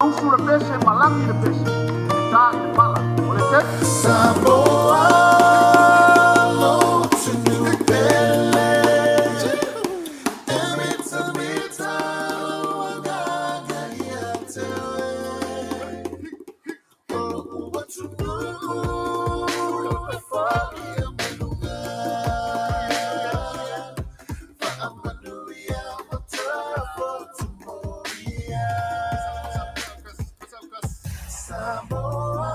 Usu le pese ma lagi le pese, e ta i le pala. O le te. Samoa lotu pele e mita mita agaga ia te oe o lou atunuu e foia mai luga faamanuia ma tafotumoia Samoa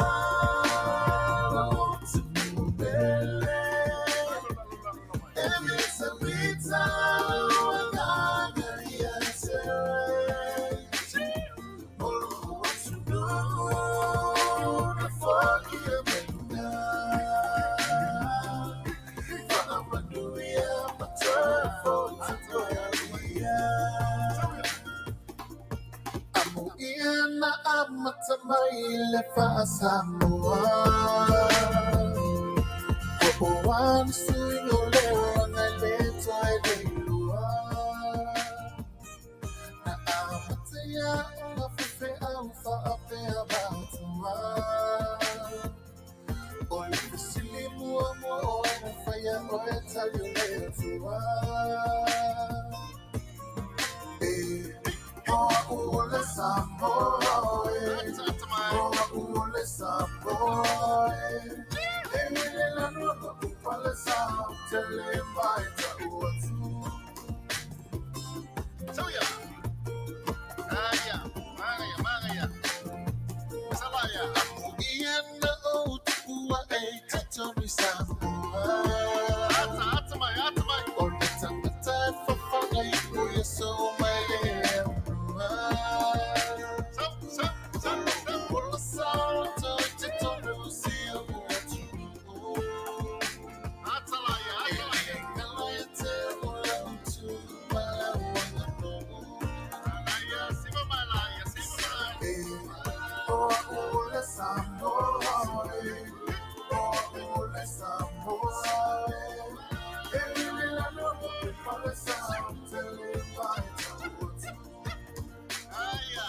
lotu pele e mita mita agaga ia te oe o lou atunuu e foia mai luga faamanuia ma tafotumoia Amuia na amata mai le faa-Samoa O oa ni suiga o leo agai le toe leilua Na amata ia ona faifeau faapea matua O le fesili muamua o ai na faia oe tali o le Atua E o a'u o le Samoa e O a'u o le Samoa e E lele lanu lo'u palesa ou te le mai ta'u atu Tauia. Aia. Magaia, magaia. Salaia. Amuia na ou tupu a'e i totonu i Samoa Ata, ata mai, ata mai. O le tagata e fafaga ipu ia so mai le aunua Sau, sau, sau, sau. O la sao i totonu si o'u atunuu Ata laia, E ata laia. le galo ia te o lau tu ma lau aganuu Alaia, siva mai laia, siva mai. E o a'u o le Samoa e O a'u o le Samoa e E lele lalo lo'u palesa ou te le mai ta'u atu Aia.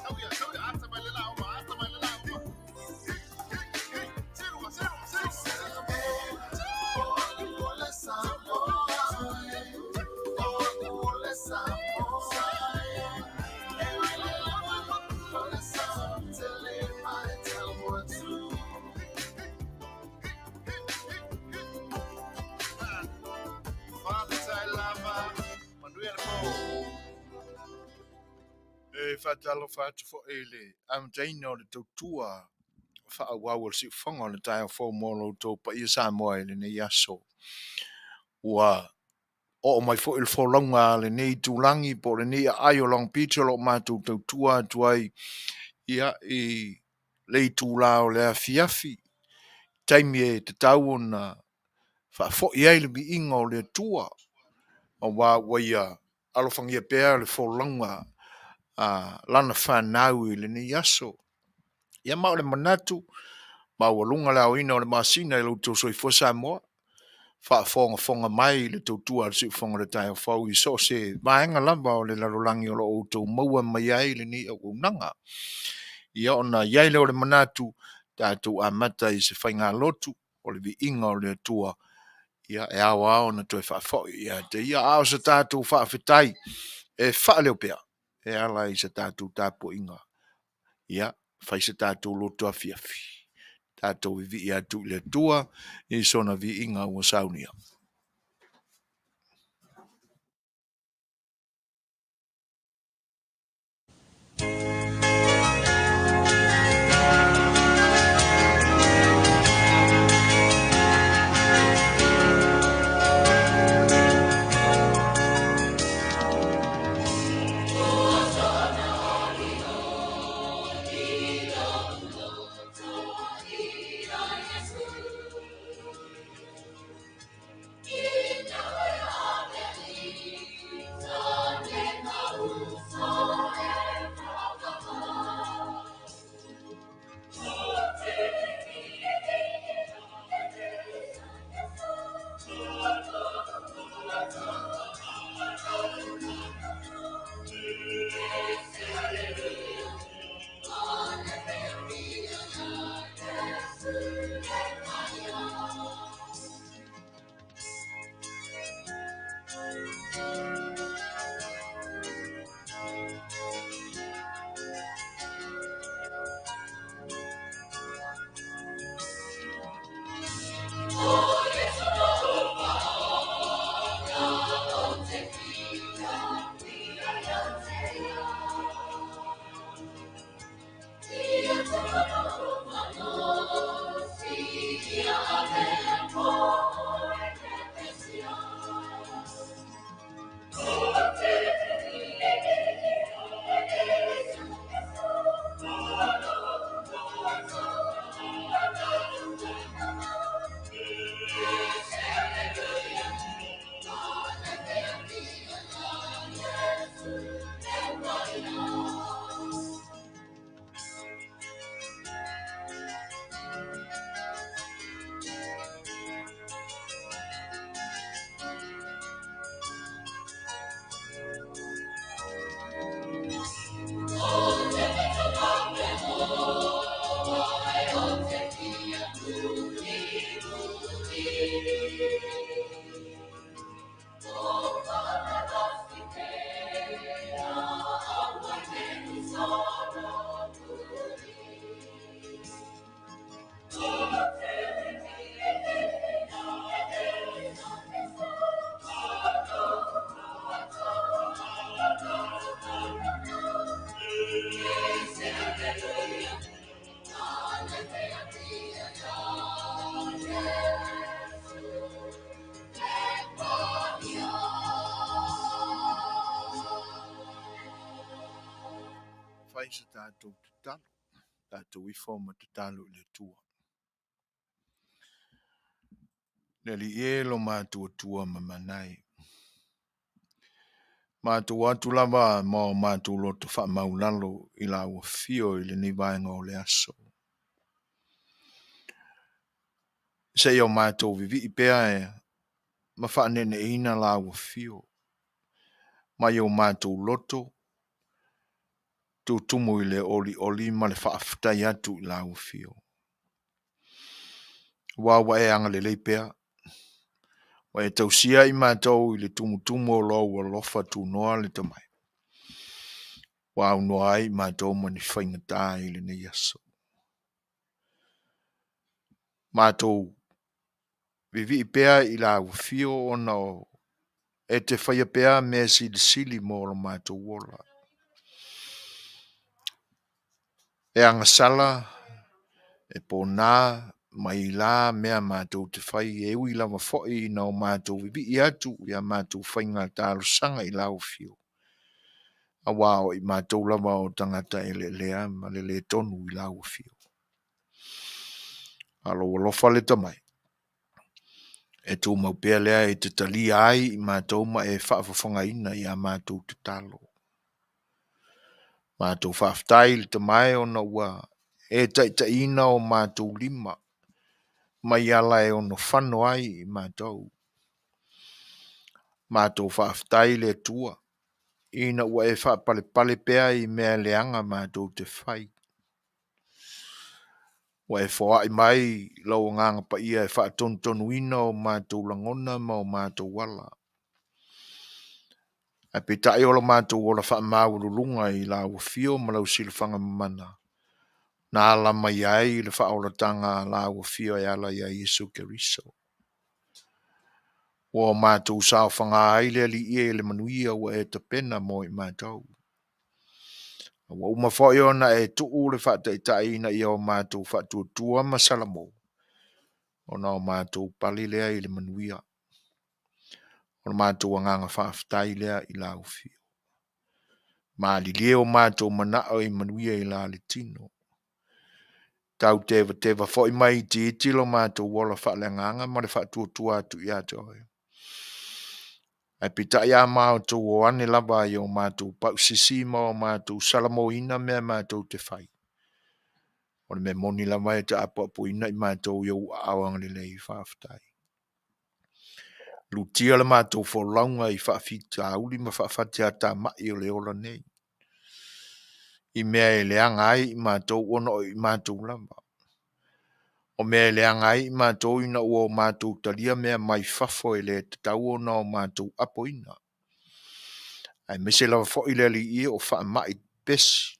Tauia, tauia, ata mai le lauma, ata mai le lauma. Hey, hey, hey. Siruga, siruga, siruga, siruga. O a'u o le Samoa e O a'u o le Samoa e E lele lalo lo'u palesa ou te le mai ta'u atu Faafetai lava. Manuia le po. E faatalofa atu foi i le amataina o le tautua faaauau o le siufofoga o le taeao fou mo lo outou paia Samoa i lenei aso. Ua oo mai foi le folauga a lenei itulagi po o lenei aai o Long Beach o lo o matou tautua atu ai ia i le itulā o le afiafi, taimi e tatau ona faafoi ai le viiga o le Atua, aua ua ia alofagia pea le folauga a lana fanau i lenei aso. Ia ma o le manatu maualuga le aoina o le masina i lo outou soifua Samoa, faafogafoga mai i le tautua a le siufofoga o le taeao fou i so o se vaega lava o le lalolagi o lo o outou maua mai ai lenei auaunaga. Ia ona i ai lea o le manatu, tatou amata i se faigalotu o le viiga o le Atua, ia e ao lava ona toe faafoi ia te ia, a o se tatou faafetai e faaleo pea e ala i se tatou tapuaiga. Ia, fai se tatou loto afiafi, tatou vivii atu i le Atua i sona viiga ua saunia. Fai se tatou tatalo, tatou ifo ma tatalo i le Atua. Le Alii e lo matou Atua ma Manai. Matou atu lava ma o matou loto faamaulalo i lau afio i lenei vaega o le aso. Seia o matou vivii pea e ma faaneeneeina lau afio mai o matou loto tutumu i le olioli ma le faafetai atu i lau afio. Aua ua e agalelei pea, ua e tausia i matou i le tumutumu o lou alofa tunoa le tamai. Ua aunoa ai i matou ma ni faigata i lenei aso. Matou vivii pea i lau afio ona o e te faia pea mea silisili mo lo matou ola. E agasala, e pona mai la mea matou te fai e ui lava foi ina o matou vivii atu i a matou faiga talosaga i lau afio. Aua o i matou lava o tagata eleelea ma le le tonu i lau afio. A o lou alofa le tamai, e tumau pea lea e te talia ai i matou ma e faafofogaina i a matou tatalo. Matou faafetai i le tamae ona ua e taitaiina o matou lima mai ala e ono fano ai i matou. Matou faafetai i le Atua ina ua e faapalepale pea i mea leaga matou te fai. Ua e foai mai lou Agaga Paia e faatonutonuina o matou lagona ma o matou ala. Ae peitai o lo matou ola faamaualuluga i lau afio ma lau silafaga mamana, na ala mai ai le faaolataga a lau afio e ala ia Iesu Keriso. Ua o matou saofaga ai le Alii e i le manuia ua e tapena mo i matou. A ua uma foi ona e tuu le faataitai ina ia o matou faatuatua ma salamo, ona o matou pale lea i le manuia. O le matou agaga faafetai lea i lau afio. Malilie o matou manao i manuia i la le tino. Tau tevateva foi ma itiiti lo matou ola faaleagaga ma le faatuatua atu ia te oe. Ae peitai a matou o ane lava i o matou pausisi ma o matou salamoina mea matou te fai, o le mea moni lava e te apoapoina i matou i ou aao agalelei. Faafetai. Lutia le matou folauga i faafitauli ma faafatiatamai o le ola nei, i mea e leaga ai i matou ona o i matou lava. O mea e leaga ai i matou ina ua o matou talia mea mai fafo e le tatau ona o matou apoina. Aemaise lava foi le Alii o faamai pepesi,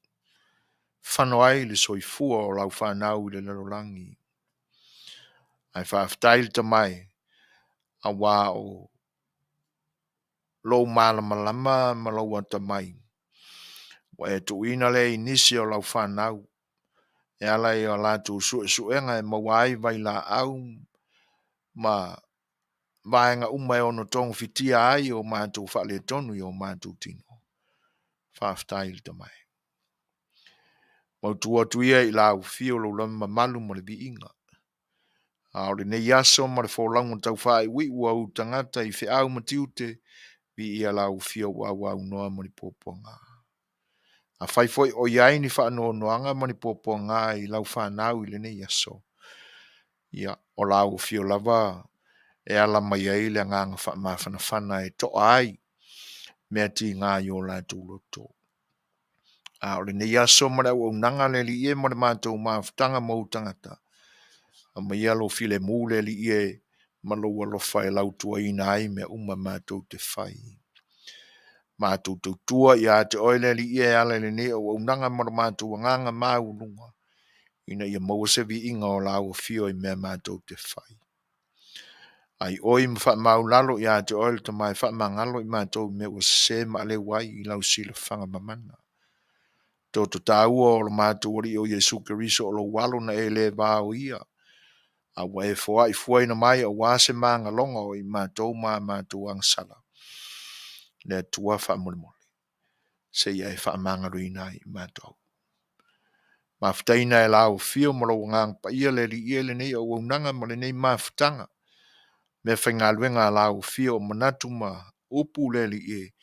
fano ai le soifua o lau fanau i le lalolagi. Ae faafetai le tamae, aua o lou malamalama ma lou atamai, ua e tuuina lea i nisi o lau fanau e ala i a latou suesuega e maua ai vailaau ma vaega uma e ono togafitia ai o matou faaletonu i o matou tino. Faafetai le tamae. Mautu atu ia i lau afio lou lava mamalu ma le viiga. A o lenei aso ma le folauga taufaaiuiu a ou tagata i feau ma tiute, viia lau afio ua auaunoa ma ni puapuaga. Afai foi o i ai ni faanoanoaga ma ni puapuaga i lau fanau i lenei aso, ia, o lau afio lava e ala mai ai le agaga faamafanafana e toa ai mea tiga i o latou loto. A o lenei aso ma le auaunaga a le Alii e ma le matou mafutaga ma ou tagata, aumaia lou filemu le Alii e ma lou alofa e lautuaina ai mea uma matou te fai. Matou tautua ia te oe le Alii e ala i lenei auaunaga ma lo matou agaga maualuga, ina ia maua se viiga o lau afio i mea matou te fai. Aioi ma faamaulalo ia te oe le Tama e faamagalo i matou i mea ua sese ma aleu ai i lau silafaga mamana. Toto taua o lo matou Alii o Iesu Keriso o lou alo na e le vaoia, a ua e foai fuaina mai aua se magaloga o i matou ma a matou agasala. Le Atua faamolemole, seia e faamagaloina ai i matou. Mafutaina e lau afio ma lou agaga paia le Alii e lenei auaunaga ma lenei mafutaga. Mea faigaluega a lau afio o manatu ma upu le Alii e,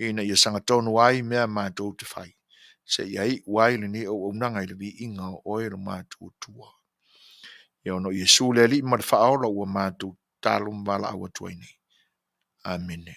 ina ia sagatonu ai mea matou te fai, seia iu ai lenei auaunaga i le viiga o oe lo matou Atua. Ia ona o Iesu le Alii ma le Faaola ua matou tatalo ma valaau atu ai nei. Amene.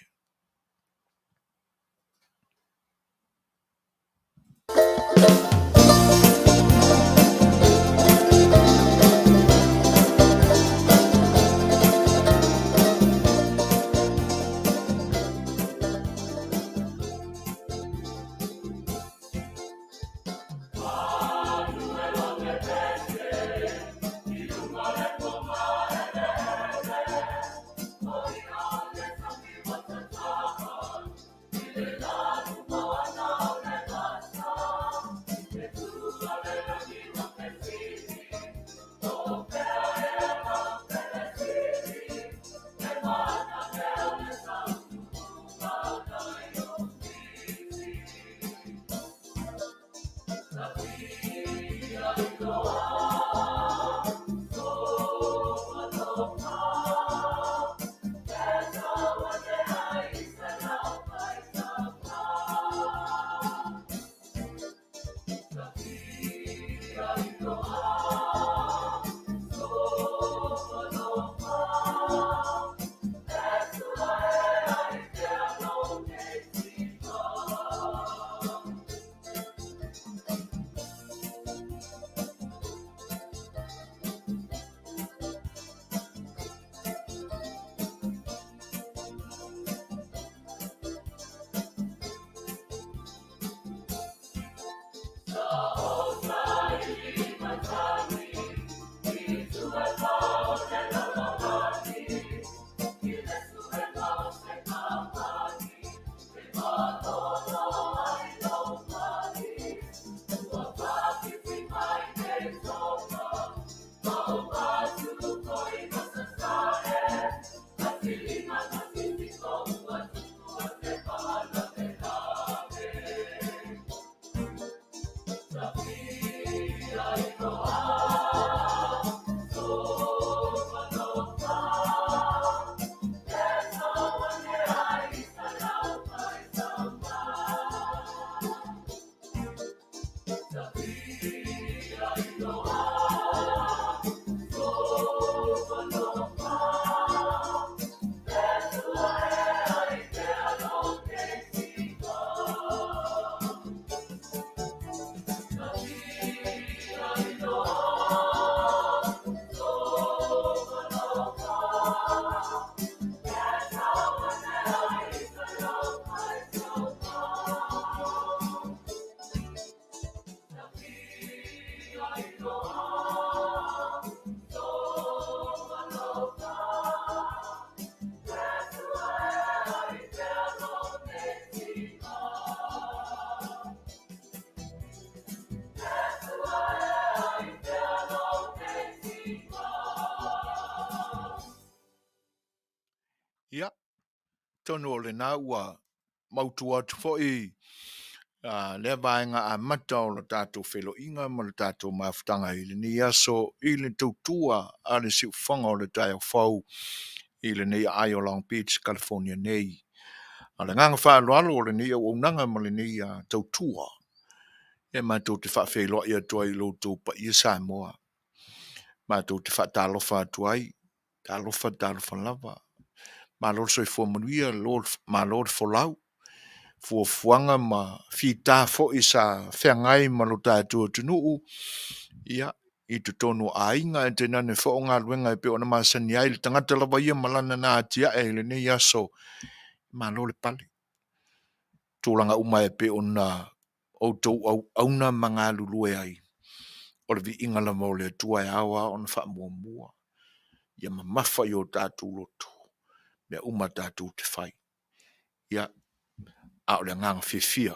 Ia, atonu o lena ua mautu atu foi lea vaega amata o le tatou feiloaiga ma le tatou mafutaga i lenei aso i le tautua a le siufofoga o le taeao fou i lenei aai o Long Beach, California nei. A o le agaga faaaloalo o lenei auaunaga ma lenei tautua, e matou te faafeiloai atu ai i lo outou paia Samoa. Matou te faatalofa atu ai, talofa talofa lava. Malo le soifua manuia, malo le folau. Fuafuaga ma fita foi sa feagai ma lo tatou atunuu, ia, i totonu o aiga ae tainane foi o galuega e pei ona masani ai le tagata lava ia ma lana na atiae i lenei aso. Malo le pale. Tulaga uma e pei ona outou auauna ma galulue ai, o le viiga lava o le Atua e ao lava ona faamuamua. Ia mamafa i o tatou loto mea uma tatou te fai. Ia, a o le agaga fiafia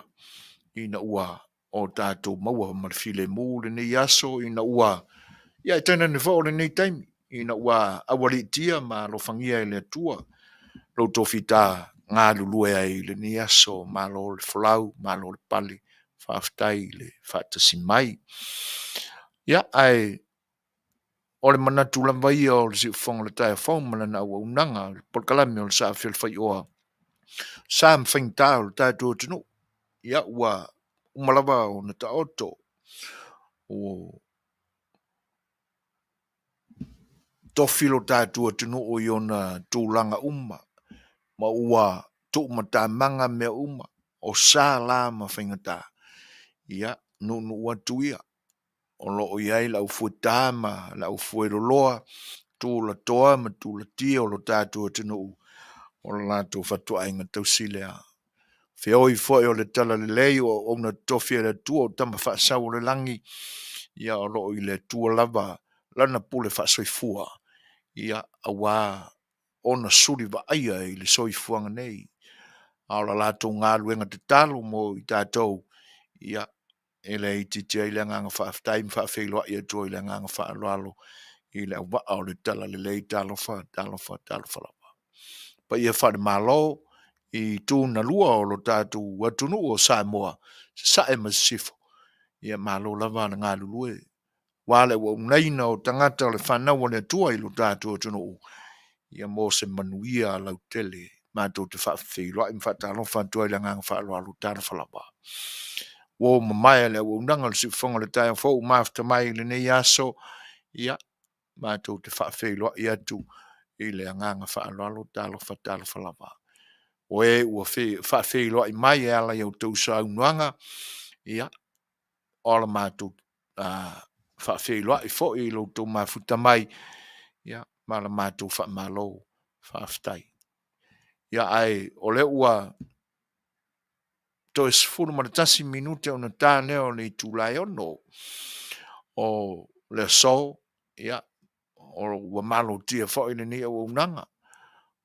ina ua o tatou maua ma le filemu lenei aso ina ua, ia e tainane foi o lenei taimi, ina ua aualiitia ma alofagia e le Atua lo outou fita galulue ai i lenei aso. Malo le folau, malo le pale, Faafetai i le faatasi mai. Ia, ae o le manatu lava ia o le siufofoga o le taeao fou ma lana auaunaga, le polokalame o le Saafi o le Faioa, sa ma faigata o le tatou atunuu. Ia, ua uma lava ona taoto ua tofi lo tatou atunuu i ona tulaga uma, ma ua tuumatamaga mea uma, o sa la ma faigata. Ia, nuunuu atu ia, o lo o i ai le aufueta ma le aufueloloa, tulatoa ma tulatia o lo tatou atunuu, o le latou fatuaiga tausi lea. Feoi foi o le talalelei o auauna totofi a le Atua o tama faasau o le lagi, ia o lo o i le Atua lava lana pule faasoifua, ia aua ona suli vaaia i le soifuaga nei. A o le latou galuega tatalo mo i tatou, ia, e le itiitia ai le agaga faafetai ma faafeiloai atu ai i le agaga faaaloalo i le auvaa o le talalelei. Talofa, talofa, talofa lava. Paia faale-Malo i itu na lua o lo tatou atunuu o Samoa, Sasae ma Sisifo, ia malo lava le galulue aua le auaunaina o tagata o le fanau a le Atua i lo tatou atunuu, ia mo se manuia lautele. Matou te faafeiloai ma faatalofa atu ai i le agaga faaaloalo. Talofa lava. Ua mamae le auaunaga o le siufofoga o le taeao fou ua mafuta mai i lenei aso, ia matou te faafeiloai atu i le agaga faaaloalo. Talofa, talofa lava. O e ua faafeiloai mai e ala i a outou saunoaga, ia, o le matou faafeiloai foi i lo outou mafuta mai, ia, ma le matou faamalo faafetai. Ia ae o lea ua toe 11 minute ona ta lea o le itula e 6:00 o le aso, ia, ua malotia foi lenei auaunaga.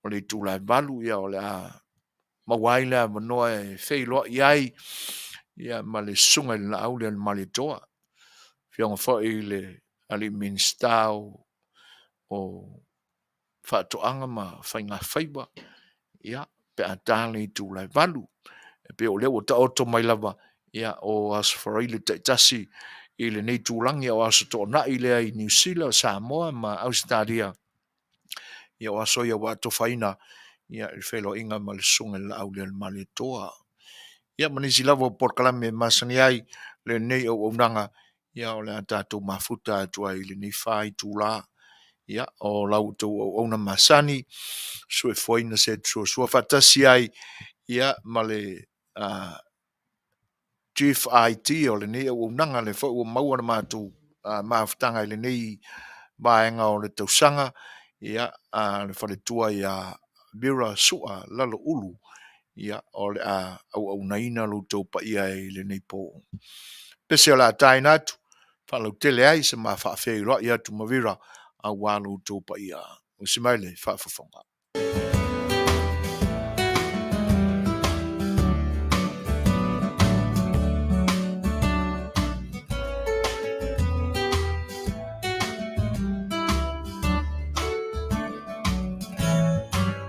O le itula e 8:00 o le a maua ai le avanoa e feiloai ai ma le Susuga i le Laaulialemalietoa, Afioga foi i le alii Minisita o Faatoaga ma Faigafaiva, ia, pe a ta le itula e 8:00. E pei o lea ua taoto mai lava, ia, o Aso Faraile taitasi i lenei itulagi, a o Aso Toonai lea i Niu Sila, Samoa ma Ausetalia, ia o aso ia ua atofaina i le feiloaiga ma le Susuga i le Laaulialemalietoa. Ia ma nisi lava o polokalame e masani ai lenei auaunaga, ia o le a tatou mafuta atu ai i lenei 4 itula. Ia, o la outou auauna masani, soifuaina se faatasi ai ma le Chief IT o lenei auaunaga, lea foi ua maua le matou mafutaga i lenei vaega o le tausaga, ia, le faletua ia Vera Sua Laloulu, ia, o le a auaunaina lo outou paia i lenei po. Pese o le a taina atu, faalautele ai se ma faafeiloai atu ma Vera aua lo outou paia. Usi mai le faafofoga.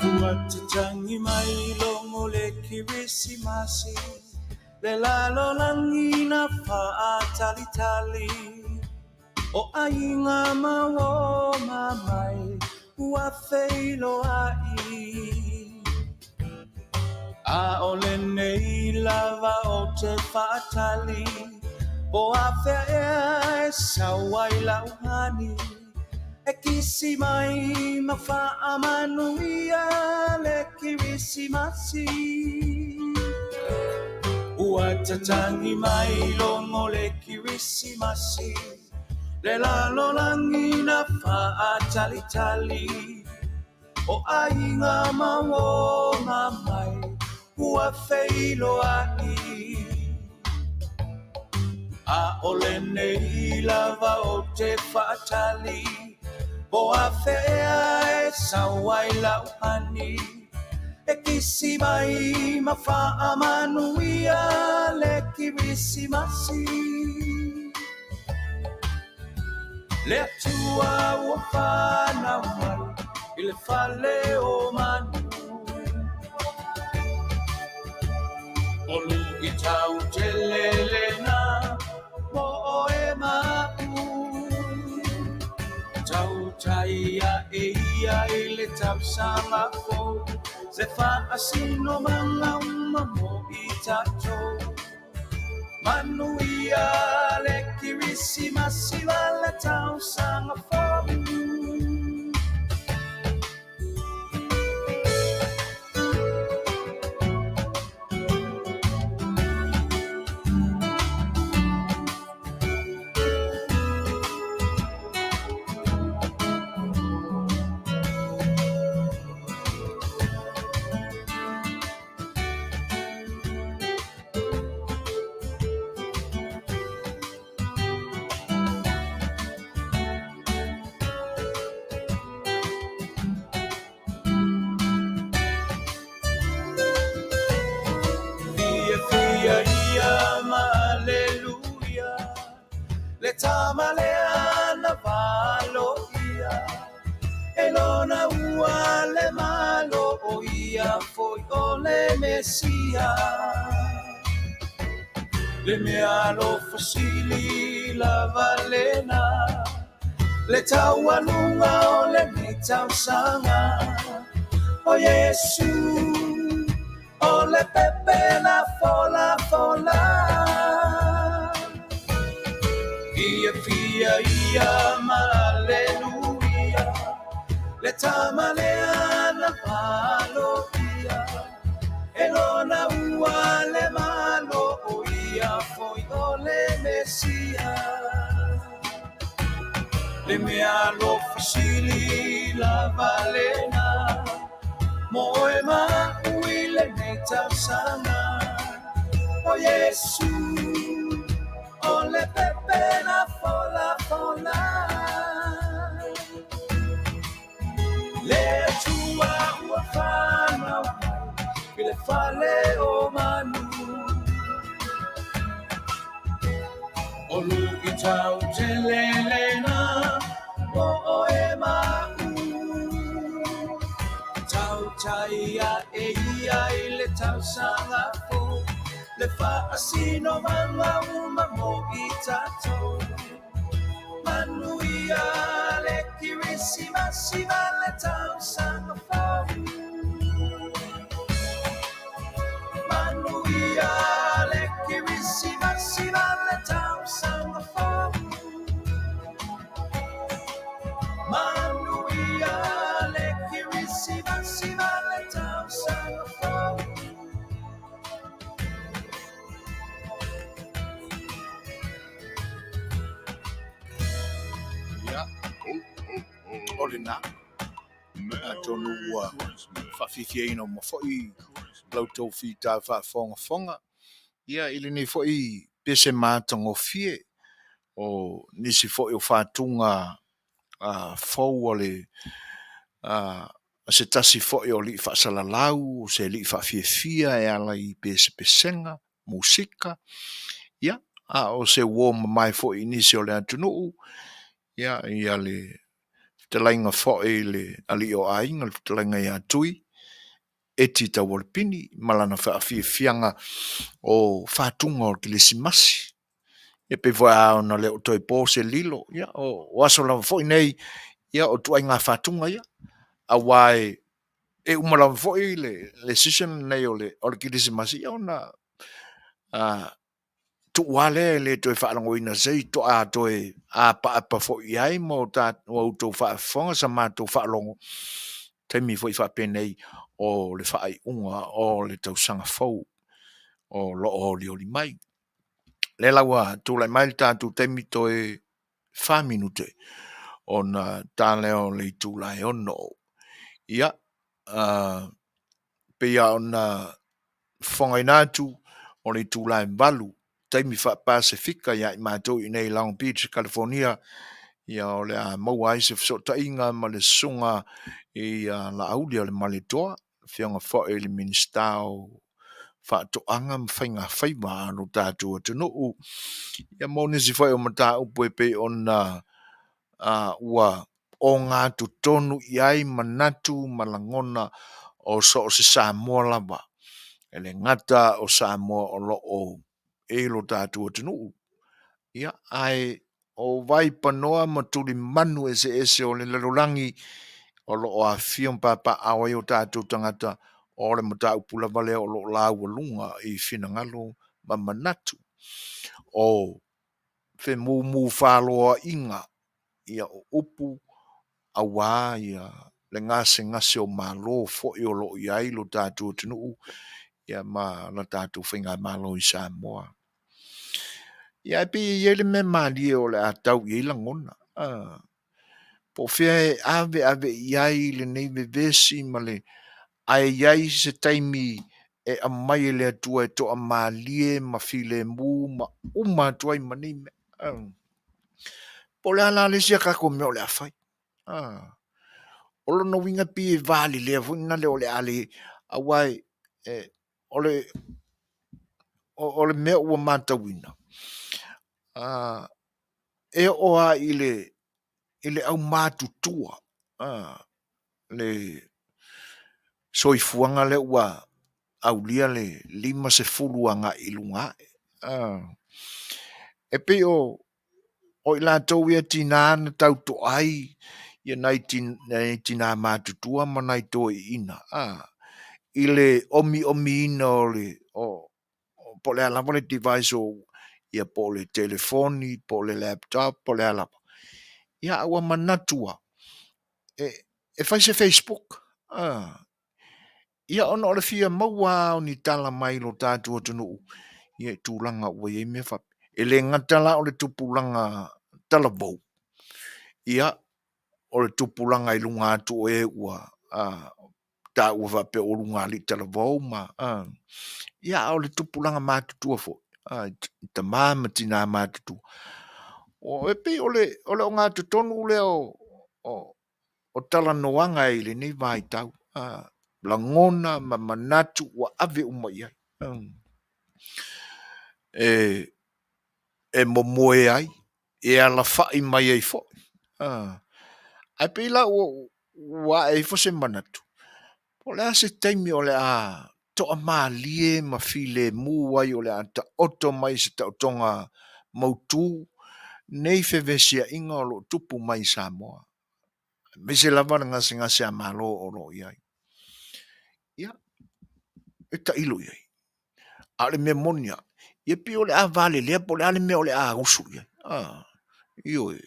Ua tatagi mai logo le Kerisimasi, le lalolagi na faatalitali. O aiga ma uo ma mai ua feiloai. A o lenei lava ou te faatali, po afea ea e sau ai lau hani, e kisi mai ma faamanuia le Kerisimasi. Ua tatagi mai logo le Kerisimasi, le lalolagi na faatalitali. O aiga ma uo ma mai ua feiloai. A o lenei lava ou te faatali, po afea ea e sau ai lau hani, e kisi mai ma faamanuia le Kerisimasi. Le Atua ua fanau mai i le fale o manu. O luitau tele le Tautai aʻe ia i le tausaga fou, Se faasinomaga uma mo i tatou. Manuia le Kerisimasi ma le tausaga fou. Fiafia ia ma Aleluia, Le tama lea na valoia, E lona ua le Malo o ia foi o le Mesia. Le meaalofa sili lava lena, Le taualuga o lenei tausaga, O Iesu o le pepe na folafola. Fiafia ia ma Aleluia, Le tama lea na valoia, E lona ua le Malo o ia foi o le Mesia. Le meaalofa sili lava lena, Mo oe ma a'u i lenei tausaga, O Iesu o le pepe na folafola. Le Atua ua fanau mai i le fale o manu. O luitau tele lena mo oe ma a'u. Tautai aʻe ia i le tausaga fou, Le faasinomaga uma mo i tatou. Manuia le Kerisimasi ma le tausaga fou. Manuia le Kerisimasi ma le tausaga fou. Manuia le Kerisimasi ma le tausaga fou. Ia, o lena. Atonu ua faafiafiaina uma foi la outou fita faafogafoga. Ia, i lenei foi pese matagofie o nisi foi o fatuga fou a le a se tasi foi o alii faasalalau, o se alii faafiafia e ala i pesepesega, musika, ia, a o se uo mamae foi i nisi o le atunuu, ia, ia le fetalaiga foi i le alii o aiga, le fetalaiga ia Tui, Eti Taualepini ma lana faafiafiaga o fatuga o le Kerisimasi. Ia pei foi lava ona le o toe po se lilo, ia o aso lava foi nei, ia o ituaiga fatuga ia, aua e uma lava foi le season lenei o le Kerisimasi, ia ona tuu lava lea e le toe faalogoina se i toa toe apaapa foi i ai ma outou faafofoga sa matou faalogo, taimi foi faapenei o le faaiuga o le tausaga fou o lo o olioli mai. Lea la ua tulai mai le tatou taimi toe 4 minute ona ta lea o le itula e 6. Ia, pei lava ona fofogaina atu o le itula e 8 taimi faa-Pasefika ia i matou i inei i Long Beach, California, ia o le a maua ai se fesootaiga ma le susuga i a Laaulialemalietoa, Afioga foi i le Minisita o Faatoaga ma Faiga Faiva a lo tatou atunuu, ia mo nisi foi o mataupu e pei ona ua ogatotonu i ai manatu ma lagona o so o se Samoa lava, e le gata o Samoa o lo o i lo tatou atunuu, ia, ae. o Vaipanoa ma tulimanu eseese o le lalolagi o lo o afifio ma papaaao ai o tatou tagata, o le mataupu lava lea o lo o laualuga i finagalo ma manatu o femumufaloaiga, ia o upu auā ia le gasegase o malo foi o lo o i ai lo tatou atunuu ia ma la tatou faigamalo i Samoa. Ia ae pei e i ai le mea malie o le a tau i ai lagona, po o fea e aveave i ai lenei vevesi ma le ae i ai se taimi e aumai e le Atua e toamalie ma filemu ma uma atu ai ma nei mea. Po o le a la le isi a tatou mea o le a fai. O lona uiga e pei e valelea foi lena o le a le, aua e, o le o le mea ua matauina, e oo lava i le i le aumatutua, le soifuaga lea ua aulia le 50 agai i luga ae. E pei o i latou ia e tiga ona tautoai ia nai tina matutua ma nai toeaiina i le omiomiina o le po o le a lava le device o ia po o le telefoni po o le laptop po o le a lava, ia a ua manatu lava e fai se facebook, ia ona o le fia maua lava o ni tala mai lo tatou atunuu ia i tulaga ua i ai mea faapea. E le gata la o le tupulaga talavou, ia o le tupulaga i luga atu o e ua taua faapea ua lugalii talavou ma ia a o le tupulaga matutua foi, i tama ma tina matutua. E pei o le ogatotonu lea o talanoaga i lenei vaitau, lagona ma manatu ua ave uma i ai, e momoe ai, e alafai mai ai foi. Ae pei la ua ae ifo se manatu, po o le a se taimi o le a toamalie ma filemu ai o le a taoto mai i se taotoga mautu nei fevesiaiga o lo o tupu mai i Samoa, aemaise lava le gasegase a Malo o lo o i ai. Ia, e tailo i ai. A o le mea moni lava, ia pei o le a valelea po o le a le mea o le a usu i ai. Ioe,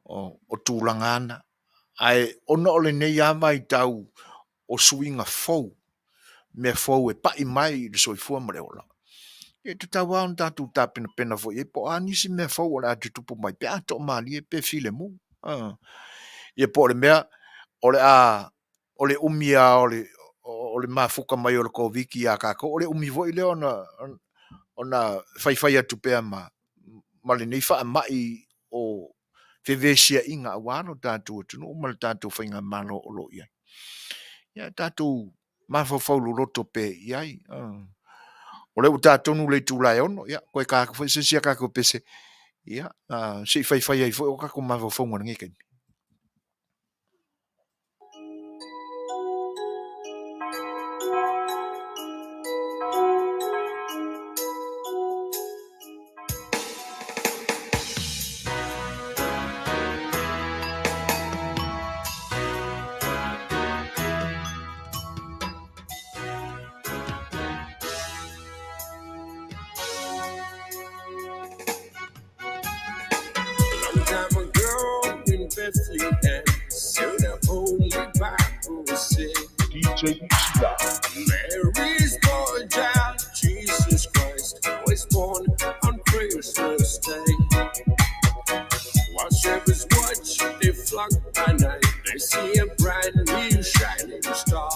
o tulaga lava na. Ae ona o lenei lava vaitau o suiga fou, mea fou e pai mai i le soifua ma le ola, e tatau lava ona tatou tapenapena foi i ai po o a nisi mea fou o le a tutupu mai pe a toamalie pe filemu. Ia po o le mea o le a o le umi lava o le mafuta mai o le Koviti ia tatou, o le umi foi lea ona faifai atu pea ma lenei faamai o fevesiaiga aua lo tatou atunuu ma le tatou faigamalo o lo o i ai. Ia tatou mafaufau loloto pea i ai. O lea ua ta tonu le itula e 6, ia toe ta atu foi se isi a tatou pese, ia, se i faifai ai foi o tatou mafaufauga i lenei taimi. Long time ago in Bethlehem, so the Holy Bible said, DJ Sla. Mary's boy child, Jesus Christ, was born on Christmas Day. While shepherds watch their flock by night, they see a bright new shining star.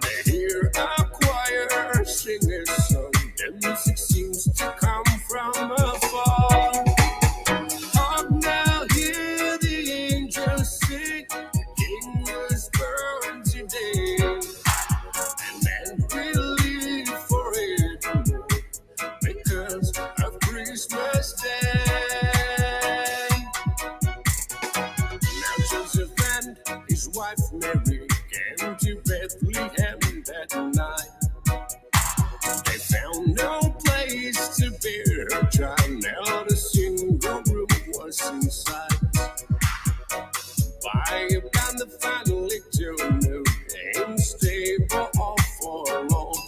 They hear a choir sing a song. The music seems to come from afar. Hark now, hear the angels sing. The King was born today. And man will live forevermore because of Christmas Day. Now Joseph and his wife Mary came to Bethlehem that night. They found no place to bear her child. Now the room was in sight. By about the final little nook in stable all forlorn.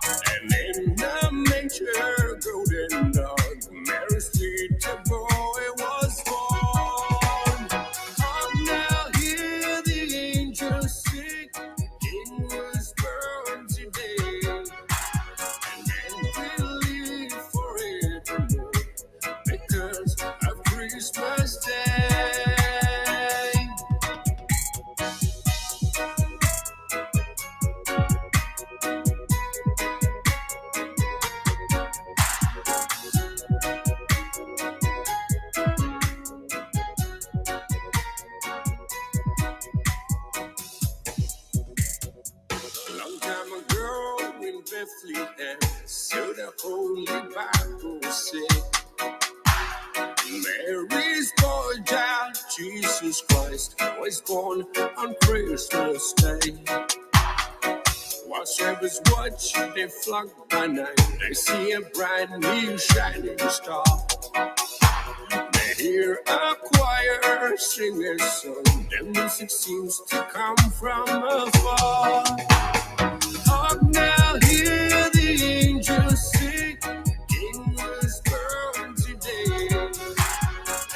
And in the manger, golden dog, Mary's little boy was born. Come now, hear the angels sing, the King was born today. And then we live forevermore because of Christmas Day. A long time ago in Bethlehem, so the Holy Bible said, Mary's boy child, Jesus Christ, was born on Christmas Day. While shepherds watch their flock by night, they see a bright new shining star. They hear a choir sing a song, the music seems to come from afar. Hark now, hear the angels sing, the King was born today.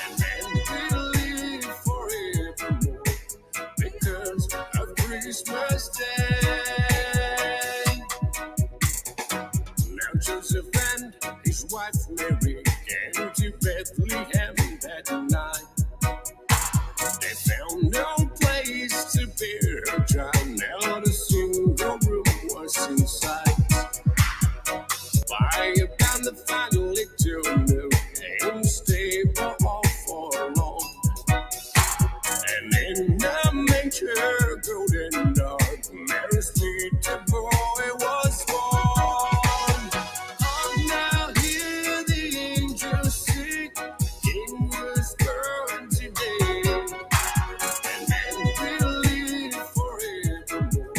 And then we live forevermore because of Christmas Day. Now Joseph and his wife Mary came to Bethlehem that night. They found no place to bear her child. Not a single room was in sight. By about the final little nook in stable all forlorn. And in the manger, golden dog, Mary's little boy was born. Hark now, hear the angels sing, the King was born today. And then we live forevermore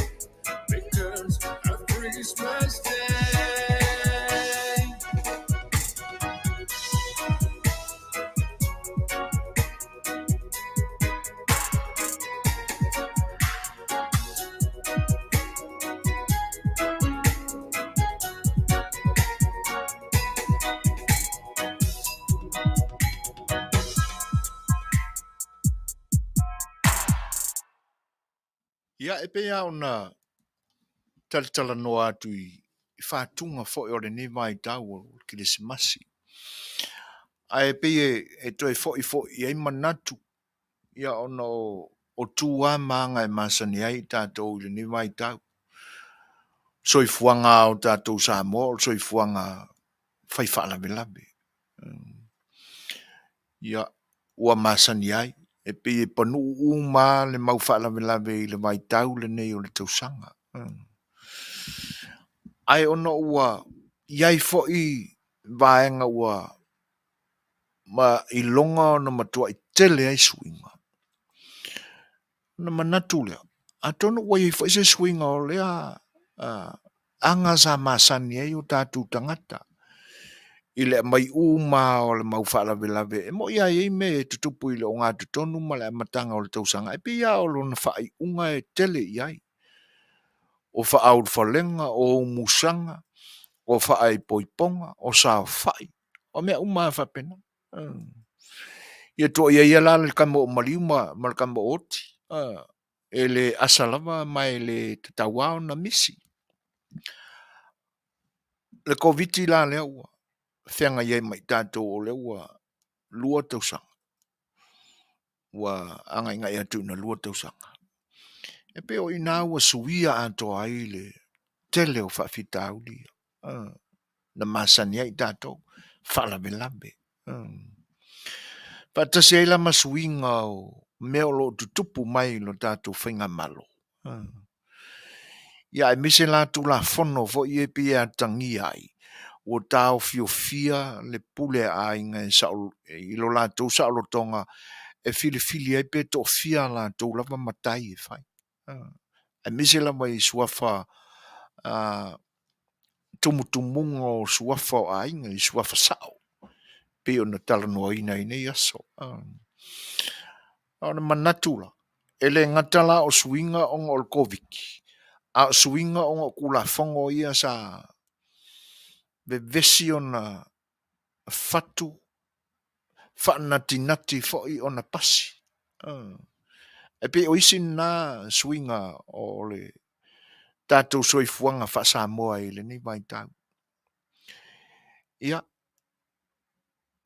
because of Christmas Day. Ia, e pei lava ona talatalanoa atu i faatuga foi o lenei vaitau o le Kerisimasi. Ae pei e toe fo'i fo'i ai manatu, ia ona o tu lava ma aga e masani ai i tatou i lenei vaitau. Soifuaga lava o tatou Samoa o le soifuaga fai faalavelave. Ia, ua masani ai, e pei e panuu uma lava le mau faalavelave i le vaitau lenei o le tausaga. Ae ona ua i ai foi vaega ua ma iloga ona matuai tele ai suiga. Ona manatu lea, atonu ua i ai foi se suiga o lea aga sa masani ai o tatou tagata i le aumai uma lava o le mau faalavelave. E moni lava e i ai mea e tutupu i le ogatotonu ma le amataga o le tausaga, ae pei lava o lona faaiuga e tele i ai. O faaulufalega, o umusaga, o faaipoipoga, o saofai, o mea uma lava faapena. Ia tuuaia ia la le tama o maliu ma le tama o oti, e le asa lava ma e le tatau lava ona misi. Le Koviti la lea ua feagai ai ma i tatou o lea ua 2 tausaga, ua agaigai atu ina 2 tausaga. E pei o i ina ua suia atoa ai le tele o faafitauli na masani ai i tatou, faalavelave. Faatasi ai la ma suiga o mea o lo o tutupu mai i lo tatou faigamalo. Ia aemaise la Tulafono foi ia e pei e atagia ai, ua taofiofia le pule a aiga e sao, i lo latou saolotoga e filifili ai pe toafia a latou lava matai e fai. Aemaise lava i suafa tumutumuga o suafa o aiga, i suafa sao. pei ona talanoaina i nei aso. A o le manatu la, e le gata la o suiga ona o le Koviti, a o suiga ona o Tulafono ia sa vevesi ona fatu faanatinati foi ona pasi. E pei o isi na suiga o le tatou soifuaga faa-Samoa i lenei vaitau. Ia,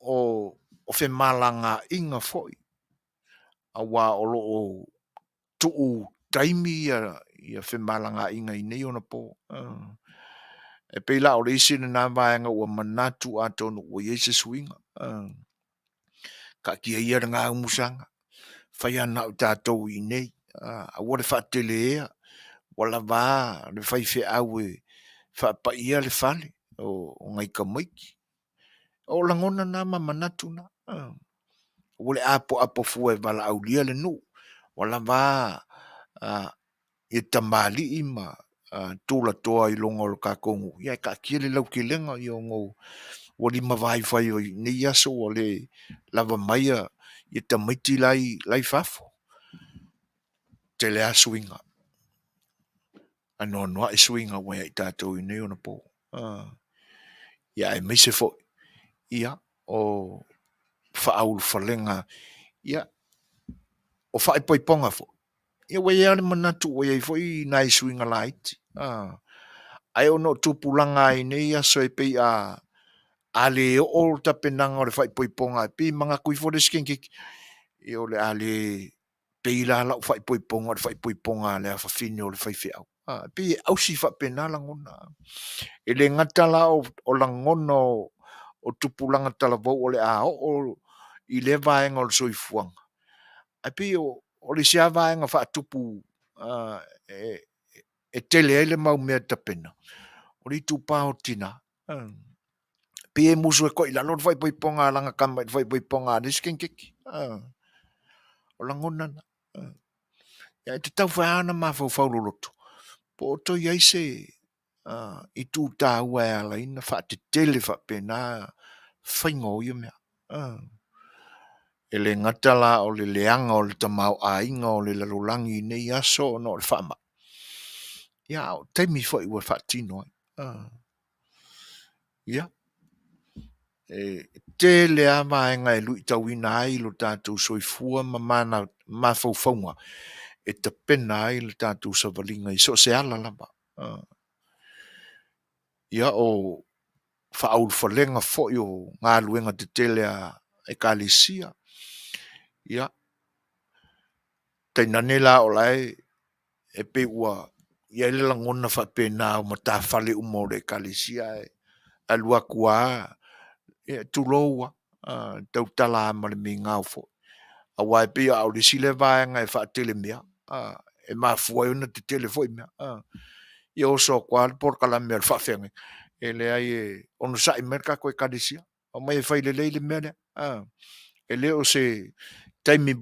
o femalagaaiga foi, aua o lo o tuu taimi ia femalagaaiga i nei ona po. E pei la o le isi lena vaega ua manatu atonu ua i ai se suiga. Taatia ia lena umusaga, fai lava na o tatou i inei, aua le faateleina, ua lava a le faifeau e faapaia le fale o nai tamaiti. O lagona na ma manatu na, aua le apoapo fua e valaaulia le nuu, ua lava a ia tamalii ma tulatoa i luga o le tatou nuu, ia ae taatia le lautelega ona ua limavaivai i lenei aso ua le lava mai ia tamaiti la e i fafo. Tele lava suiga, anoanoai suiga ua ia i tatou i nei ona po. Ia aemaise foi ia o faaulufalega, ia o faaipoipoga foi, ia ua i ai lava le manatu ua i ai foi nai suiga laiti. Ae ona o tupulaga lava i nei aso e pei a le oo le tapenaga o le faaipoipoga, e pei e manatu ifo le isi tamaitiiti, ia o le a le pei la lau faaipoipoga o le faaipoipoga a le afafine o le faifeau. E pei e ausi faapena lagona. E le gata la o lagona o tupulaga talavou o le a oo i lea vaega o le soifuaga, ae pei o le isi lava vaega faatupu e tele ai le mau mea tapena, o le itupa o tina. E pei e musu e toilalo le faaipoipoga a lana tama i le faaipoipoga a le isi tamaitiiti. O lagona na. E tatau foi lava ona mafaufau loloto po o toe i ai se itu taua e ala ai ona faatetele faapena faiga o ia mea. E le gata la o le leaga o le tamaoaiga o le lalolagi i nei aso ona o le faamai, ia a o taimi foi ua faatino ai. Ia, e tele lava vaega e luitauina ai lo tatou soifua ma mafaufauga e tapena ai le tatou savaliga i so o se ala lava. Ia o faaulufalega foi o galuega tetele a Ekalesia, ia, tainane la o la e pei ua i ai le lagona faapena o matafale uma o le Ekalesia ae alu atu lava, ia tulou lava, e tautala lava ma le migao foi, aua e pei lava o le isi lea vaega e faatele mea, e mafua ai ona tetele foi mea. Ia oso atu lava le polokalame a le faafeagaiga, e leai e onosai mai le tatou Ekalesia, omai e fai lelei le mea lea. E le o se taimi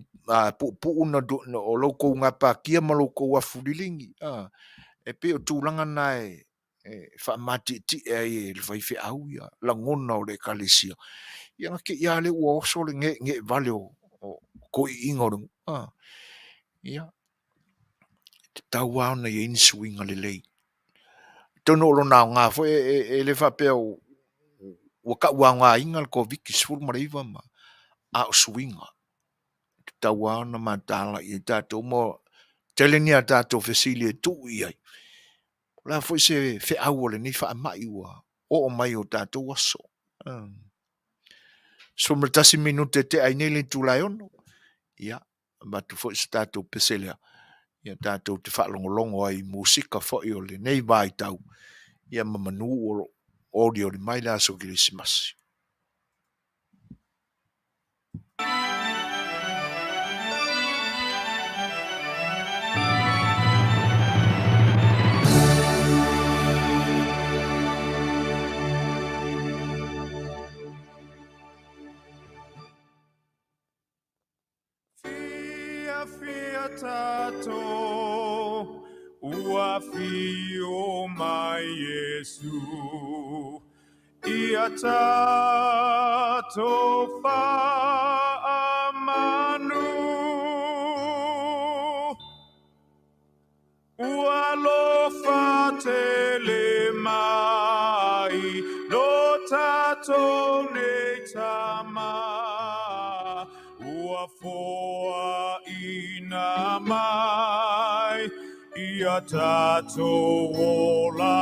puupuu o lo outou gapatia ma lo outou afu liligi. E pei o tulaga na e faamatietie ai e le faifeau lagona o le Ekalesia, ia ona te i lava lea ua oso le geenee vale o toeaiina o le nuu. Ia, e tatau lava ona i ai ni suiga lelei. Atonu o lona aoga foi e le faapea ua tauaogaina le Koviti-19 ma, a o suiga e tatau lava ona mataala i ai tatou ma tele ni a tatou fesili e tuu i ai, o le a foi se feau o lenei faamai ua oo mai i o tatou aso. 11 minute e tea ai nei le itula e 6, ia, avatu foi se tatou pese lea, ia tatou te faalogologo ai i musika foi o lenei vaitau, ia ma manu o lo o olioli mai le aso Kerisimasi. Fiafia tatou ua afio mai Iesu ia tatou. tatou faamanu. Ua alofa tele mai no tatou nei tama, ua foaina mai ia tatou ola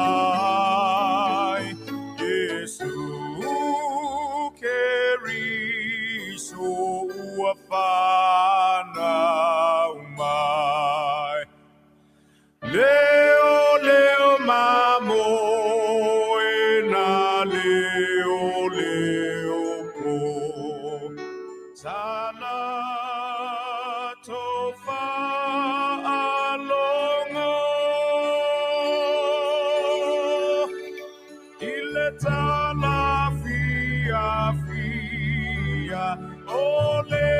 ai. Iesu Keriso ua fanau mai. Leo leo mamoe na leo leo po. Tala tou faalogo i le tala fiafia o le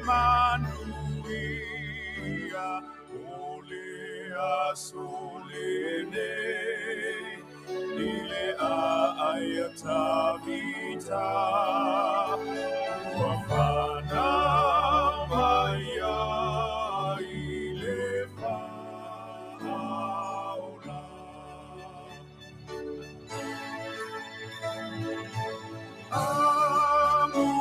manuia, o le aso lenei i le aai a Tavita, ua fanau mai ai le Faaola. Amuia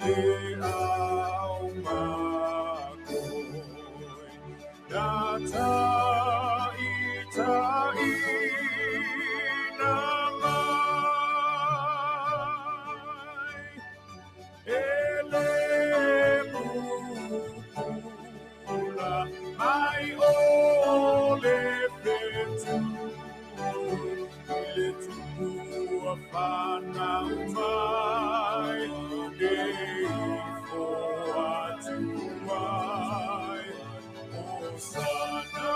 le au makoi, na taitaiina mai. E le pupula mai o le fetu, i le tupua fanau mai, e ifo atu ai. Hosana,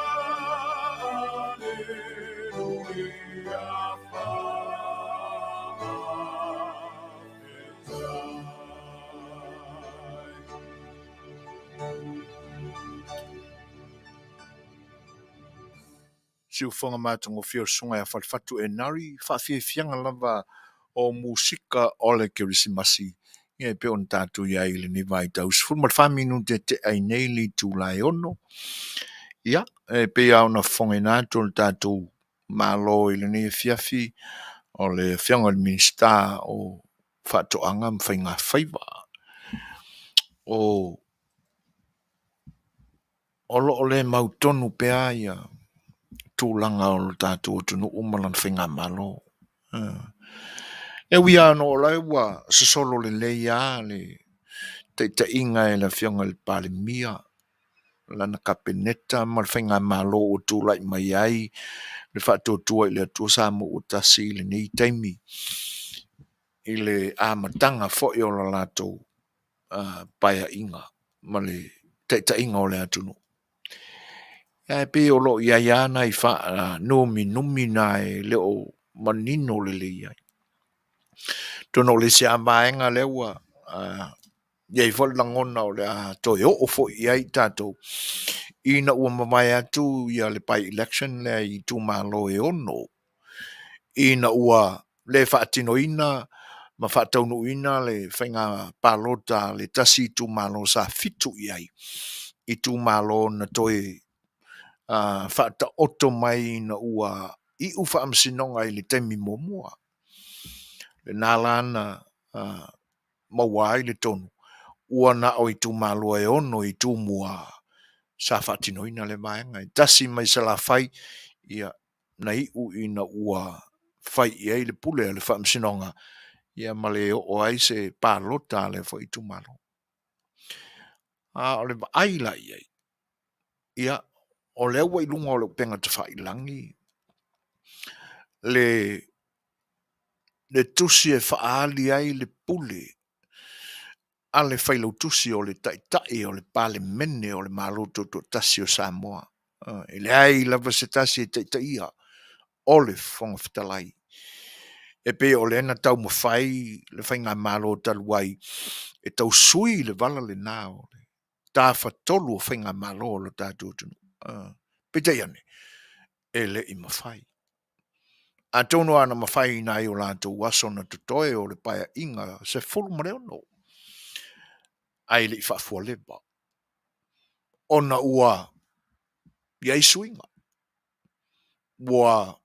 Aleluia, faafetai. Siufoga matagofie o le Susuga ia Falefatu Enari, faafiafiaga lava o musika o le Kerisimasi ia e pei ona tatou i ai i lenei vaitau. 14 minute e tea ai nei le itula e 6. Ia, e pei lava ona fofogaina atu o le tatou Malo i lenei afiafi o le Afioga i le Minisita o Faatoaga ma Faiga Faiva. O O lo o le mautonu pea ia tulaga o lo tatou atunuu ma lana faigamalo. E ui lava ona o la ua sosolo lelei lava le taitaiga e le Afioga i le Palemia, lana Kapeneta ma le faigamalo ua tulai mai ai le faatuatua i le Atua Samoa ua tasi i lenei taimi i le amataga foi o le latou paeaiga ma le taitaiga o le atunuu. Ae pei o lo o i ai lava nai faanuminumi na e le o manino lelei ai. Atonu o le isi lava vaega lea ua i ai foi le lagona o le a toe oo foi i ai tatou ina ua mavae atu ia le by-election lea i itumalo e 6 ina ua le faatinoina ma faataunuuina le faiga palota a le tasi itumalo sa 7 i ai itumalo na toe faataoto mai ina ua iu faamasinoga i le taimi muamua. Lena la na maua ai le tonu ua na o itumalo e 6 i Tumua sa faatinoina lea vaega. E tasi mai Salafai, ia, na iu ina ua fai i ai le pule a le faamasinoga ia ma le oo ai se palota a lea foi itumalo. A o le vaai la i ai, ia, o lea ua i luga o le upega tafailagi le tusi e faaali ai le pule a le Failautusi o le Taitai o le Palemene o le Malo Tutoatasi o Samoa. E leai lava se tasi e taitaia o le Fofoga Fetalai. E pei o lea na taumafai le faigamalo talu ai e tau sui le vala lena o le tafatolu o faigamalo o lo tatou atunuu. Peitai ane, e le i mafai. Atonu a na mafai nai o latou aso na totoe o le Paeaiga 16, ae le i faafualeva, ona ua i ai suiga, ua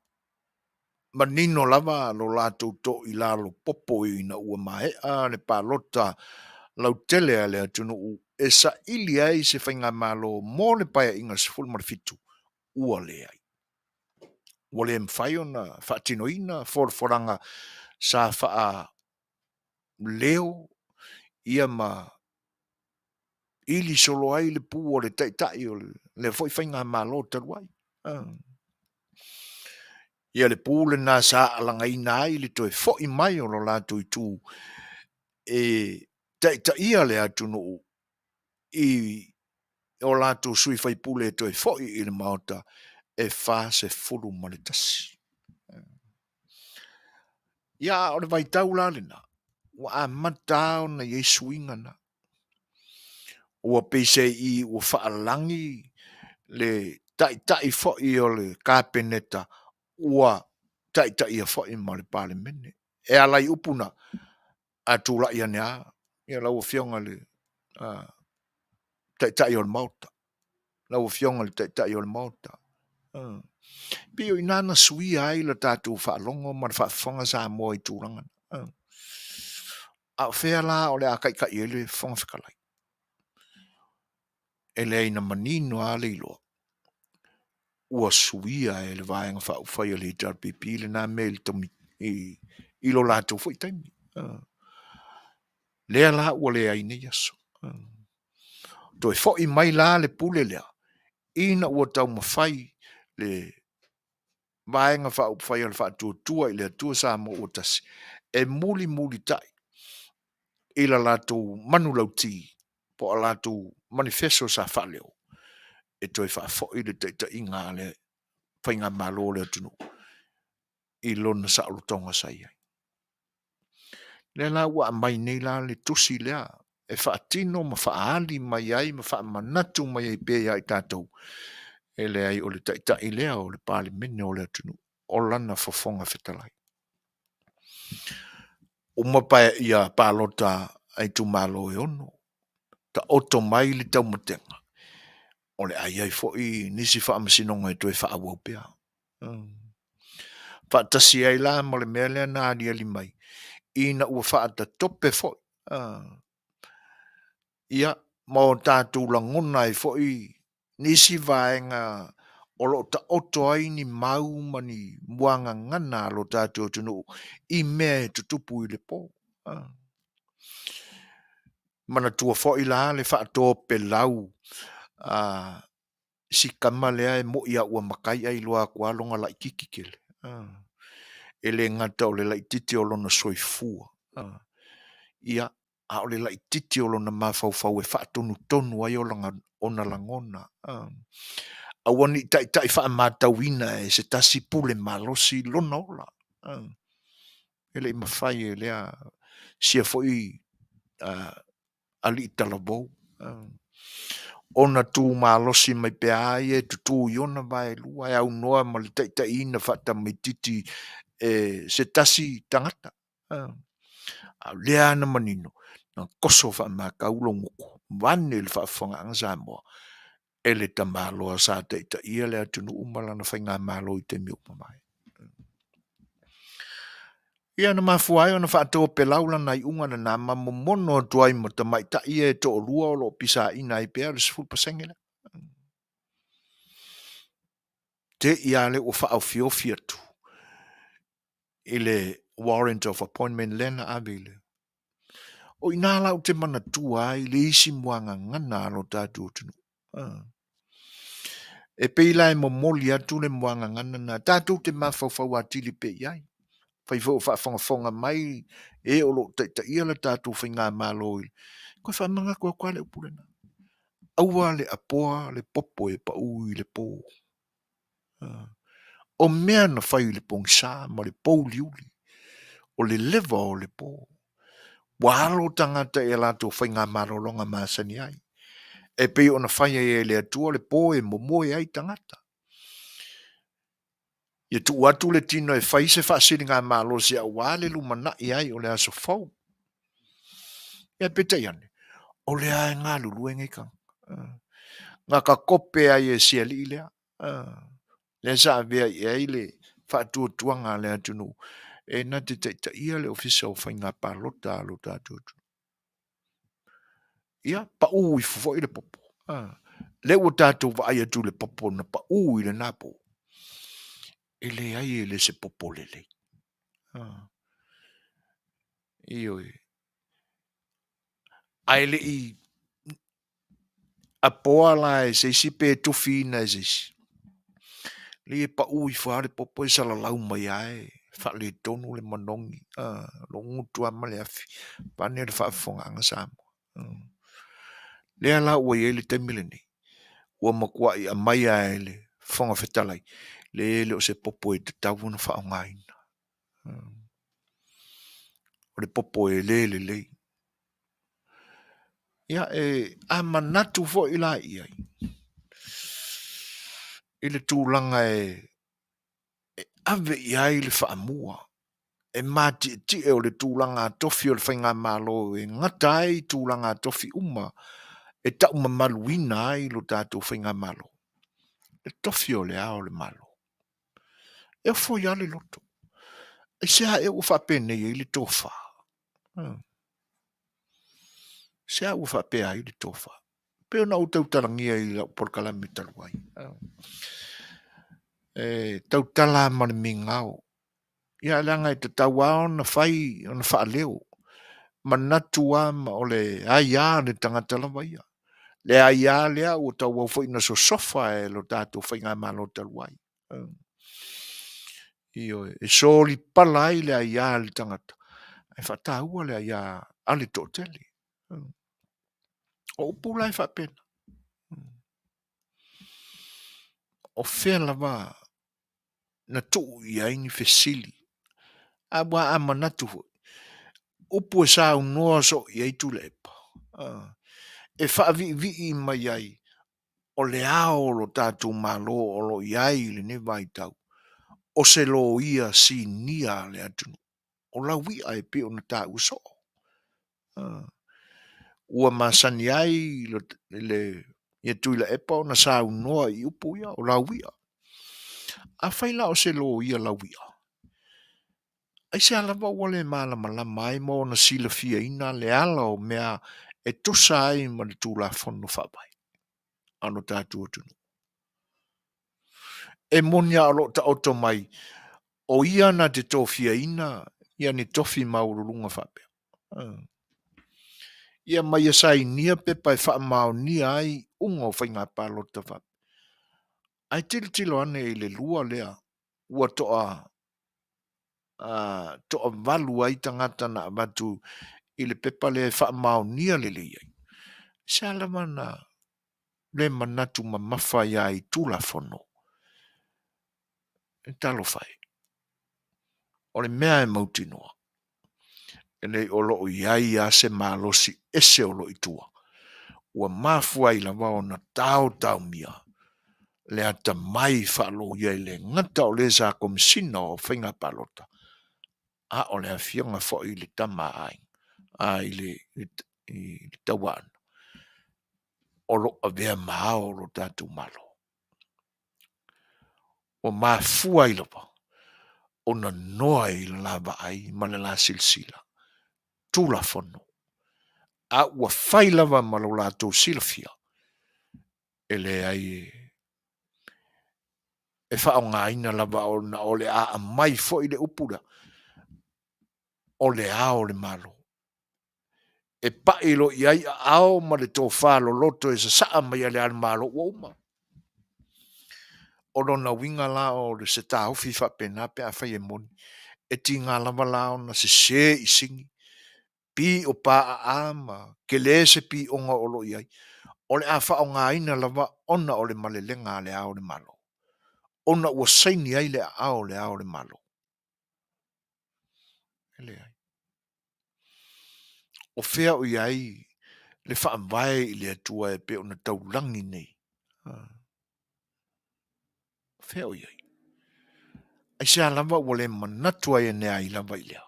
manino lava lo latou toilalo popo ina ua maea le palota lautele a le atunuu e saili ai se faigamalo mo le Paeaiga 17, ua leai. Ua le mafai ona faatinoina folafolaga sa faaleo ia ma ili solo ai le pu a le taitai o lea foi faigamalo talu ai. Ia le pu lena sa alagaina ai le toe foi mai o lo latou itu e taitaia le atunuu i o latou sui faipule e toe foi i le Maota e 41. Ia, a o le vaitau la lena, ua amata ona i ai suiga na. Ua peiseai ua faalagi le taitai foi o le Kapeneta ua taitaia foi ma le Palemene. E ala i upu na, a tulai ane lava ia lau Afioga i le Taitai o le Maota, lau Afioga i le Taitai o le Maota. E pei o i ina na suia ai le tatou faalogo ma le faafofoga Samoa i tulaga na. A o fea la o le a taitai ai le Fofoga Fetalai? E leai na manino lava le iloa ua suia e le Vaega Faaupufai a le HRPP lena mea i lo latou foi taimi. Lea la ua leai nei aso. Toe foi mai la le pule lea ina ua taumafai le Vaega Faaupufai a le Faatuatua i le Atua Samoa ua Tasi e mulimulitai i la latou manulauti po o a latou manifeso sa faaleo e toe faafoi le taitaiga a le faigamalo a le atunuu i lona saolotoga sa i ai. Lea la ua aumai nei la le tusi lea e faatino ma faaali mai ai ma faamanatu mai ai pea ia i tatou, e leai o le taitai lea o le Palemene o le atunuu, o lana Fofoga Fetalai. Uma ia palota a itumalo e ono, taoto mai le taumatega, o le a i ai foi nisi faamasinoga e toe faaauau pea. Faatasi ai la ma le mea lea na aliali mai, ina ua faatatope foi ia ma o tatou lagona ai foi nisi vaega o lo o taoto ai ni mau ma ni muagagana a lo tatou atunuu i mea e tutupu i le po. Manatua foi la le faatopelau a si tama lea e moi lava ua matai ae iloa atu lava lona laitiiti tele. E le gata o le laitiiti o lona soifua, ia, a o le laitiiti o lona mafaufau e faatonutonu ai ona lagona. Aua ne i taitai faamatauina e se tasi pule malosi lona ola. E le i mafai e lea sia foi alii talavou ona tu malosi mai pea a ia e tutu i ona vaelua e aunoa ma le taitaiina faatamaitiiti e se tasi tagata. A o lea na manino, na toso faamatau lou gutu, vaeane le faafofogaaga Samoa, e le tamaloa sa taitaia le atunuu ma lana faigamalo i taimi ua mavae. Ia na mafua ai ona faatopelau lana iuga lena ma momono atu ai ma tamaitai ia e toalua o lo o pisaina ai pea le 10% lea. Te i lava lea ua faaofiofi atu i le warrant of appointment lea na ave i le... O i ina la ou te manatua ai le isi muagagana a lo tatou atunuu. E pei la e momoli atu le muagagana na tatou te mafaufau atili pea i ai. Fai foi o faafogafoga mai e o lo o taitaia le tatou faigamalo i toe faamanatu atu lava le upu lena. Aua le apoa le popo e pau i le po. O mea na fai i le pogisa ma le pouliuli, o le leva o le po. Ua alo tagata i a latou faigamalologa masani ai, e pei ona fai ai e le Atua le po e momoe ai tagata. Ia tuu atu le tino e fai se faasiligamalosi aua le lumanai ai o le aso fou. Ia peitai ane, o lea e galulue nei tagata. Na ka kope ai e si alii lea. Lea sa avea i ai le faatuatuaga a le atunuu e na te taitaia le Ofisa o Faiga Palota a lo tatou atunuu. Ia, pau ifo foi le popo. Lea ua tatou vaai atu i le popo na pau i lena po, e leai e le se popo lelei. Ioe. Ae le i apoa la e se isi pe tufiina e se isi, lea e pau ifo lava le popo e salalau mai lava e faaletonu le manogi, lou gutu lava ma le afi, vaeane le faafofogaaga Samoa. Lea la ua i ai le taimi lenei, ua matuai aumai lava e le Fofoga Fetalai, leai e le o se popo e tatau ona faaaogaina. O le popo e le lelei. Ia, e, a manatu foi la i ai, i le tulaga e, e ave i ai le faamua, e matietie o le tulaga tofi o le faigamalo e gata ai tulaga tofi uma e taumamaluina ai lo tatou faigamalo, le tofi o le Ao o le Malo. E ofo ai lava le loto. Aisea ea ua faapenei ai le tofa? Aisea ua faapea ai le tofa? Pei ona ou tautalagia i lau polokalame talu ai. E tautala ma le migao. Ia leaga e tatau lava ona fai, ona faaleo. Manatu lava ma o le aia a le tagata lava ia. Le aia lea ua tauau foi ina sosofa e lo tatou faigamalo talu ai. Ioe, e solipala ai le aia a le tagata, ae faataua le aia a le toatele. O upu la e faapena. O fea lava na tuu i ai ni fesili, aua a manatu foi, upu e saunoa soo i ai Tuilaepa, e faaviivii mai ai o le ao o lo tatou Malo o lo o i ai i lenei vaitau, o se loia sinia a le atunuu. O laui'a e pei ona taua soo. Ua masani ai le ia Tuilaepa ona saunoa i upu ia, o laui'a. Afai la o se loia laui'a, aisea lava ua le malamalama ai ma ona silafiaina le ala o mea e tusa ai ma le Tulafono Faavae a lo tatou atunuu? E moni lava o lo o taoto mai o ia na te tofiaina ia ni tofi maualuluga faapea. Ia ma ia sainia pepa e faamaonia ai iuga o faiga palota faapea. Ae tilotilo ane i le lua lea ua toa toavalu ai tagata na avatu i le pepa lea e faamaonia lelei ai. Aisea lava na le manatu mamafa ai lava i Tulafono? E talofa e. O le mea e mautinoa, e le o lo o i ai lava se malosi ese o lo o i tua, ua mafua ai lava ona taotaomia le atamai faaloia e le gata o le sa Komesina o Faiga Palota, a o le afioga foi i le tama a aiga, a i le Tauaana, o lo o avea ma ao o lo tatou Malo. Ua mafua ai lava ona noa i le la vaai ma le la silasila Tulafono, a ua fai lava ma lo latou silafia, e leai e faaaogaina lava ona o le a aumai foi le upu lea, o le Ao o le Malo. E pai loa i ai aao ma le tofa loloto e sasaa mai e le Ao o le Malo ua uma. O lona uiga la o se taofi faapena pe afai e moni, e tiga lava la ona sese i sini, pio paaa ma tele se pioga o lo o i ai, o le a faaaogaina lava ona o le malelega a le Ao o le Malo, ona ua saini ai le aao o le Ao o le Malo. E leai. O fea o i ai le faavae i le Atua e pei ona taulagi nei? O fea o i ai? Aisea lava ua le manatu ai e neai lava i lea?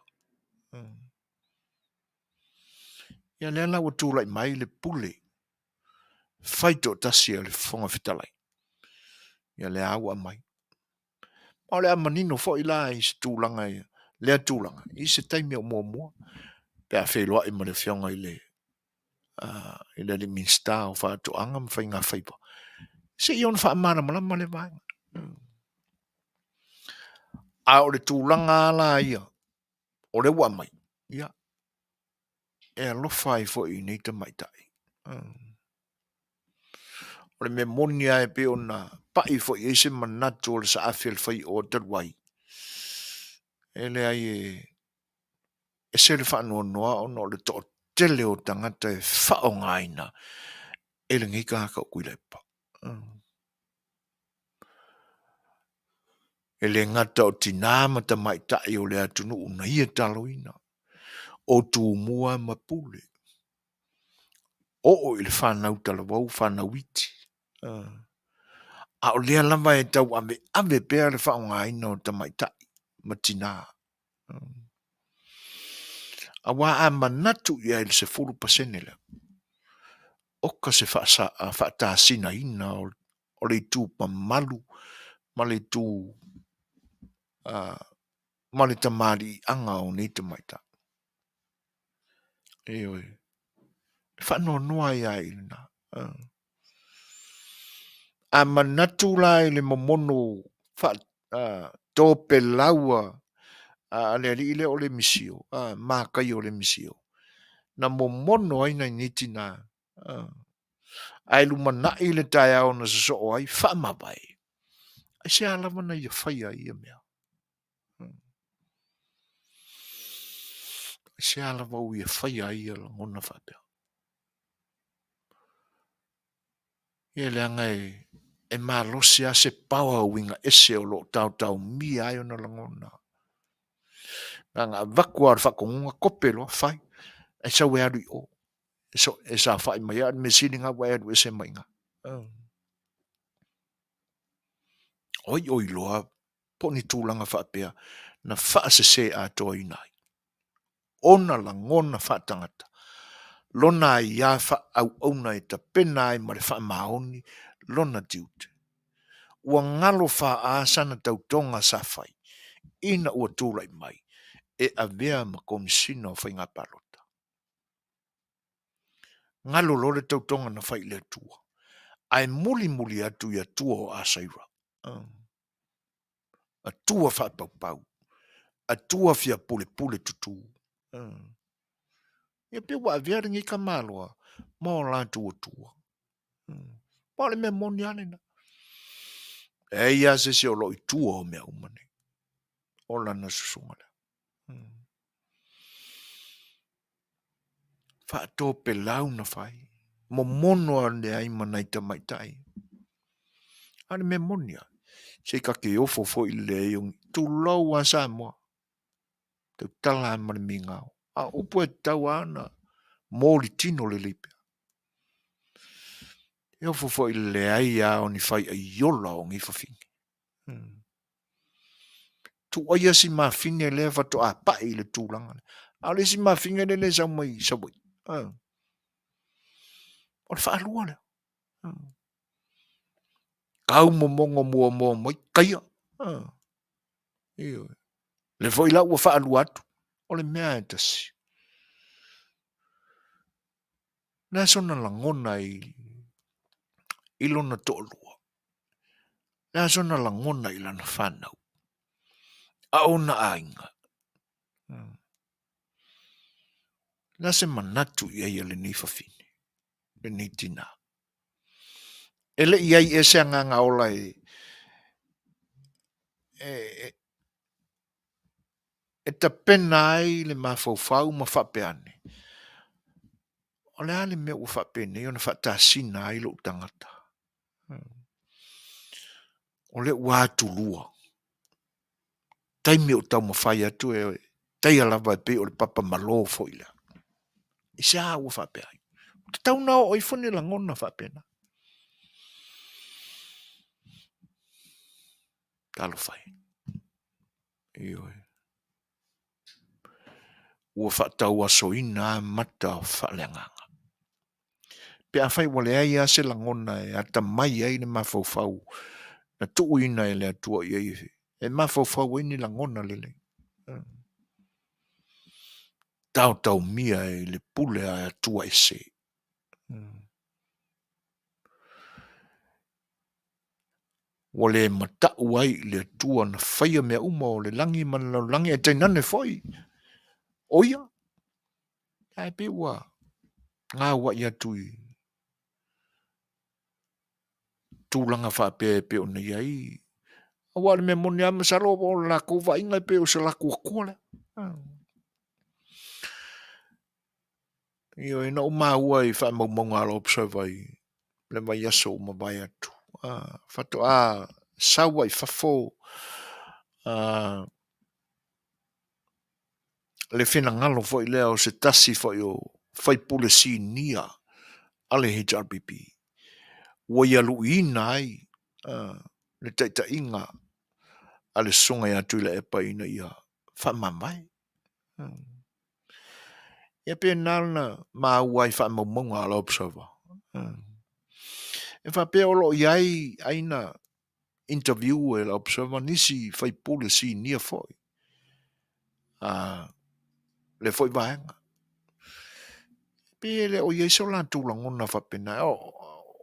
Ia lea la ua tulai mai le pule fai toatasi a le Fofoga Fetalai. Ia lea ua aumai. Ma o le a manino foi la i se tulaga lea tulaga i se taimi o muamua pe a feiloai ma le Afioga i le i le alii Minisita o Faatoaga ma Faiga Faiva se i ona faamalamalama lea vaega. A o le tulaga la ia o lea ua aumai, ia, e alofa ai foi i nei tamaitai. O le mea moni lava e pei ona pai foi i ai se manatu o le saafi a le faioa talu ai, e leai e ese le faanoanoa ona o le toatele o tagata e faaaogaina e lenei tagata o Tuilaepa. E le gata o tinā ma tamaitai o le atunuu na ia taloina, o Tumua ma Pule, oo i le fanau talavou, fanau iti. A o lea lava e tauaveave pea le faaaogaina o tamaitai ma tinā. Aua a manatu i ai i le 10% lea, oka se faatasinaina o le itu mamalu ma le itu ma le tamaliiaga o nei tamaitai. Ioe. E faanoanoa ai lava i lena. A manatu la i le momono topelau a le alii lea o le misio, makaia o le misio, na momono ai nai nei tina, ae lumanai le taeao na sosoo ai, faamavae. Aisea lava na ia faia ai ia mea? Aisea lava ua ia faia ai ia lagona faapea? Ia leaga e malosi lava se power uiga ese o lo o taotaomia ai ona lagona. Na ona avatu lava o le faatonuga kope loa fai, ae sau e alu i o. E saofai mai lava, o le mea sili lena ua e alu ese mai i ina. O ai o iloa po o ni tulaga faapea na faasese atoaina ai ona lagona faatagata, lona aia faaauauna e tapena ai ma le faamaoni lona tiute. Ua galo faa sana tautoga sa fai ina ua tulai mai e avea ma Komesina o Faiga Palota. Galo loa le tautoga na fai i le Atua, ae mulimuli atu i Atua o Asaira. Atua faapaupau, Atua fia pulepule tutū. Ia pei ua avea lenei tamaloa ma o latou Atua. Ma o le mea moni lava lena. E leai lava se isi o lo o i tua o mea uma nei, o lana susuga lea. Faatopelau na fai, momono ane ai ma nai tamaitai. A o le mea moni lava, se ta te ofo foi i le leai o ni, tulou lava Samoa, tautala lava ma le migao. A o upu e tatau lava ona moli tino lelei pea. E ofo foi i le leai lava o ni faiaiola o nei fafine. Tuuaia si mafine lea faatoa pai i le tulaga lea. A o le isi mafine lea le sau mai Savaii. O le faalua lea. Tau momono muamua mai, taia. Ioe. Lea foi la ua faalua atu, o le mea e tasi. O le a sona lagona i lona toalua? O le a sona lagona i lana fanau? A o ona aiga? O le a se manatu i ai a lenei fafine, lenei tinā? E le i ai ea se agaga ola e tapena ai le mafaufau ma faapea ane, o le a le mea ua faapenei ona faatasina ai lou tagata? O lea ua atulua. Taimi o taumafai atu e taia lava e pei o le papa malo foi lea. I se a ua faapea ai? Ua tatau ona oo ifo ni lagona faapena. Talofa e. Ioe. Ua faatauasoina lava mata faaleagaga. Pe afai ua leai lava se lagona e atamai ai le mafaufau na tuuina e le Atua i ai e mafaufau ai ni lagona lelei. Taotaomia i le pule a Atua ese. Ua le matau ai i le Atua na faia mea uma o le lagi ma le lalolagi, ae tainane foi o ia. Ae pei ua gauai atu i tulaga faapea e pei ona i ai. Aua o le mea moni lava masalo o le latou vaaiga e pei o se latou Atua lea. Ioe, na ou maua i faamaumauga a le Observer i le vaiaso ua mavae atu, faatoa sau ai i fafo le finagalo foi lea o se tasi foi o faipule sinia a le HRPP ua ia luiina ai le taitaiga a le Susuga ia Tuilaepa ina ia faamavae. Ia pe na ona maua ai faamaumauga a le Observer. E faapea o lo o i ai ai na interview e le Observer nisi faipule sinia foi a le foi vaega. Pe le o i ai so latou lagona faapena.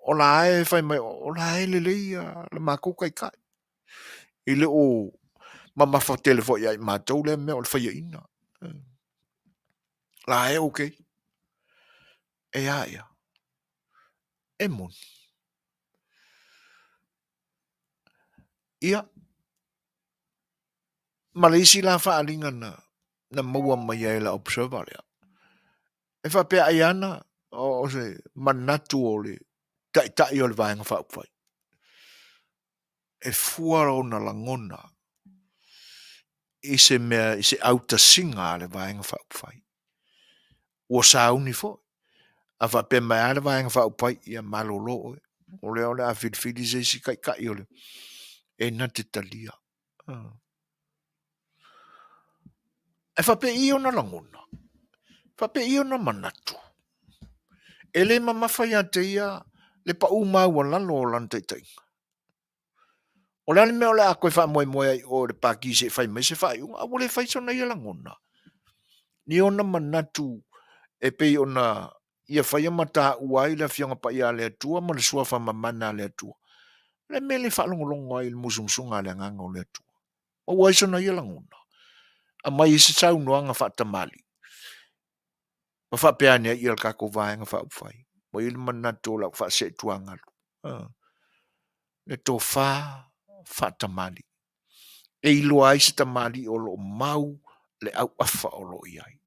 O la e fai mai, o la e lelei le matou taitai. E le o mamafa tele foi ia i matou lea mea o le faiaina. La e okay. E a ia? E moni. Ia, ma le isi la faaaliga na, na maua mai ai e le Observer lea, e faapea ai ana o se manatu o le Taitai o le Vaega Faaupufai, e fua lona lagona i se mea, i se autasiga a le Vaega Faaupufai. Ua sauni foi, a faapea mai lava le Vaega Faaupufai, ia malolo oe, o lea o le a filifili se isi Taitai o le e na te talia. Ae faapei ona lagona, faapei ona manatu, e le mamafa ia te ia le pau maualalo o lana taitaiga. O le a le mea o le a toe faamoemoe ai i o i le Pati se i fai mai se faaiuga, a ua le fai sona ia lagona, ni ona manatu e pei ona ia faia ma taua ai le Afioga Paia a le Atua ma le Suafa Mamana a le Atua. O le mea le faalogologo ai i le musumusuga a le Agaga o le Atua. Maua ai sona ia lagona, aumai ai se saunoaga faatamalii, ma faapea ane ai ia le tatou Vaega Faaupufai. Ua i ai le manatu o lau faaseetuagalu, le tofa faatamalii, e iloa ai se tamalii o lo o mau le auafa o lo o i ai.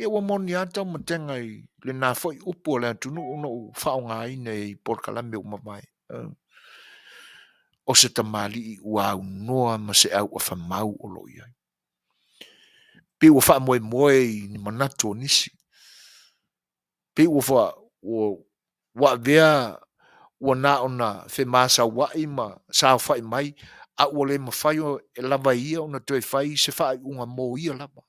Ia ua moni lava taumatega i lena foi upu a le atunuu na ou faaaogaina i polokalame ua mavae. O se tamalii ua aunoa ma se auafa mau o lo o i ai. Pei ua faamoemoe i ni manatu o nisi. Pei ua fa, ua, ua avea ua na ona femasauai ma saofai mai, a ua le mafai e lava ia ona toe fai se faaiuga mo ia lava.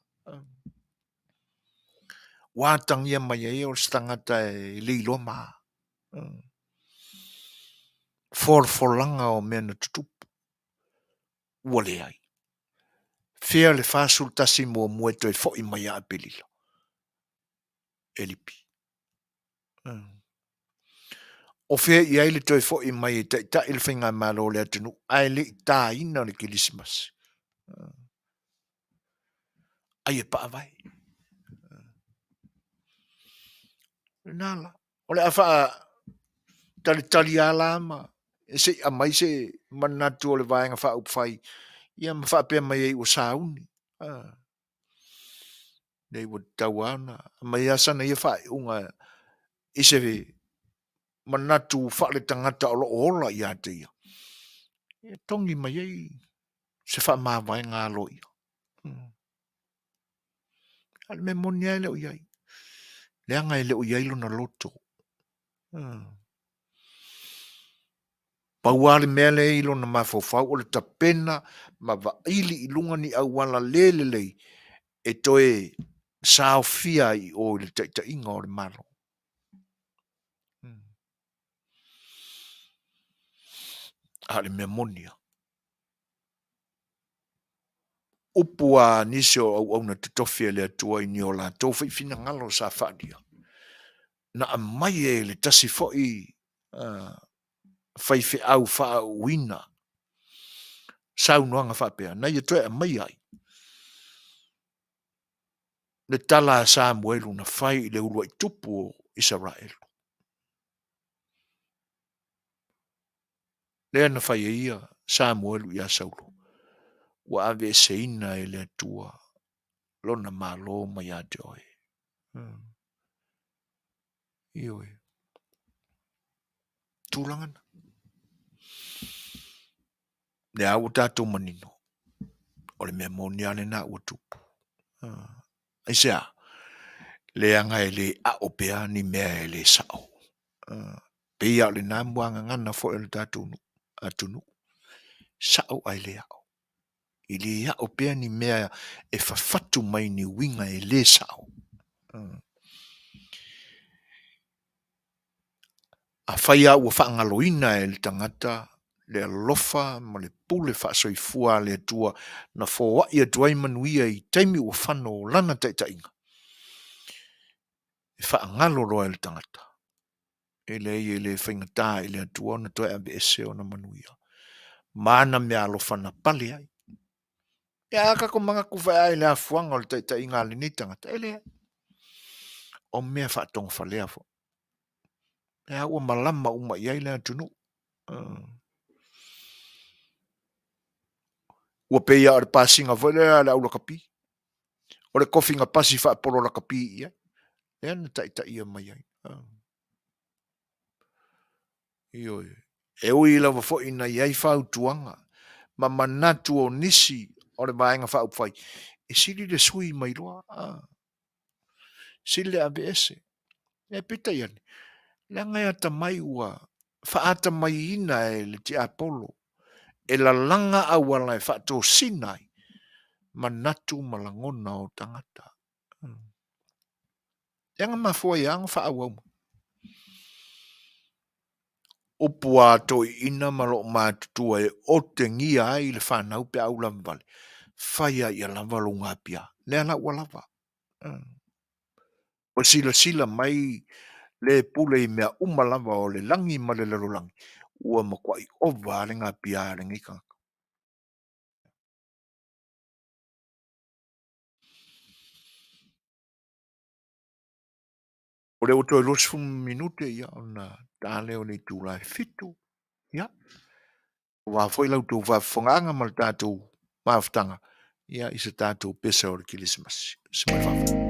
Ua atagia mai ai o se tagata e le iloa ma. Folafolaga o mea na tutupu. Ua leai. Fea le 41 muamua e toe foi mai ia Aperila? E lipi. O fea i ai le toe foi mai e taitai le faigamalo o le atunuu ae le i taina le Kerisimasi? Ai e paavae. Lena la. O le a faatalitali lava la ma e se i aumai se manatu o le Vaega Faaupufai ia ma faapea mai ai ua sauni. Nei ua tatau lava ona aumai lava sana ia faaiuga i se manatu faaletagata o lo o ola ia te ia, e togi mai ai se faamavaega aloaia. A o le mea moni lava e le o i ai, leaga e le o i ai lona loto. Pau lava le mea lea i lona mafaufau o le tapena ma vaili i luga ni auala le lelei e toe saofia ai i o i le taitaiga o le Malo. A o le mea moni lava, upu a nisi o auauna totofi a le Atua i ni o latou foi finagalo sa faaalia, na aumai e le tasi foi faifeau faauuina saunoaga faapea, na ia toe aumaia ai le tala a Samuelu na fai i le uluai tupu o Isaraelu. Lea na fai ai ia Samuelu ia Saulo, ua aveeseina e le Atua lona Malo mai ia te oe. Ioe. Tulaga na. Lea ua tatou manino, o le mea moni lava lena ua tupu. Aisea? Leaga e le ao pea ni mea e le sao. Pei lava o lena muagagana foi o le tatou atunuu, sao ae le ao. E le ao pea ni mea e fafatu mai ni uiga e le sao. Afai lava ua faagaloina e le tagata le alofa ma le pule faasoifua a le Atua na foai atu ai manuia i taimi ua fano o lana taitaiga, e faagalo loa e le tagata. E leai, e le faigata i le Atua ona toe aveese ona manuia ma ana meaalofa na pale ai. Ia a tatou manatu foi lava i le afuaga o le taitaiga a lenei tagata, e leai. O mea faatogafalea foi. Lea ua malama uma i ai le atunuu. Ua pei lava o le pasiga foi lea a le au lakapi. O le tofi na pasi faapolo lakapi i ai, lea na taitaia mai ai. Ioe. E ui lava foi ina i ai fautuaga ma manatu o nisi o le Vaega Faaupufai, e sili le sui mai loa, sili le aveese. Ae peitai ane, leaga e atamai ua faatamaiina e le tiapolo e lalaga auala e faatosina ai manatu ma lagona o tagata. Leaga mafua ai lava ona faaauau mai. Upu a toeaiina ma loomatutua e otegia ai le fanau pe a ulavavale, fai lava ia lava lou gapia. Lea la ua lava. Ua silasila mai le pule i mea uma lava o le lagi ma le lalolagi, ua matuai ova lava le gapia a lenei tagata. O lea ua toe 20 minute ia ona ta lea o le itula e 7. Ia, aua foi la outou faafofogaaga ma le tatou mafutaga ia i se tatou pese o le Kerisimasi. Se mai faafetai.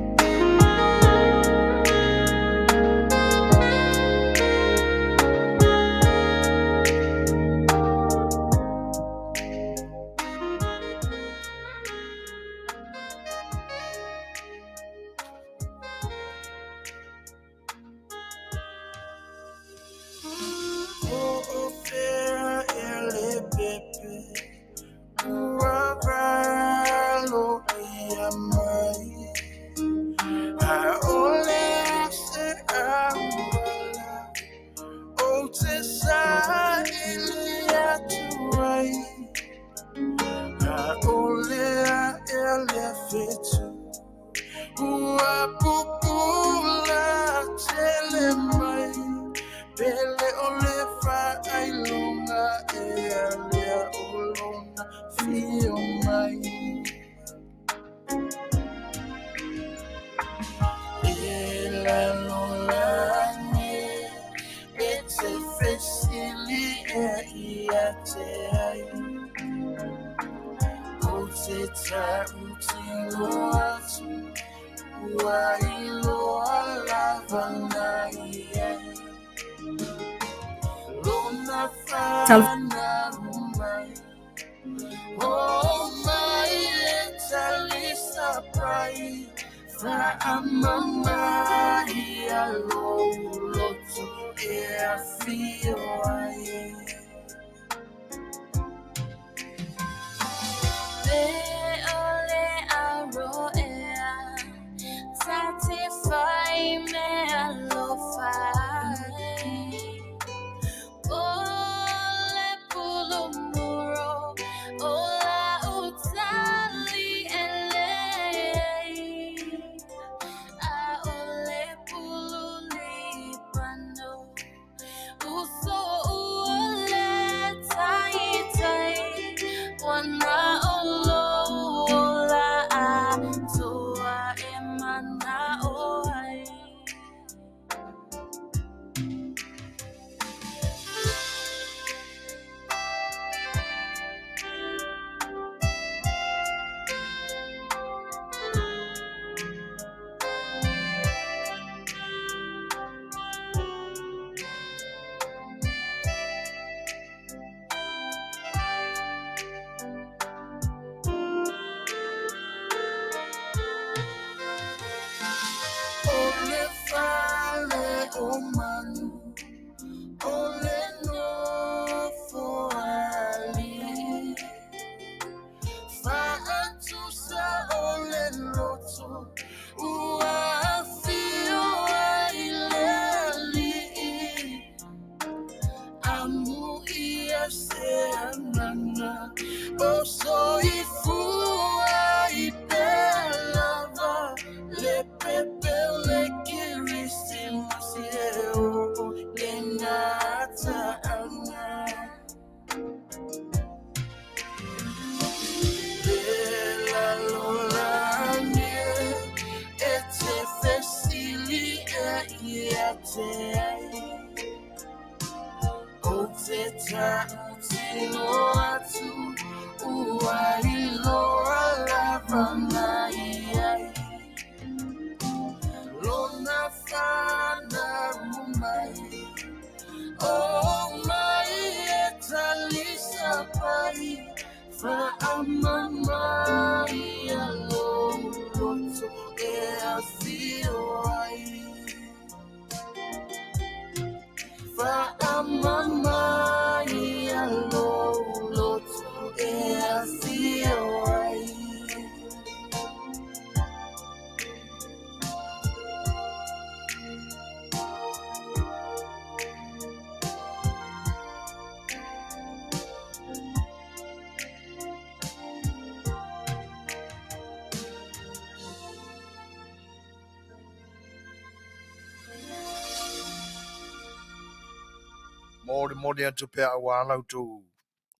Molimoli atu pea aua la outou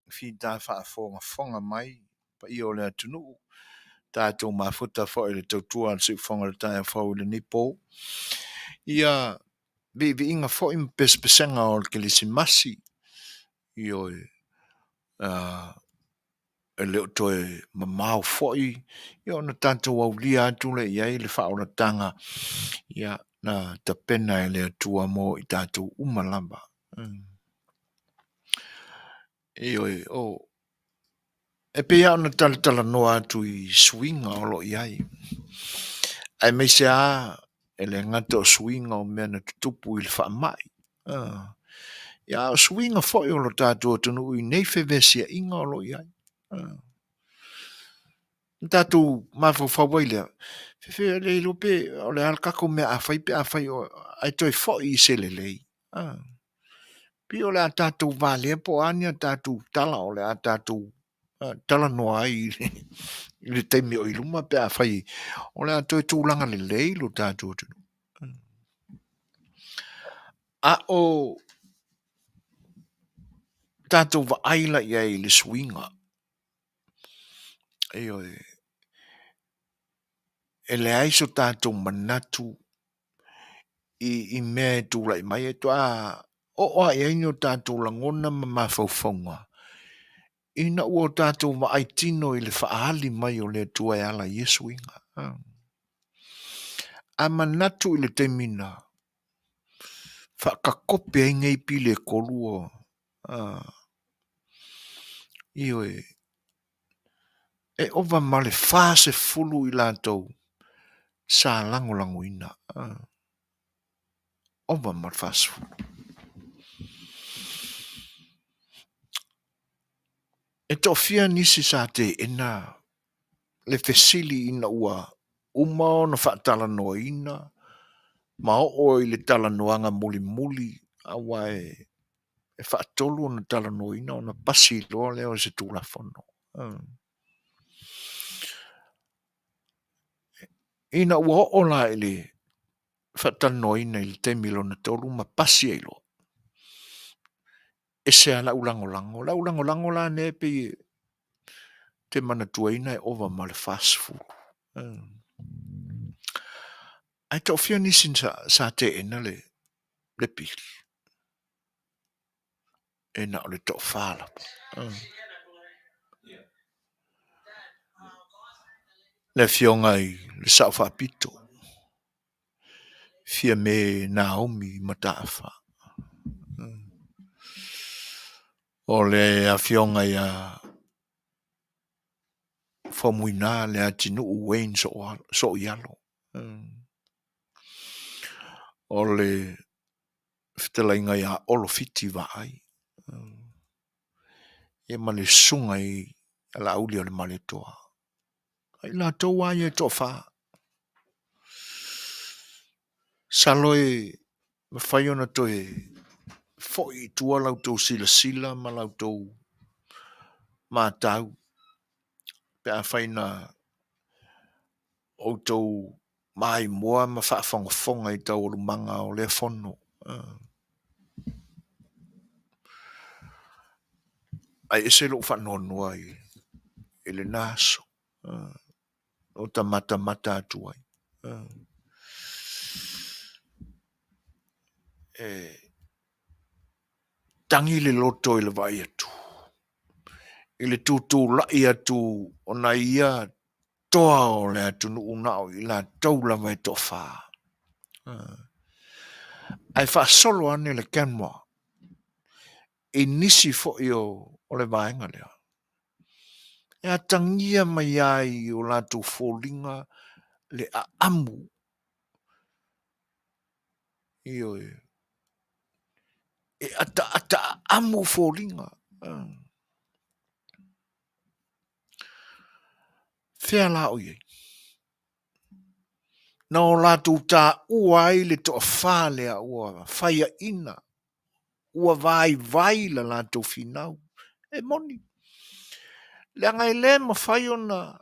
fita faafogafoga mai paia o le atunuu, tatou mafuta foi i le tautua a le siufofoga o le taeao fou i lenei po. Ia viiviiga foi ma pesepesega o le Kerisimasi, ioe, e le o toe mamao foi ia ona tatou aulia atu lea i ai le faaolataga ia na tapena e le Atua mo i tatou uma lava. Ioe, o e pei lava ona talatalanoa atu i suiga o lo o i ai, aemaise lava e le gata o suiga o mea na tutupu i le faamai, ia a o suiga foi o lo tatou atunuu i nei fevesiaiga o lo o i ai. Na tatou mafaufau ai lea, fefe le iloa pe o le a le tatou mea a fai pe afai ae toe foi i se lelei. Pei o le a tatou valea po o a ni a tatou tala o le a tatou talanoa ai i le taimi o i luma pe afai o le a toe tulaga lelei lo tatou atunuu. A o tatou vaai la i ai i le suiga, ioe, e leai so tatou manatu i mea e tulai mai, e toa oo lava i ai ni o tatou lagona ma mafaufauga ina ua o tatou vaai tino i le faaali mai o le Atua e ala i ia suiga. A manatu i le taimi na faatakope ai nei pili e tolu o, ioe, e ova ma le 40 i latou sa lagolagoina. Ova ma le 40. E toafia nisi sa teena le fesili ina ua uma ona faatalanoaina ma oo i le talanoaga mulimuli aua e faatolu ona talanoaina ona pasi loa lea o se Tulafono. Ina ua oo la i le faatalanoaina i le taimi lona tolu ma pasi ai loa, ese lava lau lagolago. O lau lagolago la lea e pei e te manatuaina e ova ma le 40. Ae toafia nisi sa teena le pili? E na o le toafa lava. Le afioga i le Sao Faapito, Fiame Naomi Mataafa. O le afioga ia Faumuina Leatinuu Wayne Sooialo. O le fetalaiga ia Olo Fiti Vaai. Ia ma le susuga i Laauli o le Malietoa. O i latou lava ia e toafa. Masalo e mafai ona toe foi i tua la outou silasila ma la outou matau pe afai na outou maimoa ma faafogafoga i taualumaga o lea fono. Ae ese lou faanoanoa i lena aso o ta matamata atu ai. E tagi le loto i le vaai atu, i le tutulai atu o nai ia toa o le atunuu na o i latou lava e toafa. Ae faasolo ane le camera i nisi foi o le vaega lea. E atagia mai ai i o latou foliga le aamu. Ioe. E ataata aamu foliga. Fea la o i ai? Na o latou taua ai le toafa lea ua faiaina, ua vaivai la latou finau. E moni, leaga e le mafai ona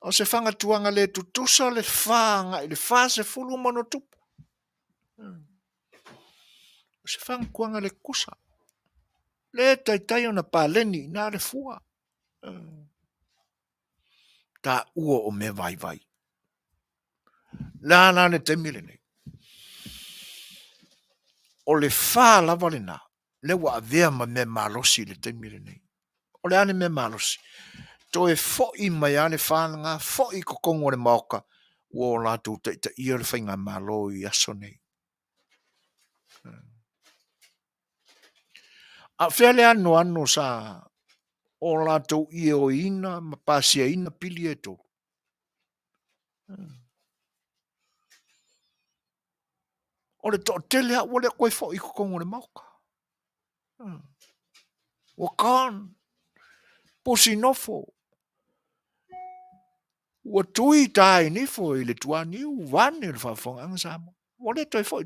o se fagatuaga le tutusa le fa agai le 40 ma ona tupu. O se fagatuaga le tutusa. Le taitai ona paleni i ina le fua. Taua o mea vaivai. Le a la le taimi lenei? O le fa lava lena, lea ua avea ma mea malosi i le taimi lenei. O le a le mea malosi? Toe foi mai lava le fa lena, foi i totonu o le Maota, ua o latou taitaia le faigamalo i aso nei. A o fea le anoano sa o latou ioeina ma pasiaina pili ia e tolu? O le toatele lava ua le toe foi i totonu o le Maota. Ua gone. Pusi nofo. Ua tui ta i nifo i le tuaniu vaeane le faafofogaaga a Samoa. Ua le toe foi.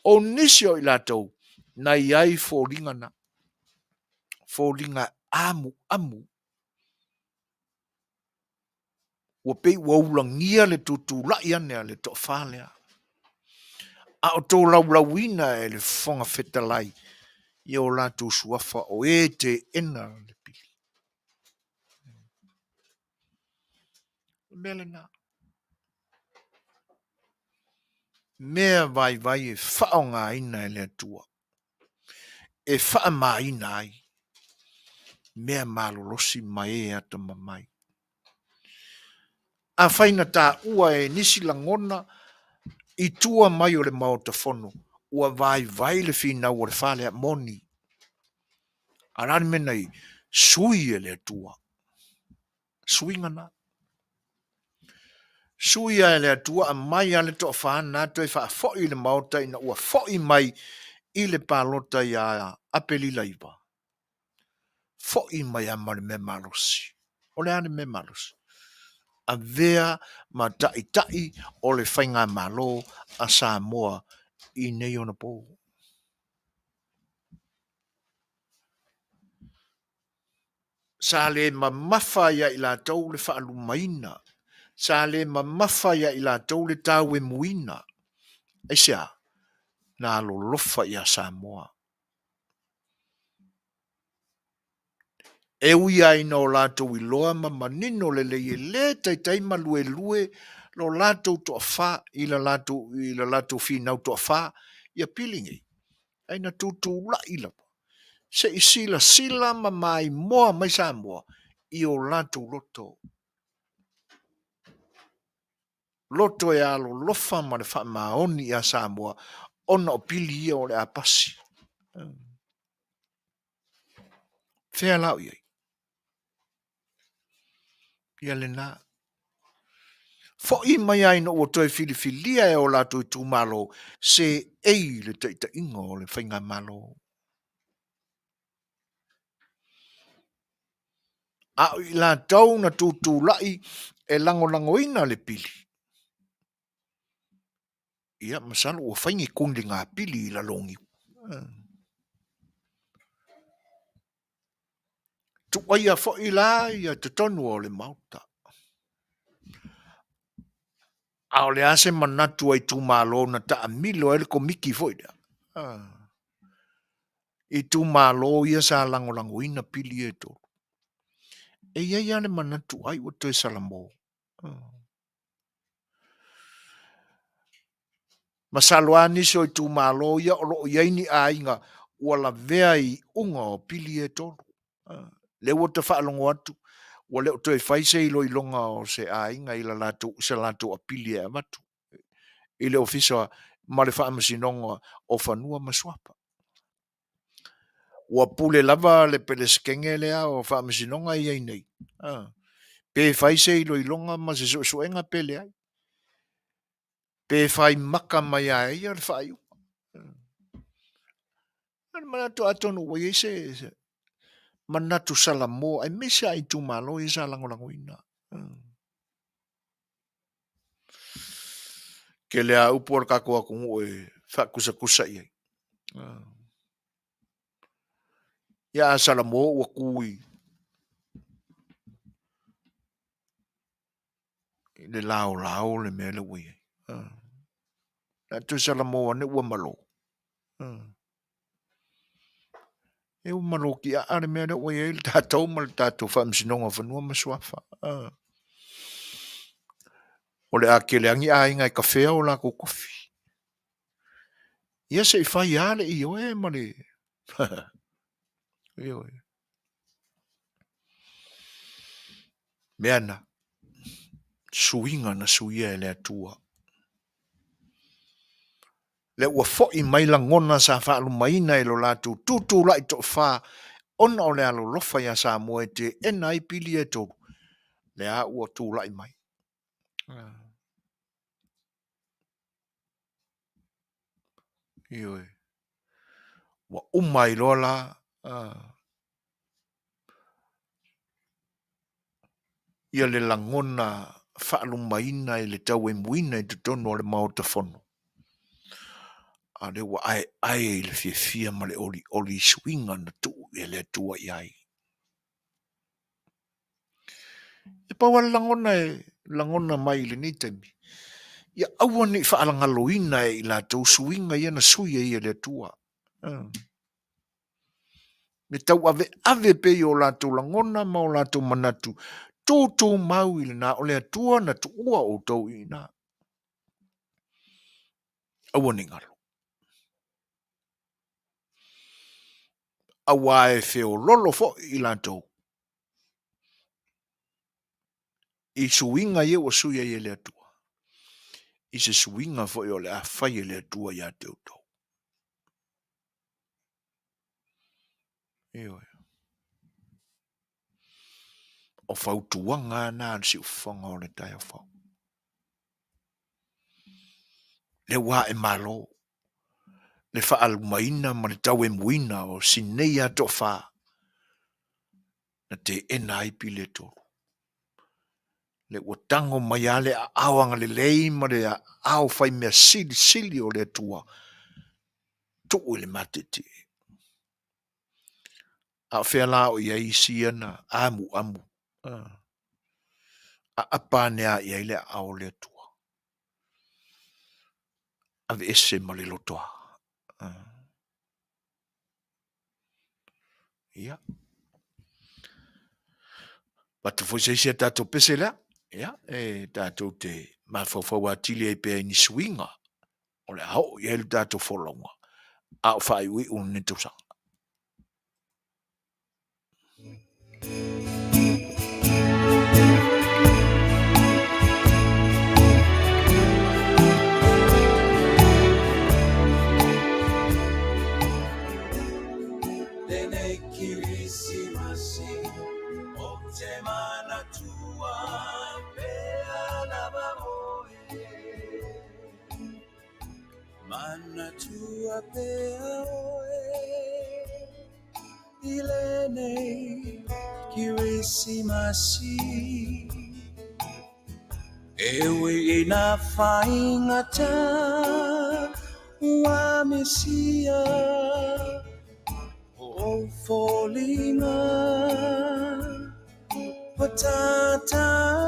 O nisi o i latou na i ai foliga na. Foliga amuamu. Ua pei ua ulagia le tutulai ane a le toafa lea. A o tolaulauina e le Fofoga Fetalai ia o latou suafa o e teena le pili. O le mea lena. Mea vaivai e faaaogaina e le Atua e faamaina ai mea malolosi ma e atamamai. Afai na taua e nisi lagona i tua mai o le Maota Fono, ua vaivai le finau o le fa lea, moni. A o le a le mea na i ai? Sui e le Atua. Suiga na. Suia e le Atua aumai lava le toafa lena toe faafoi i le Maota ina ua foi mai i le palota ia Aperila 9. Foi mai lava ma le mea malosi. O le a le mea malosi? Avea ma ta'ita'i o le Faigamalo a Samoa i nei ona po. Sa le mamafa ia i latou le faalumaina, sa le mamafa ia i latou le tauemuina. Aisea? Na alolofa ia Samoa. E ui lava ina o latou iloa ma manino lelei e le taitai maluelue lo latou toafa i la latou, i la latou finau toafa ia pili nei, ae na tutulai lava se i silasila ma maimoa mai Samoa i o latou loto. Loto e alolofa ma le faamaoni ia Samoa ona o pili ia o le a pasi. Fea la o i ai? Ia lena. Fo'i mai ai ina ua toe filifilia e o latou itumalo seei le taitaiga o le faigamalo. A o i latou na tutulai e lagolagoina le pili, ia masalo ua fai ni kuliga pili i lalogiu. Tuaia foi la ia totonu o le Maota. A o le a se manatu a itumalo na taamilo ai le komiti foi lea? Itumalo ia sa lagolagoina pili ia e tolu. E i ai lava le manatu ai ua toe salamo. Masalo lava nisi o itumalo ia o lo o i ai ni aiga ua lavea i iuga o pili ia e tolu. Lea ua ta faalogo atu ua le o toe fai se iloiloga o se aiga i la latou, se latou apili e avatu i le Ofisa ma le Faamasinoga o Fanua ma Suafa. Ua pule lava le Peresetene lea o Faamasinoga e i ai nei, pe fai se iloiloga ma se suesuega pe leai. Pe fai maka mai lava e ia le faaiuga. O le manatu atonu ua i ai se manatu salamo aemaise lava i itumalo ia sa lagolagoina. Tele lava upu a le tatou atunuu e faatusatusa i ai. Ia a salamo ua tu i le laolao le mea lea ua i ai. A toe salamo ane ua malo. E ua malo tiaa le mea lea ua i ai le tatou ma le tatou Faamasinoga o Fanua ma Suafa. O le a tele lava ni aiga e tafea o latou tofi. Ia se i fai lava le ioe ma le ioe. Mea na, suiga na suia e le Atua. Lea ua fo'i mai lagona sa faalumaina e lo latou tutulai toafa ona o le alolofa ia Samoa e teena ai pili ia e tolu, lea ua tulai mai. Ioe. Ua uma ai loa la ia le lagona faalumaina i le tauemuina i totonu o le Maota Fono, a o lea ua aeae i le fiafia ma le olioli i suiga na tuu e le Atua i ai. E pau lava le lagona e lagona mai i lenei taimi, ia aua ne i faalagaloina e i latou suiga ia na sui ai e le Atua. Me tauaveave pea i o latou lagona ma o latou manatu, tutumau i lena, o le Atua na tuua outou i ina. Aua ne i galo. Auā e feololo foi i latou i suiga ia ua sui ai e le Atua, i se suiga foi o le a fai e le Atua ia te outou. Ioe. O fautuaga na a le siufofoga o le taeao fou. Lea ua ae malo le faalumaina ma le tauemuina o si nei lava toafa na teena ai pili e tolu. Le ua tago mai lava le aao agalelei ma le aao fai mea silisili o le Atua, tuu i le matietie. A o fea la o i ai isi ia na amuamu, aapa ane lava i ai le aao o le Atua. Aveese ma le lotoa. Ia. Avatu foi se isi a tatou pese lea, ia, e tatou te mafaufau atili ai pea i ni suiga o le a oo i ai le tatou folauga, a o faaiuiu lenei tausaga. Lenei Kirisimasi o te manatua pea lava oe. Manatua pea oe i lenei Kirisimasi. E ui ina faigata ua misia o foliga ua tatagase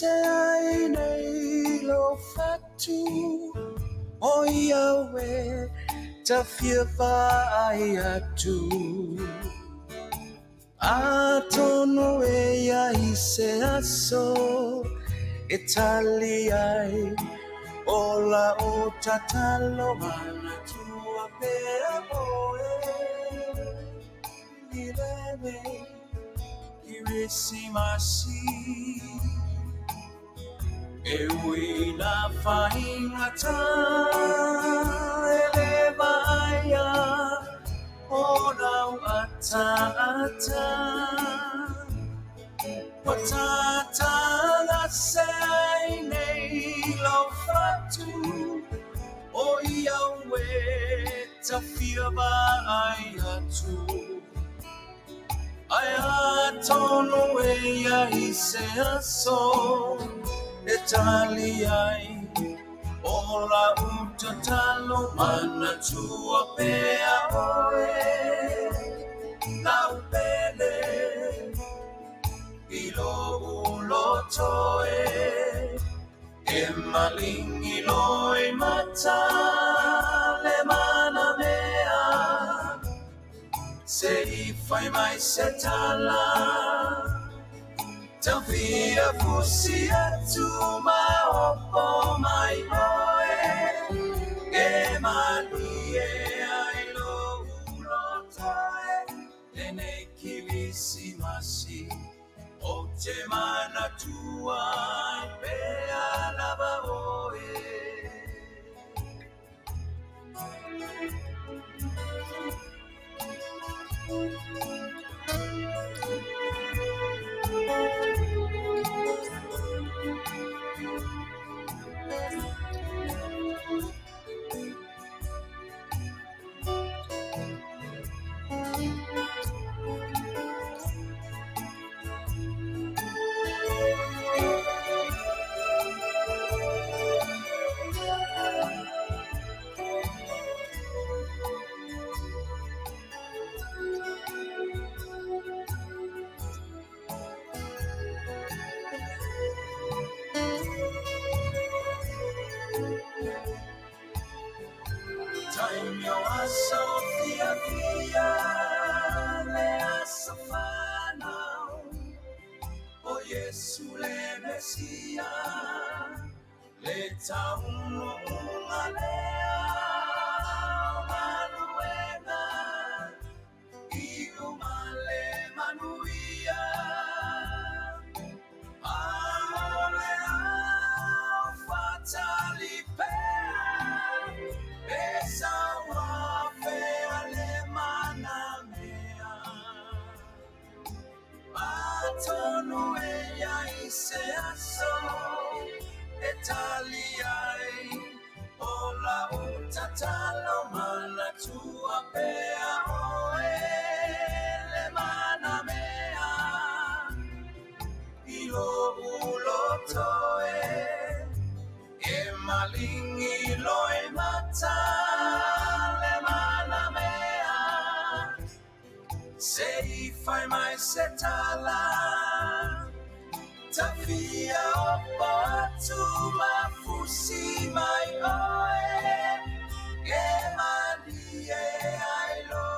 ai nei lou fatu o ia e ta fia vaai atu. Atonu e i ai se aso e tali ai o lau tatalo manatua pea oe i lenei Kirisimasi. E ui ina faigata e le vaaia o lau ataata ua tatagase ai nei lou fatu o ia e ta fia vaai atu. Ae atonu e i ai se aso e tali ai o lau tatalo manatua pea oe lau pele i lou loto e e malingi loimata le manamea se i fai mai se tala tau fia fusi atu ma opo mai oe e malie ai lou loto e lenei Kirisimasi o te manatua pea lava oe. Taimi o aso fiafia le aso fanau o Iesu le Mesia le taunuuga lea o galuega i uma le manuia a o le ao fatali pea e sauafea le manamea. Atonu e i ai se aso e tali ai o lau Malingi loi mata le manamea Se i fai mai se tala Tafia opo atu mafusi mai oe E malie ai lo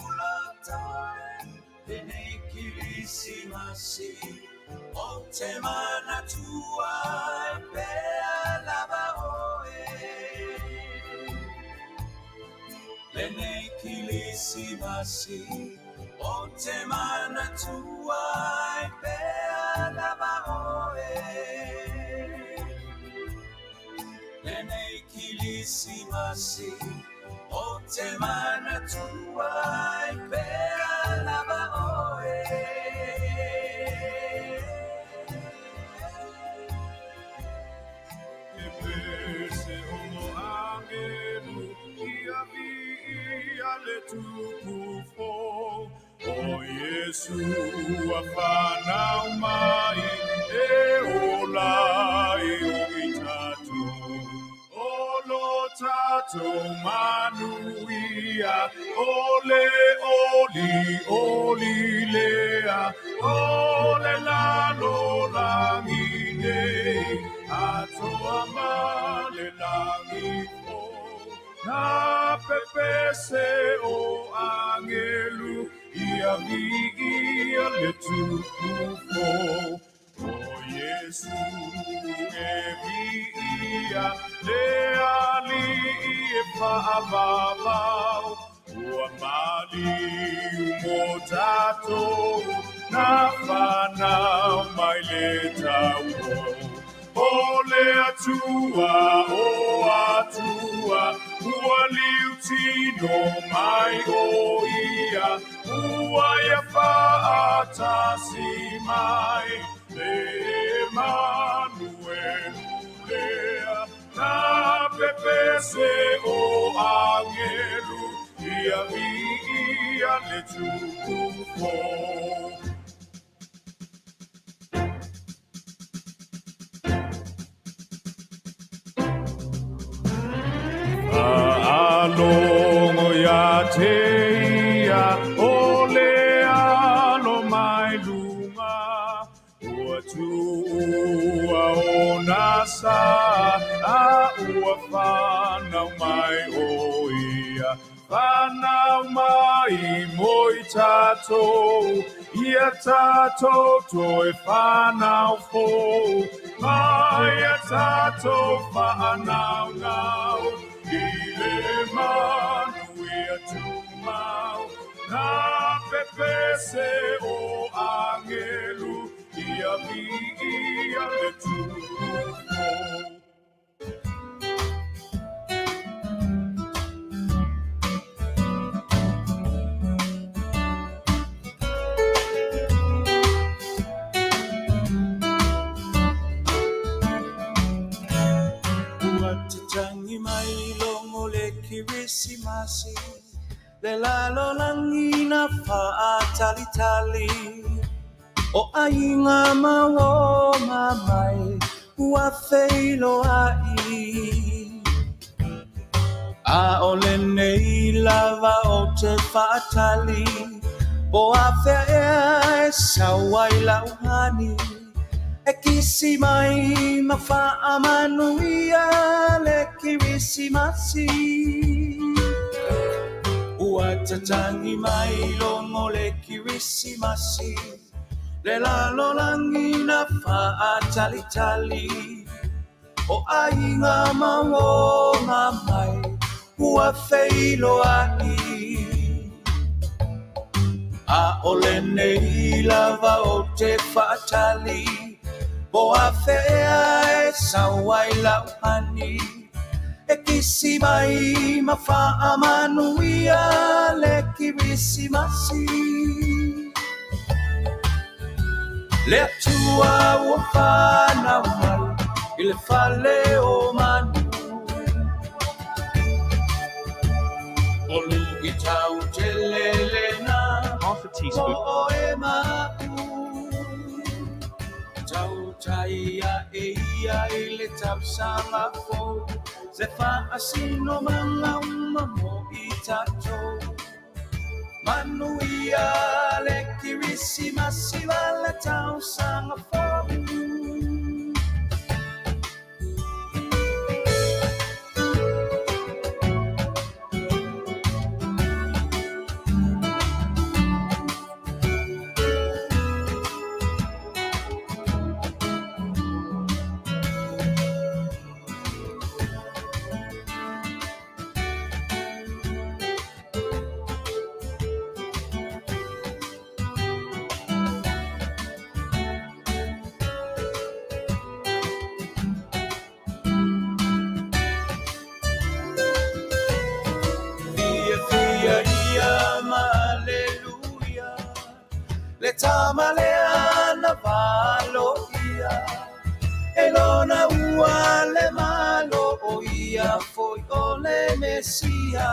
ulotoe Lenei kirisimasi O te manatua e pea lava oe Lenei kirisimasi O te manatua e pea lava oe Lenei kirisimasi O te manatua e pea lava oe E pese o angelu ia vi ia le tupu fou. O Iesu a whanau mai e ola i o i tātou. O lo tātou manuia, o le oli oli lea, o le lalo langi nei, atoa ma le langi fou. Na pepese o angelu, ia vi ia le tupu fou. O Iesu e vi ia, le ali e whaavavau. Ua mali mo tātou, nā whanau mai le tau. O le atua, o atua, ua liu tino mai o ia, ua ia whaatasi mai, le manuelu lea, na pepese o angelu, ia vi ia le tupu fou. Alogo ia te ia, o le alo mai lunga, ua tuua o nasa, a ua whanau mai o ia. Whanau mai mo i tātou, ia tātou toe whanau fou, mai a tātou whanau nau, i le manu ia tumau, nā pepese o angelu, ia vi ia le tupu fou. Ua tatangi mai longo le kirisimasi Le lalo langi na whaatalitali O aiga ma o mamai ua feiloai A o lenei lava o te whaatali Po a fea ea e sau ai lauhani E kisi mai ma whaamanuia le kirisimasi Ua tatangi mai longo le kirisimasi Le lalo langi na whaatalitali O aiga ma o mamai ua feiloai A o lenei lava o te whaatali Po a fea e sau ai lauhani E kisi mai ma whaamanuia le kirisimasi Le atua ua whanau mai i le fale o manu O lui tau te lelena Half a teaspoon. O e ma'u Tau tai a e ia i le tausaga fou, se faasinomaga uma mo i tatou. Manuia le Kerisimasi ma le tausaga fou. Fiafia ia ma aleluia, le tama lea na valoia, e lona ua le malo o ia foi o le Mesia.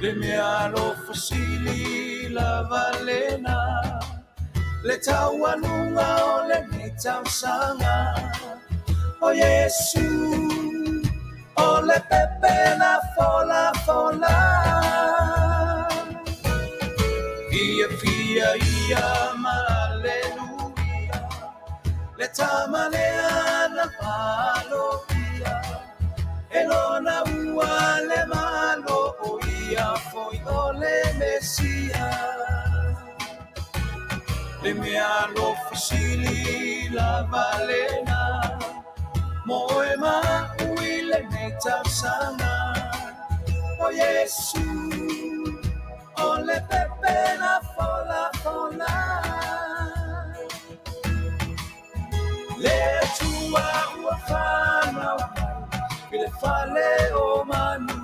Le mea alofa sili lava lena, le taualuga o lenei tausaga. O Iesu, o le pepe na folafola. Fiafia ia ma aleluia, le tama lea na valoia, e lona ua le malo o ia foi o le Mesia. Le mea alofa sili lava lena, mo oe ma au i lenei tausaga. O Iesu, o le pepe na folafola. Le Atua ua fanau mai i le fale o manu.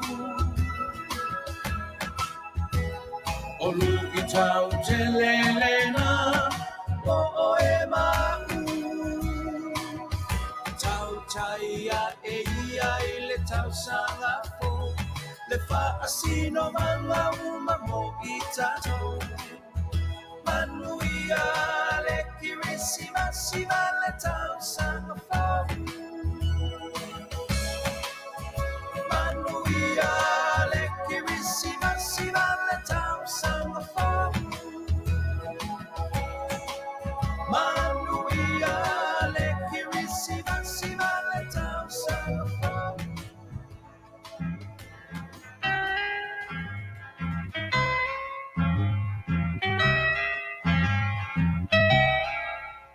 O luitau tele lena mo oe ma au. Tautai ae ia i le tausaga fou, le faasinomaga uma mo i tatou. Manuia le Kerisimasi ma le tausaga fou. Manuia le Kerisimasi ma le tausaga fou. Manuia le Kerisimasi ma le tausaga fou.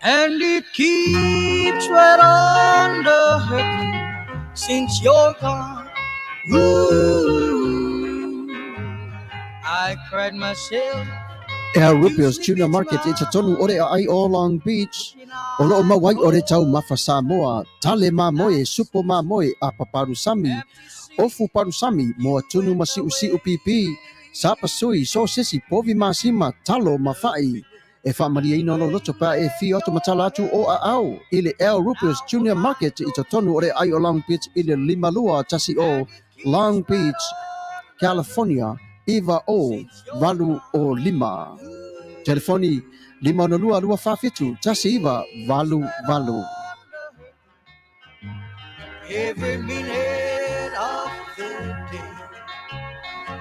And it keeps right on to hurting since you're gone. Ooh, I cried myself El Rubio's Tuna Market i totonu o le aai o Long Beach, o loo maua ai o le taumafa Samoa, tale mamoe, supo mamoe, apa palusami, ofu palusami, moa tunu ma siusiu pipi, sapasui, sosesi, povi masima, talo ma fa'i. E faamalieina lou loto pe a e afio atu ma tala atu o aao i le El Rubio's Junior Market i totonu o le aai o Long Beach i le 5210 Long Beach, California 90805. Telefoni 562 247 1988. Every minute of the day,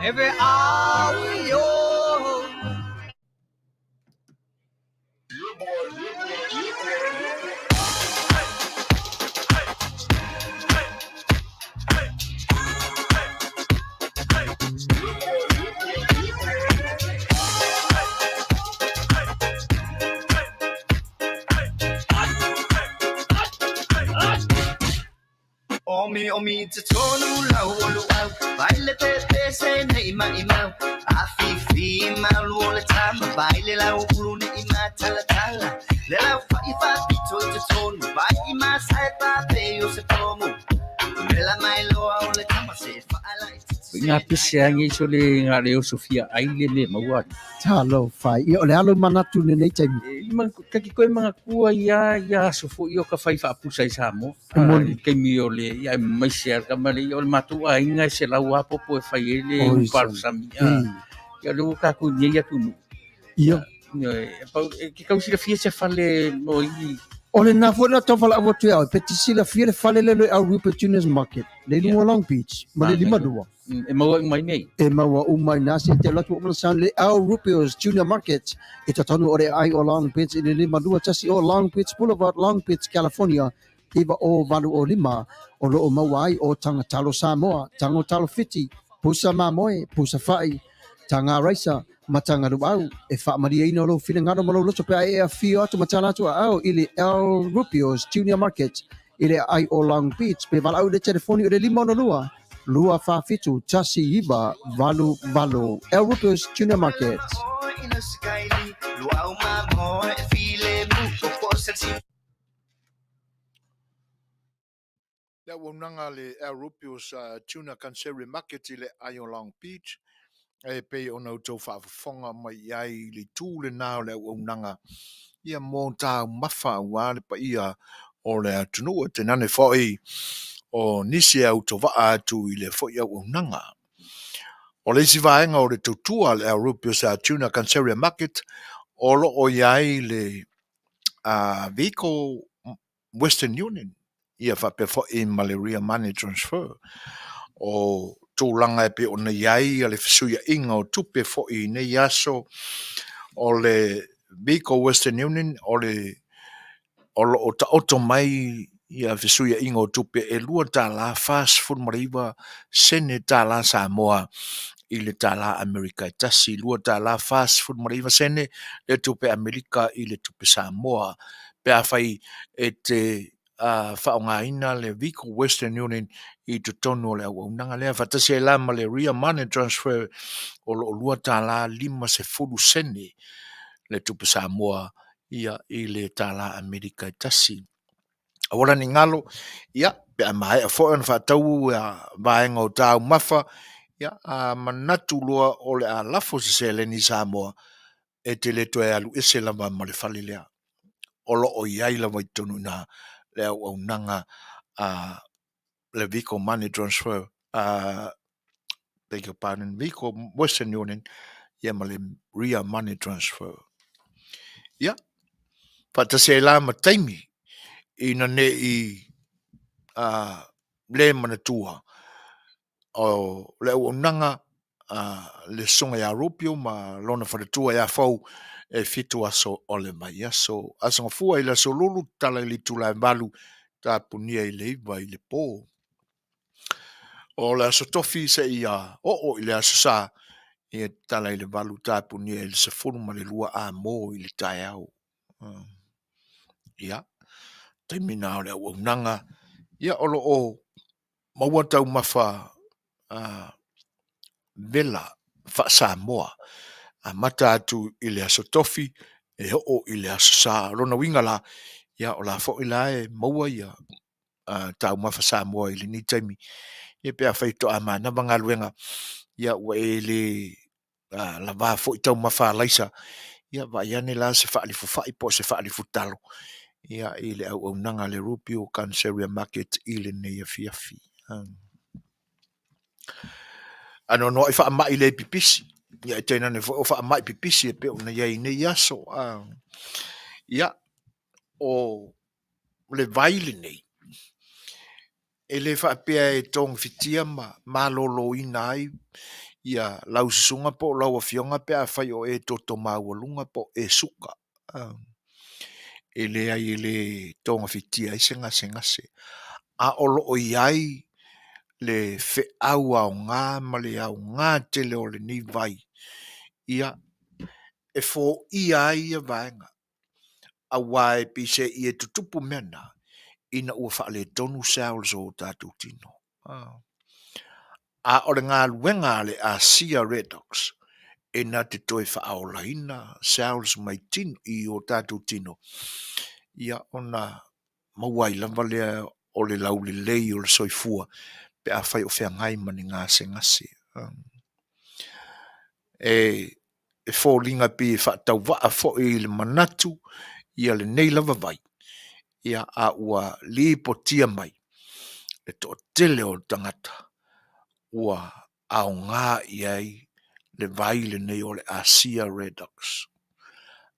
every hour you're Omi omi te tonu lau o luau, vai le pepe se nei mai mau. A fifi malu o le tama, vai le lau ulu nei ma tala tala. Le lau fai fa pito te tonu, vai i ma sai pa pe o se pomu. Mela mai loa o le tama se fa ala i te Ngā pese angi so le ngā leo Sofia ai le le maua. Talofa. Ia o le alo manatu lenei taimi. E, ma, kaki koe mga kua ia ia aso fo i o ka whai whaapusa i Samoa. E moni. Kaimi o le ia mai se ar ka male o le mātou a inga e se lau apopo e whai e le Oi, uparu sami. Ia le o kākou nei atu nu. Ia. E, pau, e, ke kausila fia se fale mo i O lena foi na tau valaau atu ia oe, pe te silafia le fale lea le El Rupio Juniors Market, le i luga o Long Beach, ma le 52. E maua uma i nei. E maua uma i na se te alu atu ua uma ona le El Rupio's Junior Market i totonu o le aai o Long Beach i le 521 o Long Beach Boulevard, Long Beach, California 90805, o lo o maua ai o taga talo Samoa, tago talo Fiti, pusa mamoe, pusa fai, taga raisa, ma taga luau. E faamalieina lou finagalo ma lou loto pe a e afio atu ma tala atu aao i le El Rupio's Junior Market i le aai o Long Beach pe valaau i le telefoni o le 562 247 1988. El Rupio's Junior Market. Le auaunaga a le El Rupio's Tuna Conservatory Market i le aai o Long Beach, e pei ona outou faafofoga mai i ai i le itu lena o le auaunaga ia mo taumafa aua le paia o le atunuu, e tainane foi o nisi e autovaa atu i lea foi auaunaga. O le isi vaega o le tautua a le El Rupio's Tuna Conservatory Market, o lo o i ai le vehicle Western Union, ia faapea foi ma le Ria Money Transfer. O tulaga e pei ona i ai le fesuiaiga o tupe foi i nei aso, o le vehicle Western Union o le o lo o taoto mai ia fesuiaiga o tupe e $2.49 tala Samoa i le tala Amerika e tasi, $2.49 le tupe Amerika i le tupe Samoa. Pe afai e te faaaogaina le vehicle Western Union i totonu o le auaunaga lea, faatasi ai la ma le Ria Money Transfer o lo o $2.50 le tupe Samoa ia i le tala Amerika e tasi. Aua la ne i galo, ia, pe a maea foi ona faatau vaega o taumafa, ia, a manatu loa o le a lafo se seleni i Samoa, e te le toe alu ese lava ma le fale lea. O lo o i ai lava i totonu i ina le auaunaga a le vehicle money transfer, beg your pardon, vehicle Western Union, ia ma le Ria money transfer. Ia, faatasi ai la ma taimi ina ne i le manatua o le auaunaga a le Susuga ia Rupio ma lona faletua ia Fou e 7 aso o le vaiaso. Aso Gafua i le aso Lulu, tatala i le itula e 8, tapunia i le 9 i le po. O le aso Tofi seia oo i le aso Sa, ia tatala i le 8, tapunia i le 12 amo i le taeao. Ia, taimi na o le auaunaga, ia o lo o maua taumafa vela faa-Samoa, amata atu i le aso Tofi e oo i le aso Sa. O lona uiga la, ia o la foi la e maua ia taumafa Samoa i lenei taimi. Ia pe afai faatoa manava galuega, ia ua e le lava foi taumafa a laisa, ia vaai ane la se faalifufai po o se faalifutalo ia i le auaunaga a le Rupio Canceria Market i lenei afiafi. Anoanoai faamai le pipisi, ia e tainane foi o faamai pipisi e pei ona i ai i nei aso. Ia, o le vai lenei, e le faapea e togafitia ma maloloina ai ia lau susuga po o lau afioga pe afai o e toto maualuga po o e suka. E leai e le togafitia ai se gasegase, a o lo o i ai le feau aoga ma le aoga tele o lenei vai, ia, e foia ai ia vaega. Aua e peiseai e tutupu mea na ina ua faaletonu cells o tatou tino. A o le galuega a le Asia Redox e na te toe faaolaina cells mai tino i o tatou tino, ia ona maua ai lava lea o le laulelei o le soifua pe afai o feagai ma ni gasegase. E foliga pei e faatauvaa foi i le manatu ia lenei lava vai, ia a ua lipotia mai le toatele o tagata ua aoga i ai le vai lenei o le Asia Redox.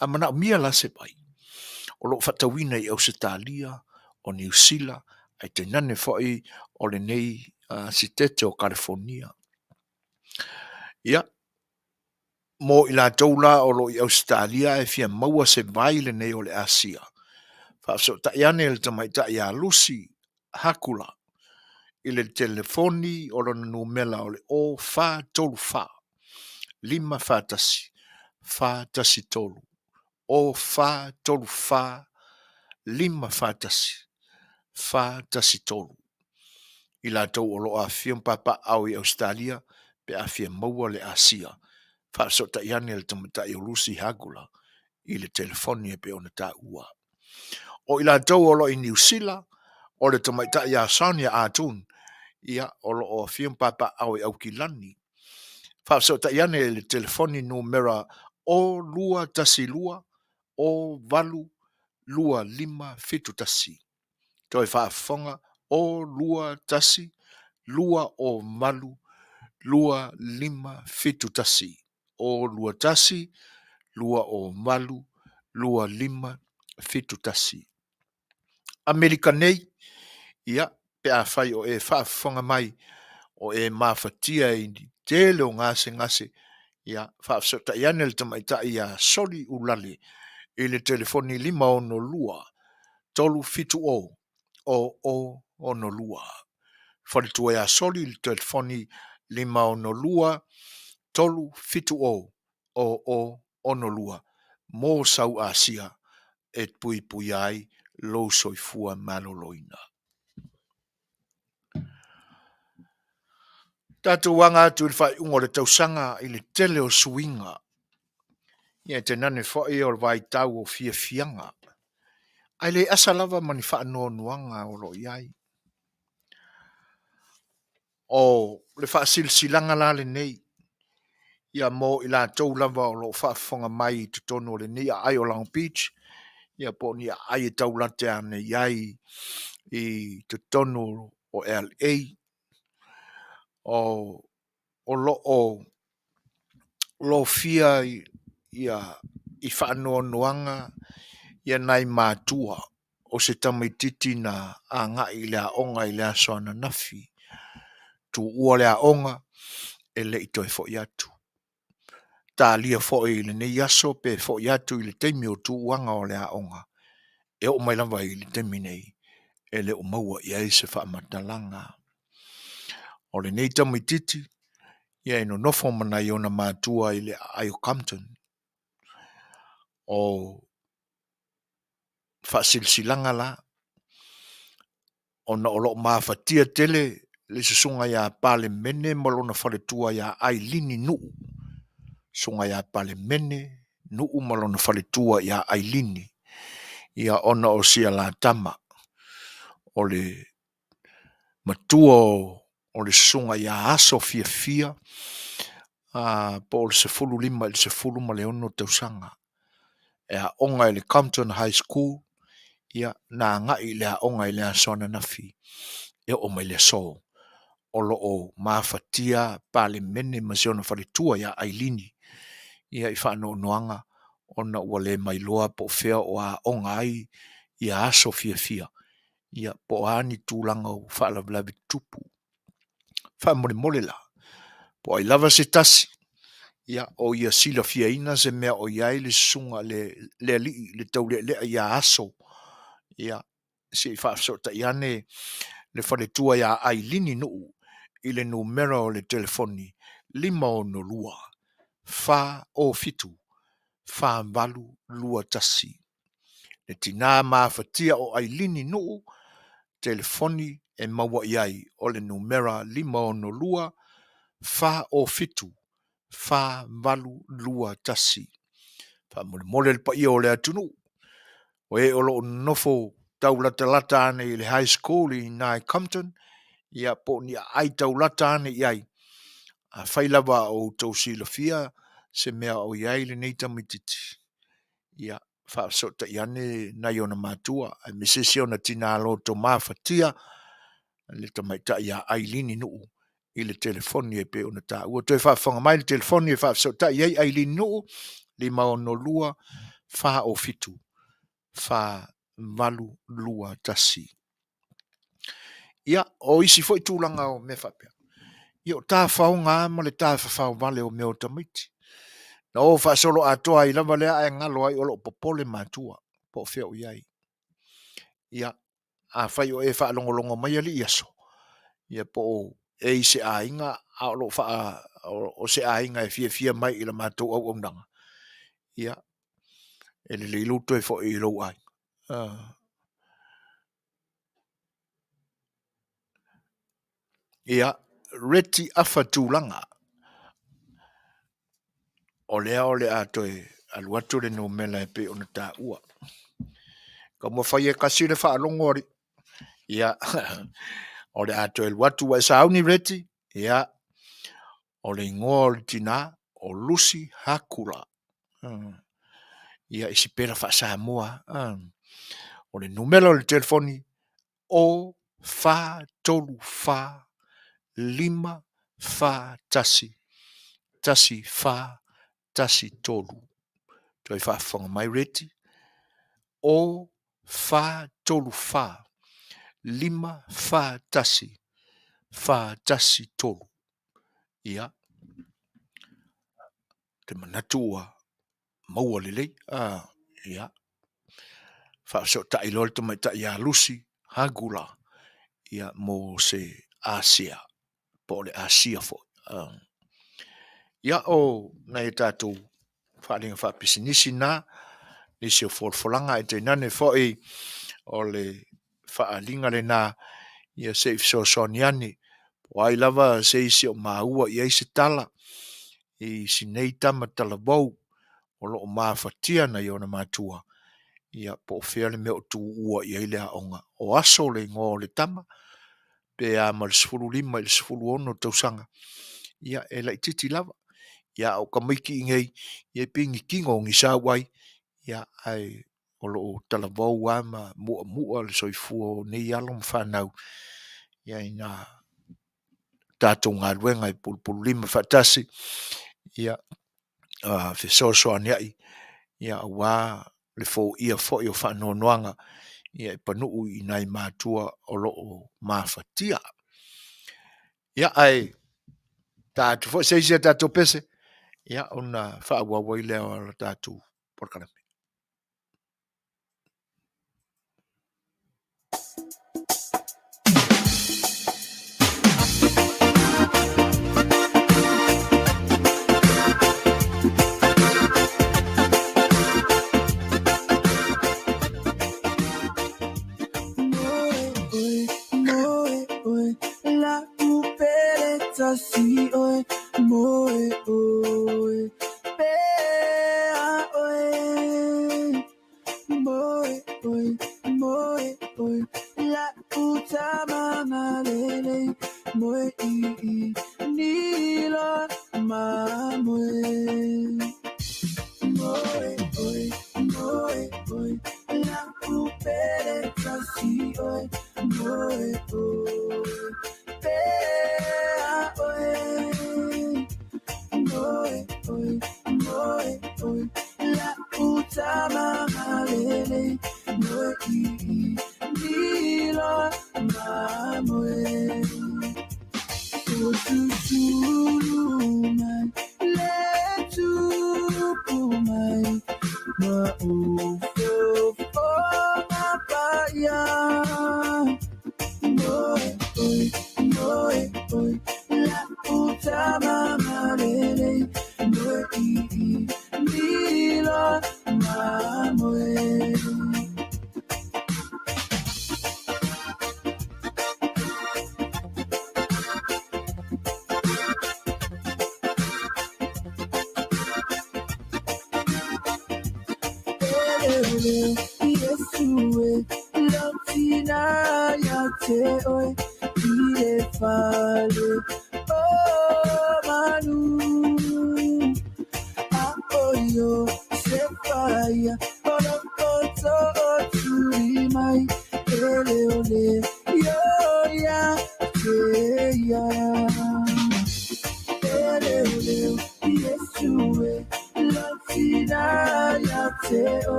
A manaomia la se vai, O lo o faatauina i Ausetalia, o Niu Sila, ae tainane foi o lenei sitete o Kalifonia. Ia, mo i latou la o lo o i Ausetalia ae fia maua se vai lenei o le Asia, faafesootai ane i le tamaitai ia Lucy Hakula i le telefoni o lona numera o le 0434 541 413 0434 541 413. I latou o lo o afifio ma papaaao i Ausetalia pe a fia maua le Asia, faafesootai ane le tamaitai o Lucy Hagula i le telefoni e pei ona taua. O i latou o lo o i Niu Sila, o le tamaitai ia Sonia Artoon, ia, o lo o afifio ma papaaao i Aukilani. Faafesootai ane i le telefoni numera 0212 08 2571. Toe faafofoga 021 208 2571. 021 208 2571. Amerika nei, ia, pe afai o e faafofoga mai, o e mafatia i le tele o gasegase, ia, faafesootai ane le tamaitai ia Soli Ulale i le telefoni 562 370 0062. Faletua ia Soli i le telefoni 562 370 0062 mo sau Asia e puipuia ai lou soifua maloloina. Tatou aga atu i le faaiuga o le tausaga i le tele o suiga. Ia e tainane foi o le vaitau o fiafiaga. Ae le asa lava ma ni faanoanoaga o lo o i ai. O le faasilasilaga la lenei, ia mo i latou lava o lo o faafofoga mai i totonu o lenei aai o Long Beach, ia po o ni aai e tau late ane i ai i totonu o LA, o lo o lofia ia i faanoanoaga ia nai matua o se tamaititi na agai i le aoga i le aso ananafi, tuua le aoga e le i toe foi atu. Talia foi i lenei aso pe foi atu i le taimi o tuuaga o le aoga, e oo mai lava i le taimi nei, e le o maua i ai se faamatalaga. O lenei tamaititi, ia e nonofo ma nai ona matua i le aai o Compton. O faasilasilaga la, ona o lo o mafatia tele le susuga ia Palemene ma lona faletua ia Ailini Nuu, susuga ia Palemene Nuu ma lona faletua ia Ailini, ia ona o si a la tama, o le matua o le susuga ia Aso Fiafia, po o le 15 i le 16 tausaga. E aoga i le Compton High School, ia, na agai i le aoga i le aso ananafi e oo mai le aso. O lo o mafatia Palemene ma si ona faletua ia Ailini ia i faanoanoaga ona ua le mailoa po o fea o aoga ai ia aso fiafia, ia po o a ni tulaga o faalavelave tutupu. Faamolemole la, po o ai lava se tasi, ia, o ia silafiaina se mea o i ai le susuga le, le alii, le taulealea ia Aso, ia, se i faafesootai ane le faletua ia Ailini Nuu i le numera o le telefoni 562 407 4821. Le tina mafatia o Ailini Nuu, telefoni e maua i ai o le numera 562 407 4821. Faamolemole le paia o le atunuu, o e o lo o nonofo taulatalata ane i le high school i ina i Compton, ia po o ni aai taulata ane i ai, afai lava o outou silafia se mea o i ai lenei tamaititi, ia faafesootai ane nai ona matua, aemaise si ona tina loto mafatia, le tamaitai ia Ailini Nuu i le telefoni e pei ona taua. Toe faafofoga mai le telefoni e faafesootai ai Ailini Nuu, 562 407 4 8 2 1. Ia, o isi foi tulaga o mea faapea, ia o tafaoga ma le tafafao vale o mea o tamaiti. Na o faasolo atoa ai lava lea ae galo ai o lo o popole matua po o fea o i ai. Ia, afai o e faalogologo mai alii aso, ia po o e i se aiga a o lo o faa, o se aiga e fiafia mai i la matou auaunaga, ia, e lelei lou toe foi i lou aiga. Ia, Reti Afa Tulaga, o lea o le a toe alu atu le numera e pei ona taua. Taumafai e kasi le faalogo alii. Ia, o le a toe alu atu ua e sauni Reti, ia, o le igoa o le tinā o Lucy Hakula. Ia, e sipela faa-Samoa lava. O le numera o le telefoni, 0 4 3 4 5 4 1 1 4 1 3. Toe faafofoga mai Reti, 0 4 3 4 5 4 1 4 1 3. Ia, te manatu ua maua lelei. Ia, faafesootai loa le tamaitai ia Lucy Hagula, ia, mo se Asia, po o le Asia foi. Ia, o nai a tatou faaaliga faapisinisi na, nisi o folafolaga ae tainane foi o le faaaliga lena, ia se i fesoasoani ane, po o ai lava se isi o maua i ai se tala i si nei tama talavou o lo o mafatia nai ona matua, ia po o fea le mea o tuua i ai le aoga. O Aso le igoa o le tama, pe a ma le 15 i le 16 tausaga, ia e laitiiti lava. Ia a o tamaiti i inei, ia e pei ni tino ni sauai, ia ae o lo o talavou lava ma muamua le soifua o nei alo ma fanau ia ina tatou galuega e pulupululima faatasi, ia fesoasoaniai ia aua le foia foi o faanoanoaga ia e panuu i nai matua o lo o mafatia. Ia ae ta atu foi se isi a tatou pese ia ona faaauau ai lea o le tatou polokalame.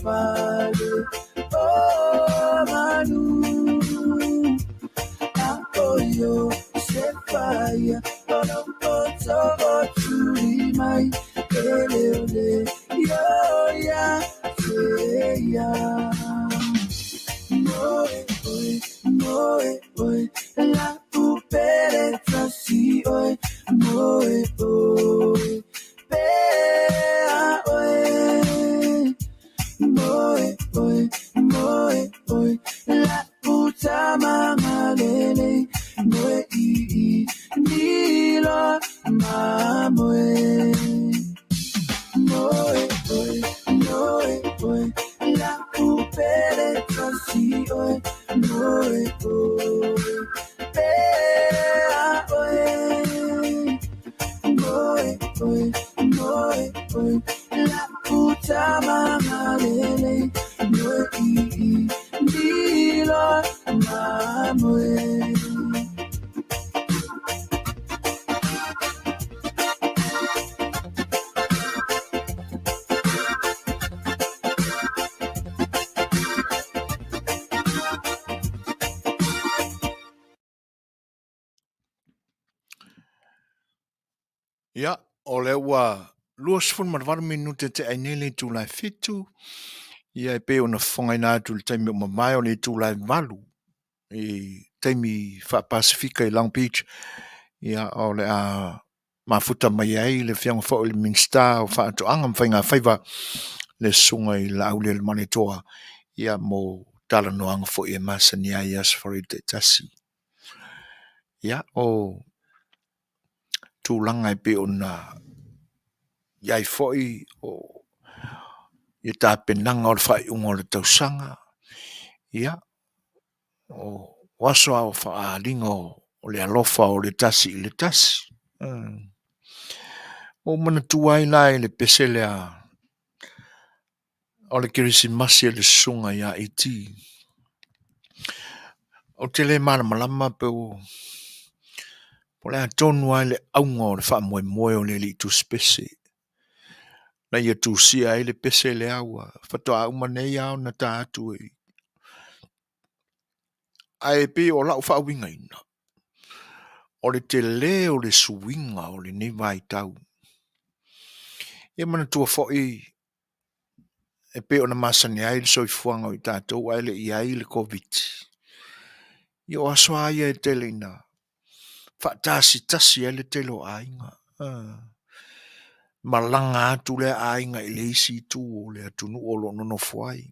fale o manu A o Iosefa ia o lou poto o tuli mai E leoleo ia te ia. Moe oe, moe oe, la'u pele tasi oe, moe oe, pea oe. Moe oe, moe oe, la'u tama malele, moe i i, ni loa mamoe. Moe oe, moe oe, la'u pele tasi oe, moe oe, pea oe. Moe oe, moe oe, la'u tama malele, moe i i, ni loa mamoe. Ia, o lea ua 28 minute te ai nei le itula e 7. Ia e pei ona fofogaina atu i le taimi o mavae o le itula e 8 i taimi faa-Pasefika i Long Beach. Ia, o le a mafuta mai ai le Afioga foi i le Minisita o Faatoaga ma Faigafaiva, le Susuga i le Laaulialemalietoa, ia mo talanoaga foi e masani ai i Aso Faraile taitasi. Ia, o tulaga e pei ona i ai foi o ia tapenaga o le faaiuga o le tausaga, ia, o aso lava o faaaliga o le alofa o le tasi i le tasi. Ua ou manatua ai la i le pese lea o le Kerisimasi a le Susuga ia ET. Ou te le malamalama pe o le a tonu lava le auga o le faamoemoe o le alii tusipese na ia tusia ai le pese lea ua faatoa uma nei lava ona ta atu i Ae pei o lau faauigaina, o le tele o le suiga o lenei vaitau. Ia manatua foi e pei ona masani ai le soifuaga o i tatou ae le i i ai le Koviti. Ia o aso lava ia e tele ina faatasitasi ai le tele o aiga. Malaga atu lea aiga i le isi itu o le atunuu o lo o nonofo ai.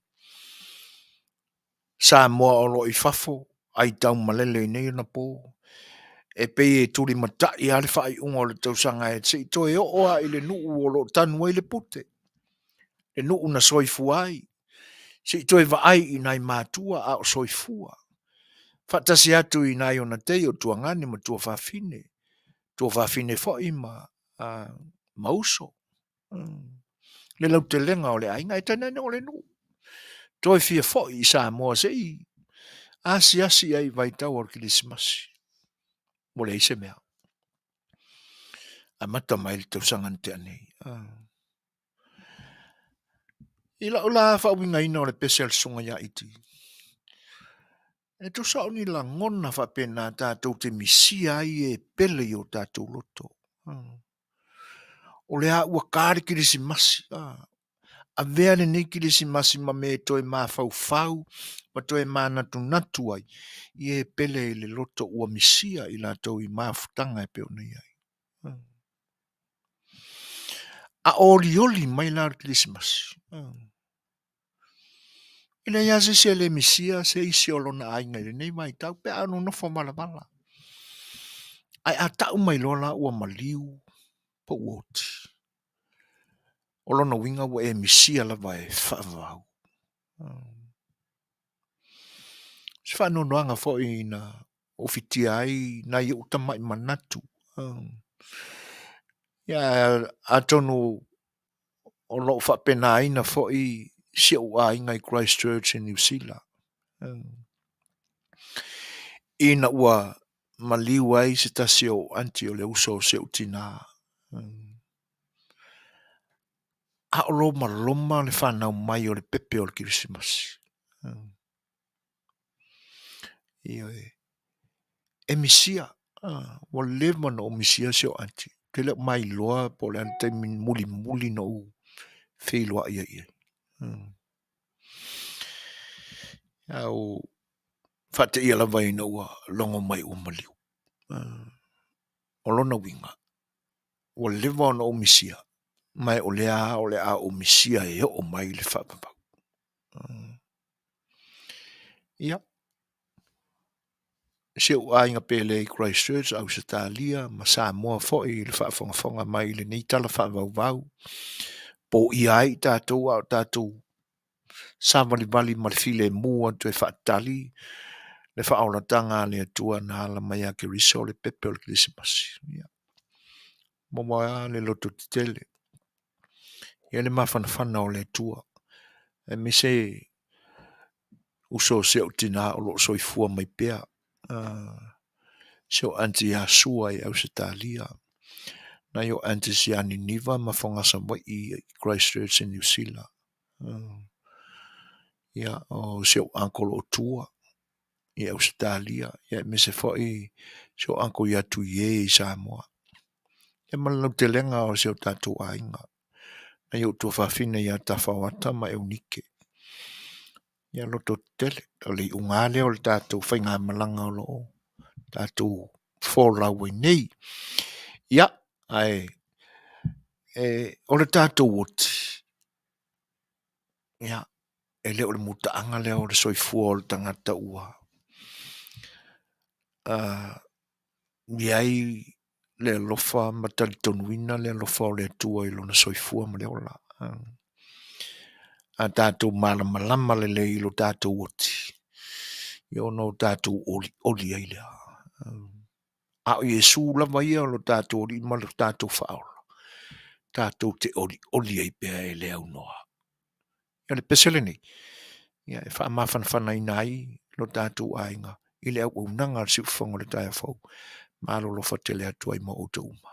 Samoa o lo o i fafo, ai taumalele i nei ona po. E pei e tulimatai lava le faaiuga o le tausaga e se i toe oo lava i le nuu o lo o tanu ai le pute, le nuu na soifua ai, se i toe vaai i nai matua a o soifua. Faatasi atu i nai ona tei o tuagane ma tuafafine, tuafafine foi ma, ma uso. Le lautelega o le aiga, e tainane o le nuu. Toe fia foi i Samoa se i asiasi i ai i vaitau o le Kerisimasi. Ua leai se mea. Amata mai le tausaga na tea nei. I lau la faauigaina o le pese a le Susuga ia Iti, e tusa o ni lagona faapena tatou te misia ai e pele i o tatou loto. O lea ua ka le Kerisimasi. Avea lenei Kerisimasi ma mea e toe mafaufau ma toe manatunatu ai i e pele i le loto ua misia i latou i mafutaga e pei ona i ai. A olioli mai la le Kerisimasi, e leai lava se isi e le misia se isi o lona aiga i lenei vaitau pe a nonofo valavala. Ae a tau mai loa la ua maliu po ua oti, o lona uiga ua e misia lava e faavavau. Se faanoanoaga foi na ofitia ai nai ou tamai manatu. Ia, atonu o lo o faapenaina foi si ou aiga i Christchurch i Niu Sila. Ina ua maliu ai se tasi o ou aunty o le uso o si ou tinā. A o lomaloma le fanau mai o le pepe o le Kerisimasi. Ioe. E misia. Ua leva ona ou misia si ou aunty. Ou te le o mailoa po o le a le taimi mulimuli na ou feiloai ai i ai. Ae ua faateia lava ina ua logo mai ua maliu. O lona uiga, ua leva ona ou misia, ma o lea lava o le a ou misia e oo mai le faavavau. Ia, si ou aiga pele i Christchurch, Ausetalia ma Samoa foi i le faafogafoga mai i lenei tala faavauvau, poia ai i tatou a o tatou savalivali ma le filemu atu e faatali le faaolataga a le Atua na ala mai ia Keriso le pepe o le Kerisimasi. Ia, maua lava le lototetele, ia le mafanafana o le Atua, aemaise uso o si ou tinā o lo o soifua mai pea, si ou aunty ia Sua i Ausetalia, nai ou aunties ia Niniva ma Fogasavaii i Christchurch i Niu Sila. Ia, o si ou uncle o Tua i Ausetalia, ia aemaise foi si ou uncle ia Tuiē i Samoa. Ia ma le lautelega o si o tatou aiga. Nai ou tuafafine ia Tafaoata ma Eunike. Ia loto tetele, o le iuga lava lea o le tatou faigamalaga o lo o tatou folau ai nei. Ia, ae o le tatou oti, ia, e le o le mutaaga lea o le soifua o le tagata ua i ai le alofa ma talitonuina le alofa o le Atua i lona soifua ma le ola. A tatou malamalama lelei i lo tatou oti, ia ona o tatou olioli ai lea. A o Iesu lava ia o lo tatou Alii ma lo tatou Faaola, tatou te olioli ai pea e le aunoa. O le pese lenei, ia e faamafanafanaina ai lo tatou aiga i le auaunaga a le siufofoga o le taeao fou. Malo alofa tele atu ai mo outou uma.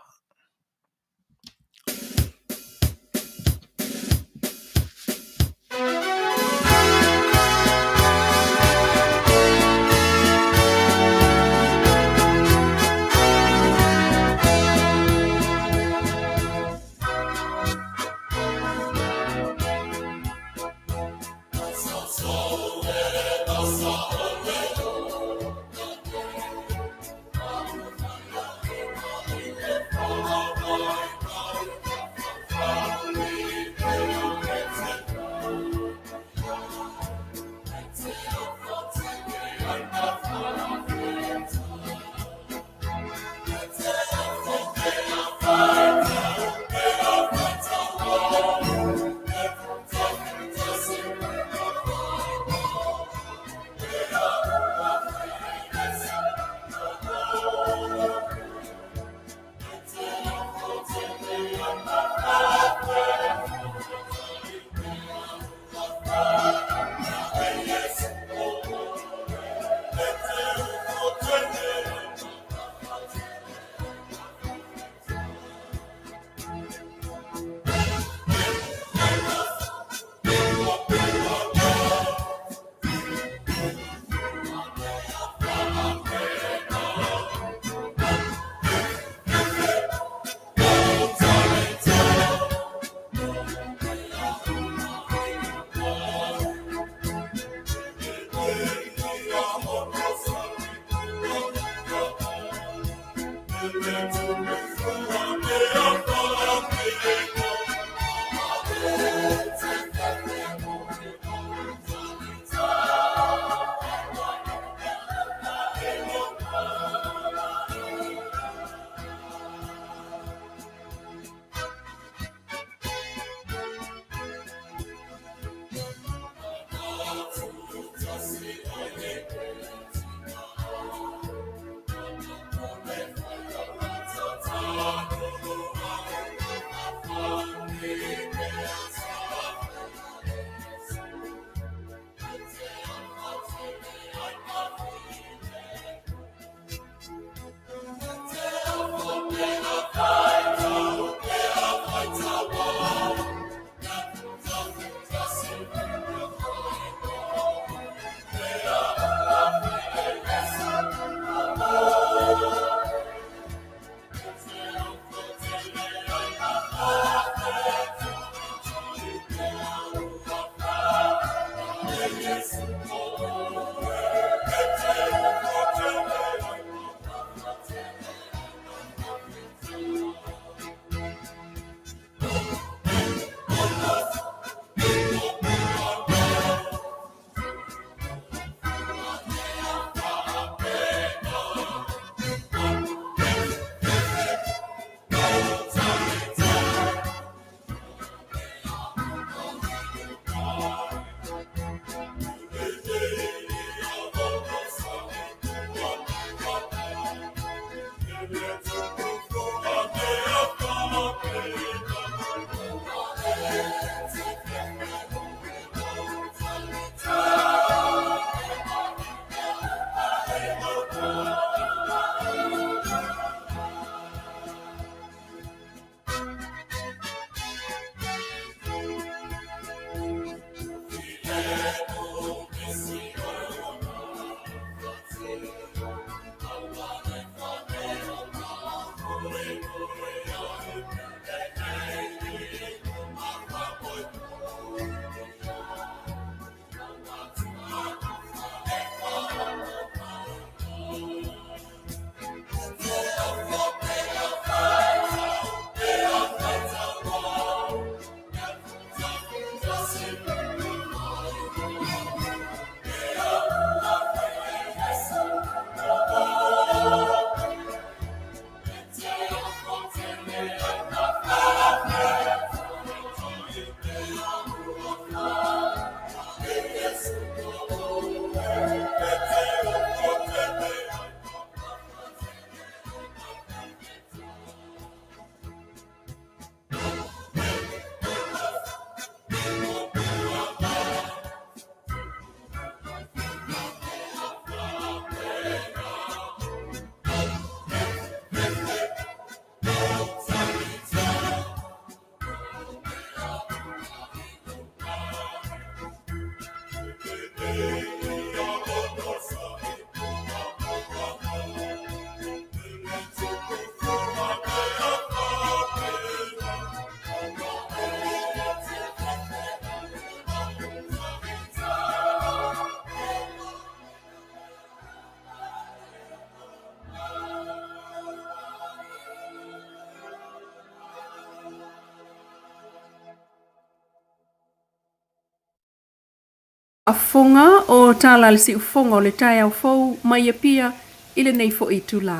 Faafofoga o tala a le siufofoga o le taeao fou mai Apia i lenei foi itula.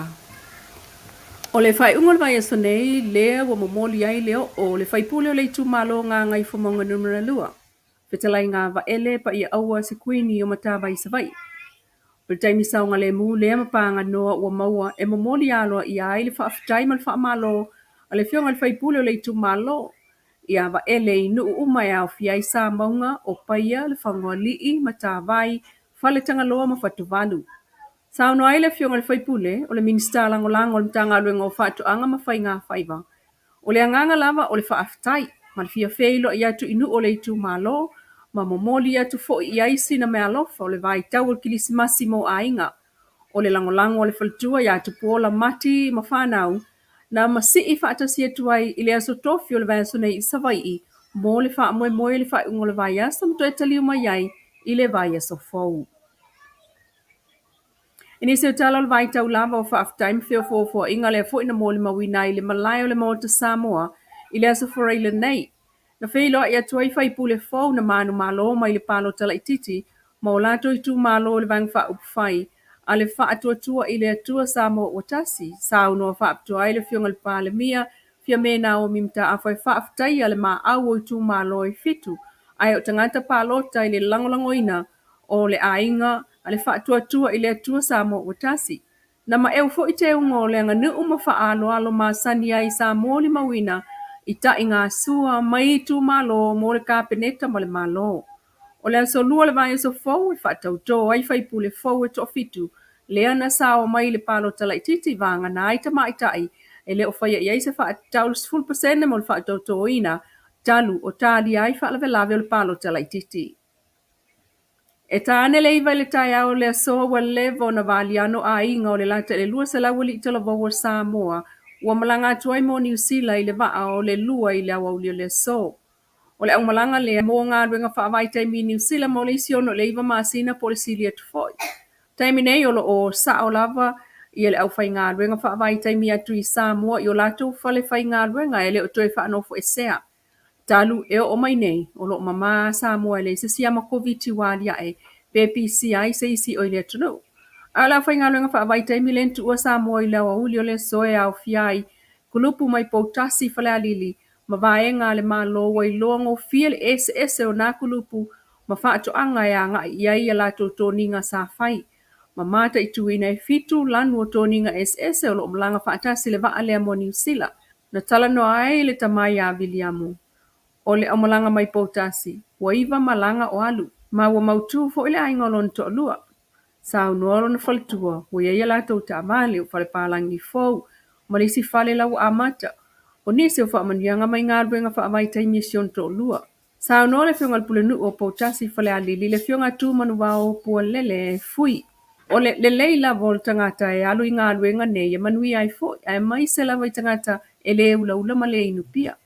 O le faaiuga o le vaiaso nei lea ua momoli ai le oo o le faipule o le itumalo Gagaifomauga Numera 2, Fetalaiga Vaele Paiaaua Sekuini o Matavai i Savaii. O le taimi saogalemu lea ma paganoa ua maua e momoli aloaia ai le faafetai ma le faamalo a le Afioga i le faipule o le itumalo ia Vaele i nuu uma e aofia ai Samauga, o Paia, Lefagoalii, Matavai, Faletagaloa ma Fatuvalu. Saunoa ai le Afioga i le faipule, o le Minisita Lagolago o le Matagaluega o Faatoaga ma Faiga Faiva, o le agaga lava o le faafetai ma le fia feiloai atu i nuu o le itumalo ma momoli atu foi i ai sina meaalofa o le vaitau o le Kilisimasi mo aiga. O le lagolago a le faletua ia Tupuola Mati ma fanau, na masii faatasi atu ai i le aso Tofi o le vaiaso nei i Savaii mo le faamoemoe i le faaiuga o le vaiaso ma toe taliu mai ai i le vaiaso fou. I nisi o tala o le vaitau lava o faafetai ma feofoofoaiga lea foi na molimauina ai i le malae o le Maota Samoa i le aso Faraile nei, na feiloai atu ai faipule fou na manumalo mai le palota laitiiti ma o latou itumalo i le Vaega Faaupufai a le Faatuatua i le Atua Samoa ua Tasi, saunoa faapitoa ai le Afioga i le Palemia Fiame Naomi Mataafa e faafetaia le maau o itumalo e fitu ae o tagata palota i le lagolagoina o le aiga a le Faatuatua i le Atua Samoa ua Tasi. Na maeu foi teuga o le aganuu ma faaaloalo masani ai sa molimauina i taigasua mai itumalo mo le Kapeneta ma le Malo. O le aso Lua o le vaiaso fou e faatauto ai faipule fou e toafitu lea na sao mai i le palota laitiiti vagana ai tamaitai e le o faia i ai se faatatau i le 10% mo le faatautoina talu o talia ai faalavelave o le palota laitiiti. E ta ane le 9 i le taeao o le aso ua leva ona valiano aiga o le lata i le 200 alii talavou o Samoa ua malaga atu ai mo Niu Sila i le vaa o le 2 i le aoauli o le aso. O le aumalaga lea mo galuega faavaitaimi i Niu Sila mo le isi 6 i le 9 masina po o le sili atu foi. Taimi nei o lo o sao lava ia le aufaigaluega faavaitaimi atu i Samoa i o latou fale faigaluega e le o toe faanofoesea. Talu e oo mai nei, o lo o mama Samoa e leai se siama Koviti ua aliae pe pisia ai se isi o i le atunuu. A o le aufaigaluega faavaitaimi lea na tuua Samoa i le aoauli o le aso e aofia ai kulupu mai Poutasi i Falealili ma vaega a le Malo ua iloa gofie le eseese o nā kulupu ma faatoaga e agai i ai a latou toniga sa fai ma mataituina e fitu lanu o toniga eseese o lo o malaga faatasi i le vaa lea mo Niu Sila. Na talanoa ai le tama ia Viliamu, o le aumalaga mai Poutasi, ua iva malaga o alu, ma ua mautu foi le aiga o lona toalua. Saunoa lona faletua, ua i ai a latou taavale, o fale palagi fou, ma le isi fale la ua amata. O nisi o faamanuiaga mai galuega faavaitaimi a si ona toalua. Saunoa le Afioga i le Pulenuu o Poutasi i Falealili, le Afioga Tumanuvao Pualele Fui. O le lelei lava o le tagata e alu i galuega nei e manuia ai foi, aemaise lava i tagata e le ulaula ma le inu pia.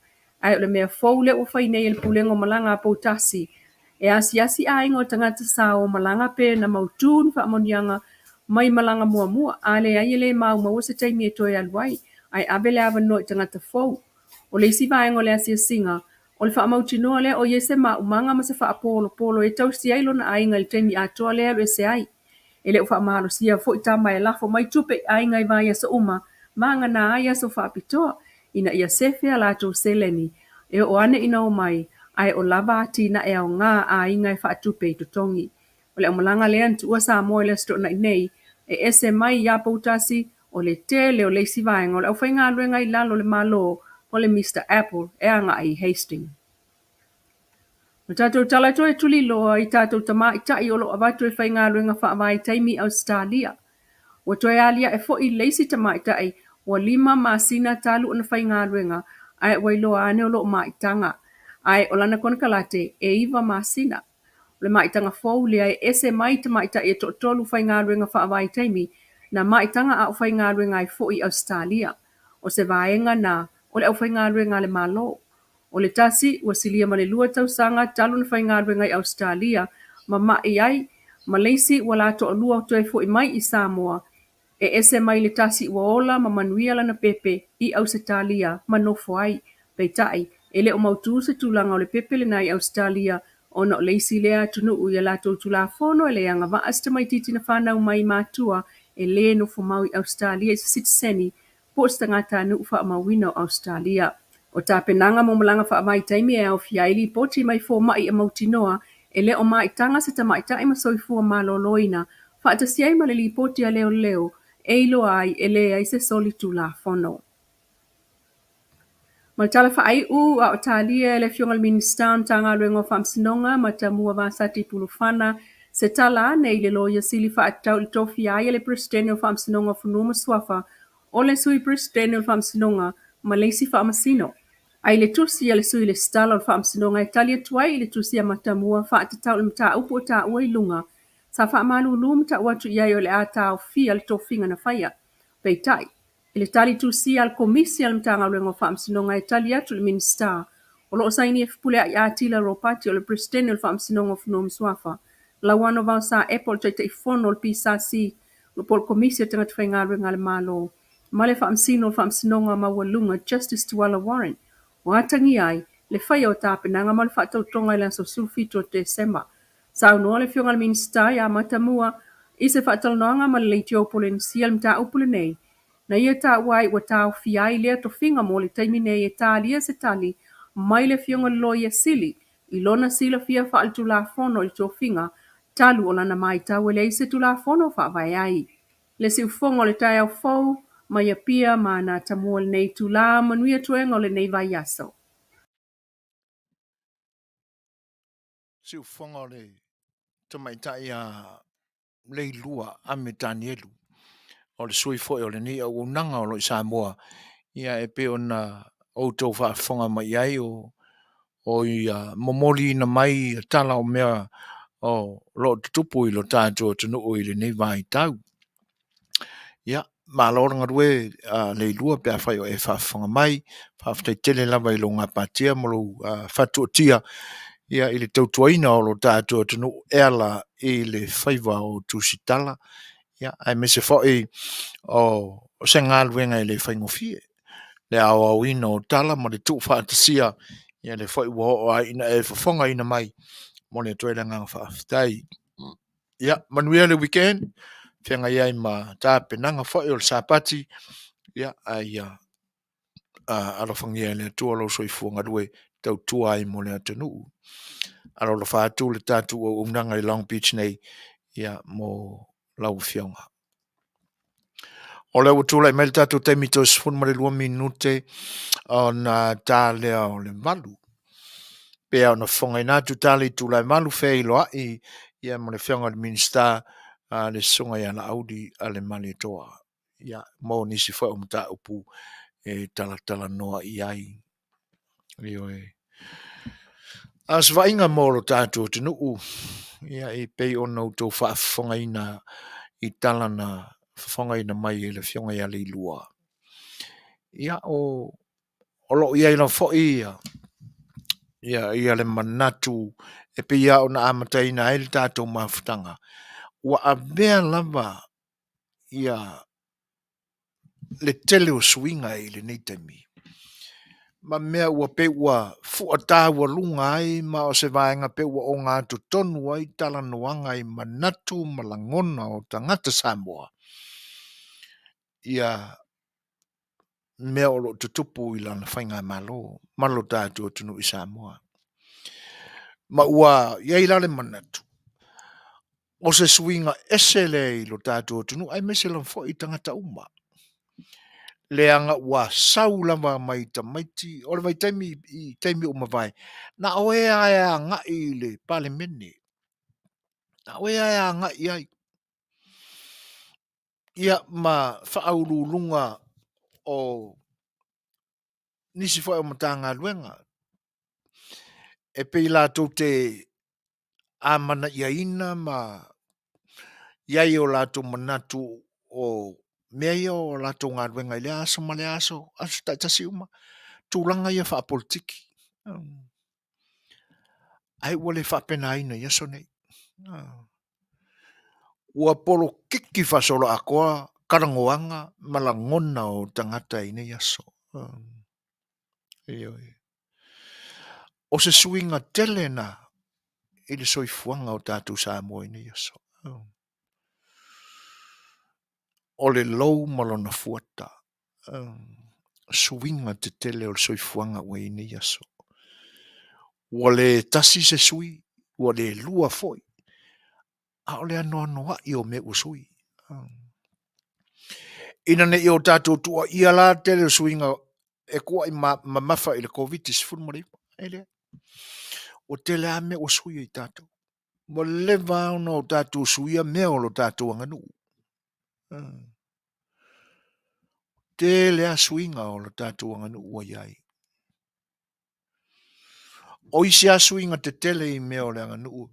Ae o le mea fou lea ua fai nei e le Pulega o Malaga a Poutasi, e asiasi aiga o tagata sa o malaga pe na mautu ni faamanuiaga mai malaga muamua, a leai e le maumauina se taimi e toe alu ai, ae ave le avanoa i tagata fou. O le isi vaega o le asiasiga, o le faamautinoa lea o i ai se maumaga ma se faapolopolo e tausi ai lona aiga i le taimi atoa lea e alu ese ai. E le o faamalosia foi tama e lafo mai tupe i aiga i vaiaso uma, vagana ai aso faapitoa, ina ia sefe a latou seleni e oo ane ina omai, ae o lava atinae aoga a aiga e faatupe i totogi. O le aumalaga lea na tuua Samoa i le Aso Toonai nei, e ese mai ia Poutasi, o le tele o le isi vaega o le aufaigaluega i lalo o le Malo o le Mister Apple e agai i Hastings. O tatou tala toe tuliloa i tatou tamaitai o lo o avatu e faigaluega faavaitaimi i Ausetalia. Ua toe aliae foi le isi tamaitai ua 5 masina talu ona faigaluega ae ua iloa ane o lo o maitaga, ae o lana konekarate e 9 masina. O le maitaga fou lea e ese mai tamaitai e toatolu faigaluega faavaitaimi na maitaga a o faigaluega ai foi i Ausetalia. O se vaega na o le aufaigaluega a le Malo. O le tasi ua silia ma le 2 tausaga talu na faigaluega i Ausetalia ma mai ai, ma le isi ua la toalua toe foi mai i Samoa, e ese mai le tasi ua ola ma manuia lana pepe i Ausetalia ma nofo ai. Peitai, e le o mautu se tulaga o le pepe lena i Ausetalia ona o le isi lea atunuu i a latou Tulafono e le agavaa se tamaitiiti na fanau mai i matua e lē nofomau i Ausetalia i se sitiseni po o se tagatanuu faamauina o Ausetalia. O tapenaga mo malaga faavaitaimi e aofia ai lipoti mai fomai e mautinoa e le o maitaga se tamaitai ma soifua maloloina faatasi ai ma le lipoti a leoleo e iloa ai e leai se soli tulafono. Ma le tala faaiu, a o talia e le Afioga i le Minisita o le Matagaluega o Faamasinoga, Matamua Vasati Pulufana, se tala ane i le Loia Sili faatatau i le tofia ai e le Peresetene o Faamasinoga o Fanua ma Suafa o le Sui Peresetene o le Faamasinoga ma le isi Faamasino. A i le tusi a le Sui Lesitala o le Faamasinoga e tali atu ai i le tusi a Matamua faatatau i le mataupu ua taua i luga, sa faamalulu ma tau atu i ai o le a taofia le tofiga na faia. Peitai, i le tali tusia a le Komisi a le Matagaluega o Faamasinoga e tali atu i le Minisita, o lo o sainia e Fepuleai Atila Ropati o le Peresetene o le Faamasinoga o Fanua ma Suafa, Lauano Vaosa Epo o le Taitaifono o le PSC po o le Komisi o Tagata Faigaluega a le Malo, ma le Faamasino o le Faamasinoga Maualuga Justice Tuala Warren, ua atagia ai le faia o tapenaga mo le faatautoga i le aso 17 o Tesema. Saunoa le Afioga i le Minisita ia Matamua i se faatalanoaga ma le Leitio Polenisia i le mataupu lenei, na ia taua ai ua taofia ai lea tofiga mo le taimi nei e talia se tali mai le Afioga i le Loia Sili i lona silafia faaletulafono i le tofiga talu o lana maitau e leai se Tulafono faavae ai. Le siufofoga o le taeao fou mai Apia ma Anatamua i lenei itula, manuia toega o lenei vaiaso. Siufofoga o le tamaitai a Leilua Ame Tanielu, o le sui foi o lenei auaunaga o lo o i Samoa, ia e pei ona outou faafofoga mai i ai o o ia momoliina mai tala o mea o lo o tutupu i lo tatou atunuu i lenei vaitau. Ia, malo le galue Leilua pe afai o e faafofoga mai. Faafetai tele lava i lou gapatia ma lou faatuatia i le tautuaina o lo tatou atunuu e ala i le faiva o tusitala, aemaise foi o se galuega e le faigofie le aoaoina o tala ma le tuufaatasia, ia lea foi ua oo lava ina e fofogaina mai. E momoli atu ai le agaga faafetai. Ia, manuia le weekend, feagai ai ma tapenaga foi o le Sapati, ia ae ia alofagia e le Atua lou soifua galue e tautua ai mo le atunuu. Alolofa atu le tatou auaunaga i Long Beach nei, ia mo lau Afioga. O lea ua tulai mai le tatou taimi toe 12 minute ona ta lea o le 8. Pei ona fofogaina atu tala i itula e 8 feiloai ia ma le Afioga i le Minisita le Susuga ia Laauli Alemalietoa ia mo nisi foi o mataupu e talatalanoa i ai. Ioe. A o se vaaiga mo lo tatou atunuu, ia e pei ona outou faafofogaina i tala na fofogaina mai e le Afioga ia Leilua. Ia, o lo o i ai lava foi ia le manatu e pei lava ona amataina ai le tatou mafutaga, ua avea lava ia le tele o suiga i lenei taimi ma mea ua pei ua fuataualuga ai ma o se vaega pei ua ogatotonu ai talanoaga i manatu ma lagona o tagata Samoa ia mea o lo o tutupu i lana faigamalo ma lo tatou atunuu i Samoa. Ma ua i ai la le manatu, o se suiga ese lea i lo tatou atunuu aemaise lava foi i tagata uma. Leaga ua sau lava mai tamaiti, o le vaitaimi i taimi ua mavae, na o e lava e agai i le Palemene, na o e lava e agai i ai, ia ma faauluuluga o nisi foi o Matagaluega, e pei latou te amanaiaina ma i ai o latou manatu o mea ia o latou galuega i lea aso ma lea aso, aso taitasi uma, tulaga ia faapolitiki. Ae ua le faapenaina i aso nei. Ua polokiki faasoloatoa talanoaga ma lagona o tagata i nei aso. Ioe. O se suiga tele na. i le soifuaga o tatou Samoa i nei aso. O le lou ma lona fuata, suiga tetele o le soifuaga ua i ai nei aso. Ua le tasi se sui, ua le lua foi, a o le anoanoai o mea ua sui. Ina ne i o tatou tuuaia la le tele o suiga e kuai mamafa i le Koviti-19, e leai. Ua tele lava mea ua sui ai tatou. Ua leva lava ona o tatou suia mea o lo tatou aganuu. Tele lava suiga o lo tatou aganuu ua i ai. O isi lava suiga tetele i mea o le aganuu,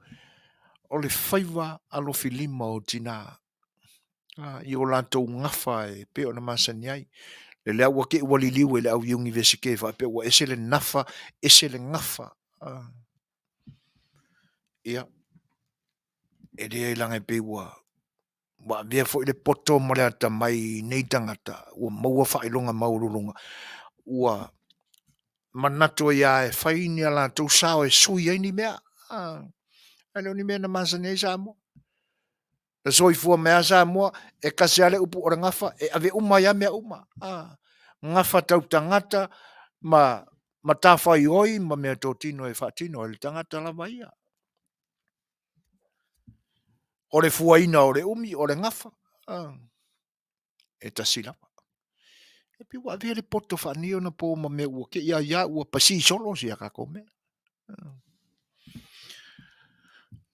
o le faiva alofilima o tina i o latou gafa e pei ona masani ai. Lea ua te i ua liliu e le au iunivesite faapea ua ese le nafa, ese le gafa. Ia, e leai leaga e pei ua ua avea foi le poto ma le atamai i nei tagata ua maua faailoga maualuluga, ua manatu ai lava e fai ni a latou sao e sui ai ni mea. Ae le o ni mea na masani ai Samoa. Na soifua mai lava Samoa, e tasi lava le upu o le gafa, e ave uma ai lava mea uma. Gafa tau tagata ma matafaioi ma meatotino e faatino e le tagata lava ia. O le fuaina o le umi, o le gafa, e tasi lava. E pei ua avea le poto faaneionapo ma mea ua te i lava ia ua pasi solo si a tatou mea.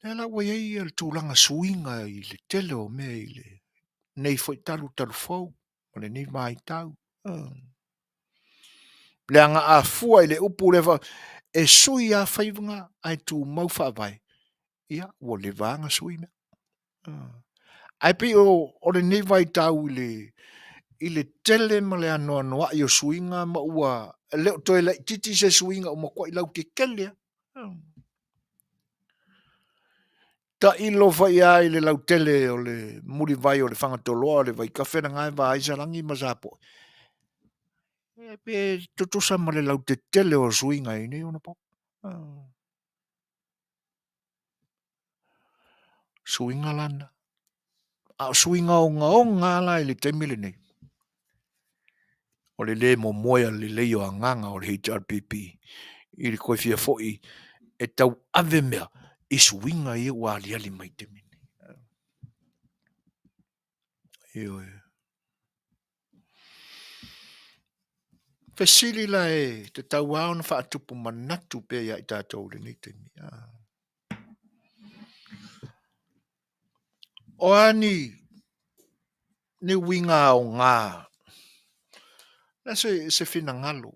Lea la ua i ai le tulaga suiga i le tele o mea i lenei foi talu talu fou o lenei vaitau. Leaga a fua i le upu lea e sui lava faiga ae tumau faavae, ia ua leva lava ona sui mea. Ae pei o lenei vaitau i le tele ma le anoanoai o suiga ma ua le o toe laitiiti se suiga ua matuai lautetele lava. Tailo foi lava i le lautele o le mulivai o le Fagatoloa o le vaitafe lena e va ai Salani ma Sapoe, pe tutusa ma le lautetele o suiga i nei ona po. Suiga la na. A o suiga ogaoga lava la i le taimi lenei, o le lē momoe lelei o agaga o le HRPP i le toe fia foi e tauave mea i suiga ia ua aliali mai i le taimi lenei. Ioe. Fesili la e tatau lava ona faatupu manatu pea ia i tatou i lenei taimi. O a ni ni uiga aoga, o le a se finagalo,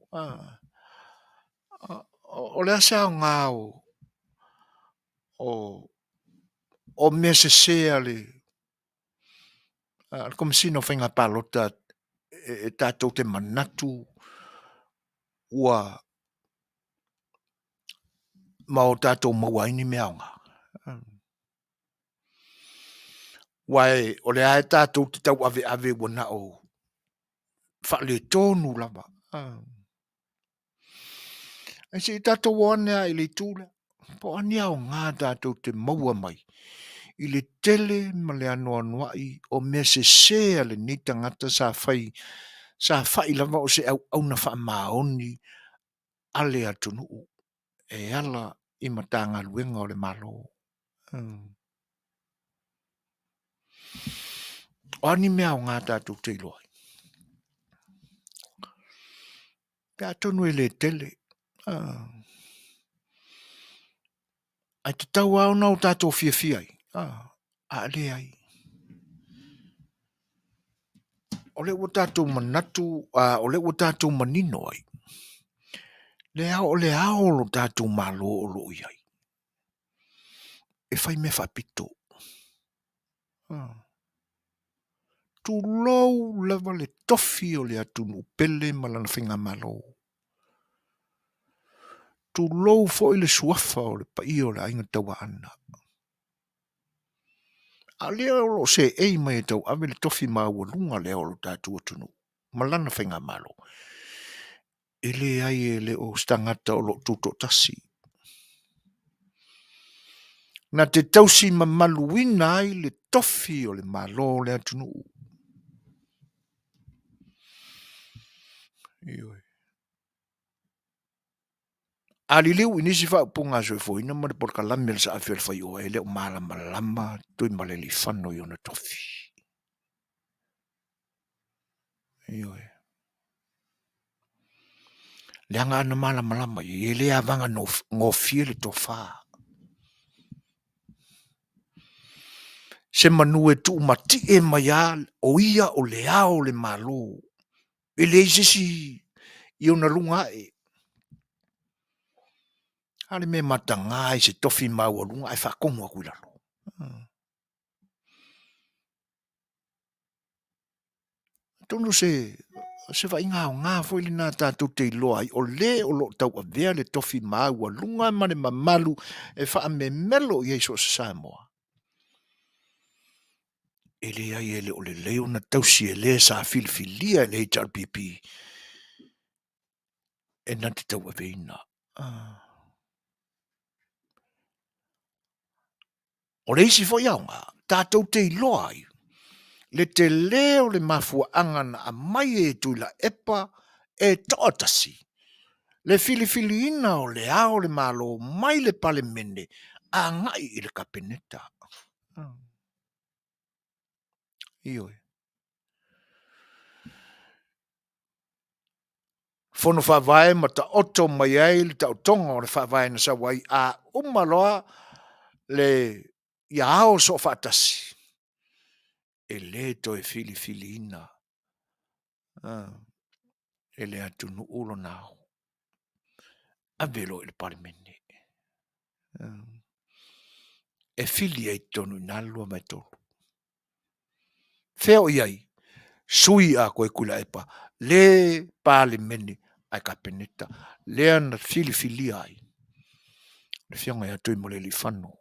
o le a se aoga o mea sese a le Komesina o Faiga Palota e tatou te manatu ua ma o tatou maua ai ni mea aoga. Aua o lea lava tatou te tauaveave ua na o faaletonu lava. Ae se i tatou o ane lava i le itu lea, po o a ni aoga tatou te maua mai i le tele ma le anoanoai o mea sese a lenei tagata sa fai, sa fai lava o se auauna faamaoni a le atunuu e ala i Matagaluega o le Malo. O a ni mea aoga tatou te iloa ai? Ia atonu e le tele. Ae tatau lava ona o tatou fiafia ai, a leai. O lea ua tatou manatu, o lea ua tatou manino ai, le ao, o le ao o lo tatou Malo o lo o i ai, e fai mea faapito. Tulou lava le tofi o le atunuu pele ma lana faigamalo. Tulou foi le suafa o le paia o le Aiga Tauaana. A o lea o lo o seei mai e tauave le tofi maualuga lea o lo tatou atunuu ma lana faigamalo, e leai e le o se tagata o lo o tutoatasi. Na te tausi mamaluina ai le tofi o le Malo o le atunuu. Ioe. A liliu i nisi faaupuga a soifuaina ma le polokalame a le Saafi o le Faioa e le o malamalama Tuimalealiifano i ona tofi. Ioe. Leaga ana malamalama ia, e le avaga gofie le tofa. Se manu e tuumatie mai a o ia o le ao o le Malo. E leai se isi i ona luga ae. A le mea mataga i se tofi maualuga ae faatonu atu i lalo. Atonu se se vaaiga aoga foi lena tatou te iloa ai o le o lo o tauavea le tofi maualuga ma le mamalu e faamemelo i ai so o se Samoa. E leai e le o lelei ona tausi e le sa filifilia e le HRPP e na te tauaveina. Ah. O le isi foi aoga, tatou te iloa ai le tele o le mafuaaga na aumai e Tuilaepa e toatasi le filifiliina o le Ao o le Malo mai le Palemene agai i le Kapeneta. Ioe. Fono Faavae ma taoto mai ai le taotoga o le Faavae na sau ai a uma loa le ia ao soofaatasi, e le toe filifiliina e le atunuu lona ao. Ave loa i le Palemene e fili ai i totonu i ina le 2/3. Fea o i ai? Sui atoa e Tuilaepa le Palemene ae Kapeneta lea na filifilia ai le Afioga ia Tuimalealiifano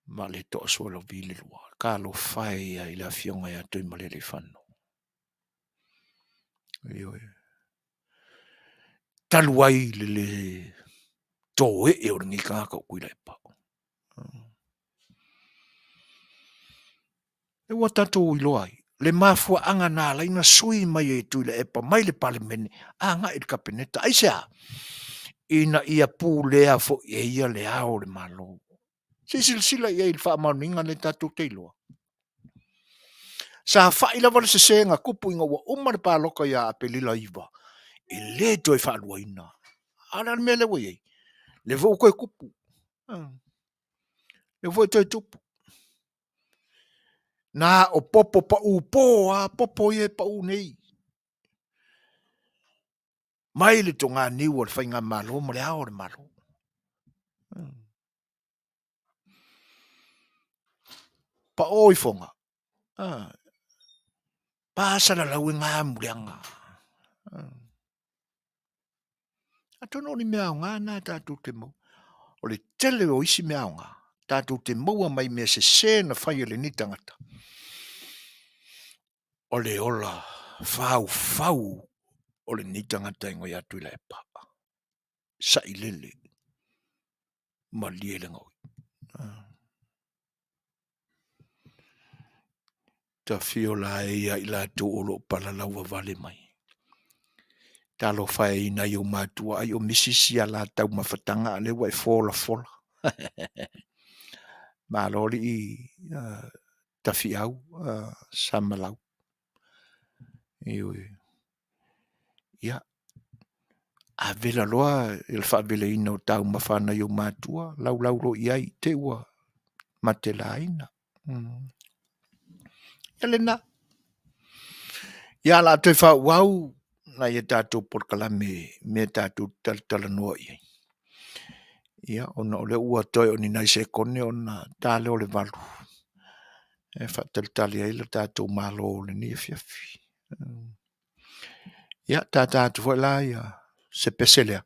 Vaaletoa Sualauvi le lua. Talofa e ia i le Afioga ia Tuimalealiifano. Ioe. Talu ai le le toe'e o lenei tagata o Tuilaepa. E ua tatou iloa ai le mafuaaga na ala ai ona sui mai e Tuilaepa mai le Palemene agai i le Kapeneta. Aisea? Ina ia pulea foi e ia le ao o le Malo. Se i silasila i ai i le faamaoniga lea tatou te iloa. Sa fai lava le sese na tupu ina ua uma le palota ia Aperila 9, e le toe faaluaina. A o le a le mea lea ua i ai? Lea foi ua toe tupu. Lea foi ua toe tupu. Na o popo pau po a popo ia e pau nei. Mai le toganiu o le faigamalo ma le ao o le Malo. Pao i Foga. Ah. Pasalalau e ngā muleanga. Ah. Atonu o ni mea aoga na tatou te maua. O le tele o isi mea aoga, tatou te maua mai mea sese na fai e lenei tagata. O le ola faufau o lenei tagata e igoa ia Tuilaepa. Sailele, malie le gaoi. Ah. Tafio la e ia i latou o lo o palalau vavale mai. Talofa e i nai ou matua ai o misi sia la taumafataga a lea ua e folafola. Malo alii Tafiau Samalau. Ioe. Ia, a vela loa i le faavelaina o taumafa a nai ou matua, laulau loa i ai i te i ua matelaina. Ia lena. Ia o le a toe faaauau nai a tatou polokalame mea tatou te talatalanoa i ai. Ia ona o lea ua toe o ni nai sekone ona ta lea o le 8 e faatalitali ai le tatou Malo i lenei afiafi. Ia tata atu foi la ia se pese lea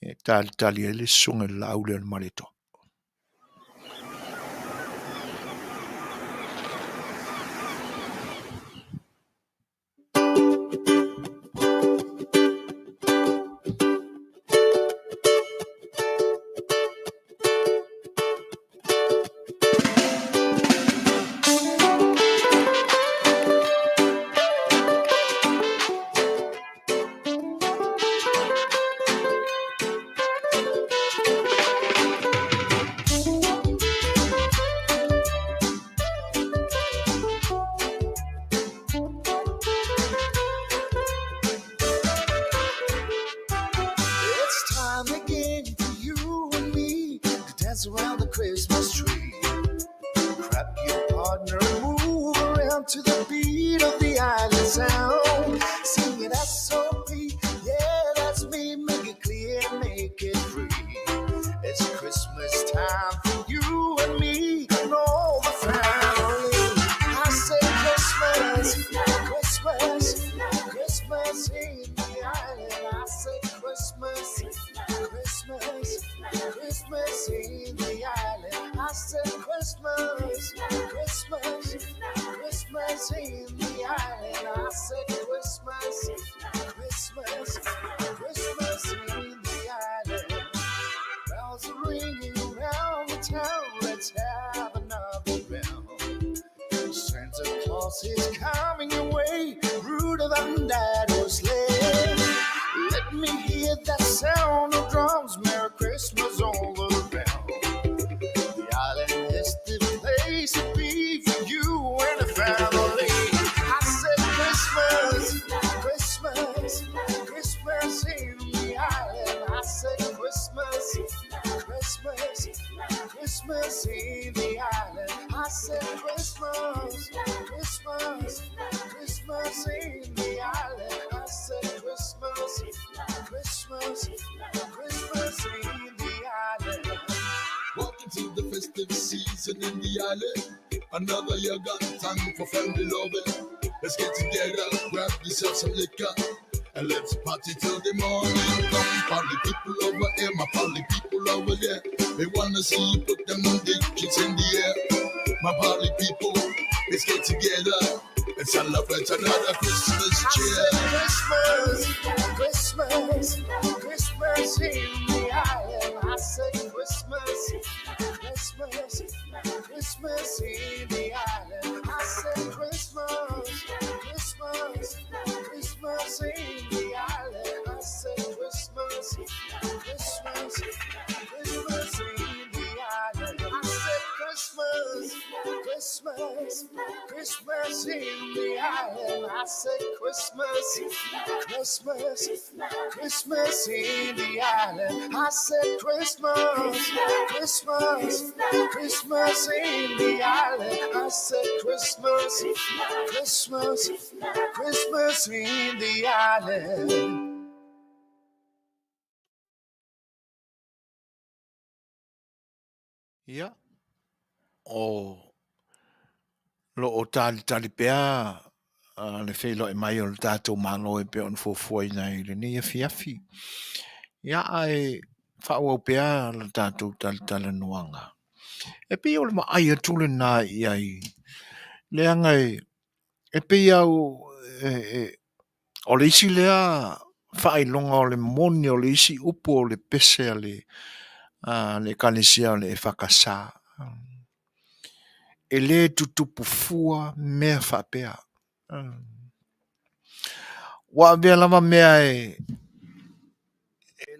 e talitali ai le susuga i le Laauli o le Malietoa. Christmas tree. Grab your partner and move around to the beat of the island sound. Sing it S.O.P. Yeah, that's me. Make it clear, make it free. It's Christmas time for you and me and all the family. I say Christmas, Christmas, Christmas in the island. I say Christmas, Christmas, Christmas in the island. I said Christmas, Christmas, Christmas in the island. I said Christmas, Christmas, Christmas in the island. Bells are ringing around the town. Let's have another round. Santa Claus is coming your way. Rudolph and that sleigh. Let me hear that sound of drums. Merry Christmas all around. The island is the place to be for you and the family. I said Christmas, Christmas, Christmas in the island. I said Christmas, Christmas, Christmas in the island. I said Christmas, Christmas, Christmas in the island. I said Christmas, Christmas, Christmas in the island. Welcome to the festive season in the island. Another year got time for family loving. Let's get together, grab yourself some liquor, and let's party till the morning. Come, party people over here, my party people over there. They wanna see you put them digits in the air. My party people, let's get together and celebrate another Christmas cheer. Christmas, Christmas, Christmas in the island. I said Christmas, Christmas, Christmas in the island. I said Christmas, Christmas, Christmas in the island. I said Christmas, Christmas, Christmas in the island. I said Christmas, Christmas, Christmas in the island. I said Christmas, Christmas, Christmas in the island. I said Christmas, Christmas, Christmas in the island. I said Christmas, Christmas, Christmas in the island. Ia, o lo o talitali pea le feiloai mai o le tatou Malo e pei ona fuafuaina i lenei afiafi. Ia, ae faaauau pea le tatou talatalanoaga. E pei o le vaai atu lena i ai, leaga e pei lava o le isi lea faailoga o le moni o le isi upu o le pese a le Ekalesia o le EFKS. E le tutupu fua mea faapea. Ua avea lava mea e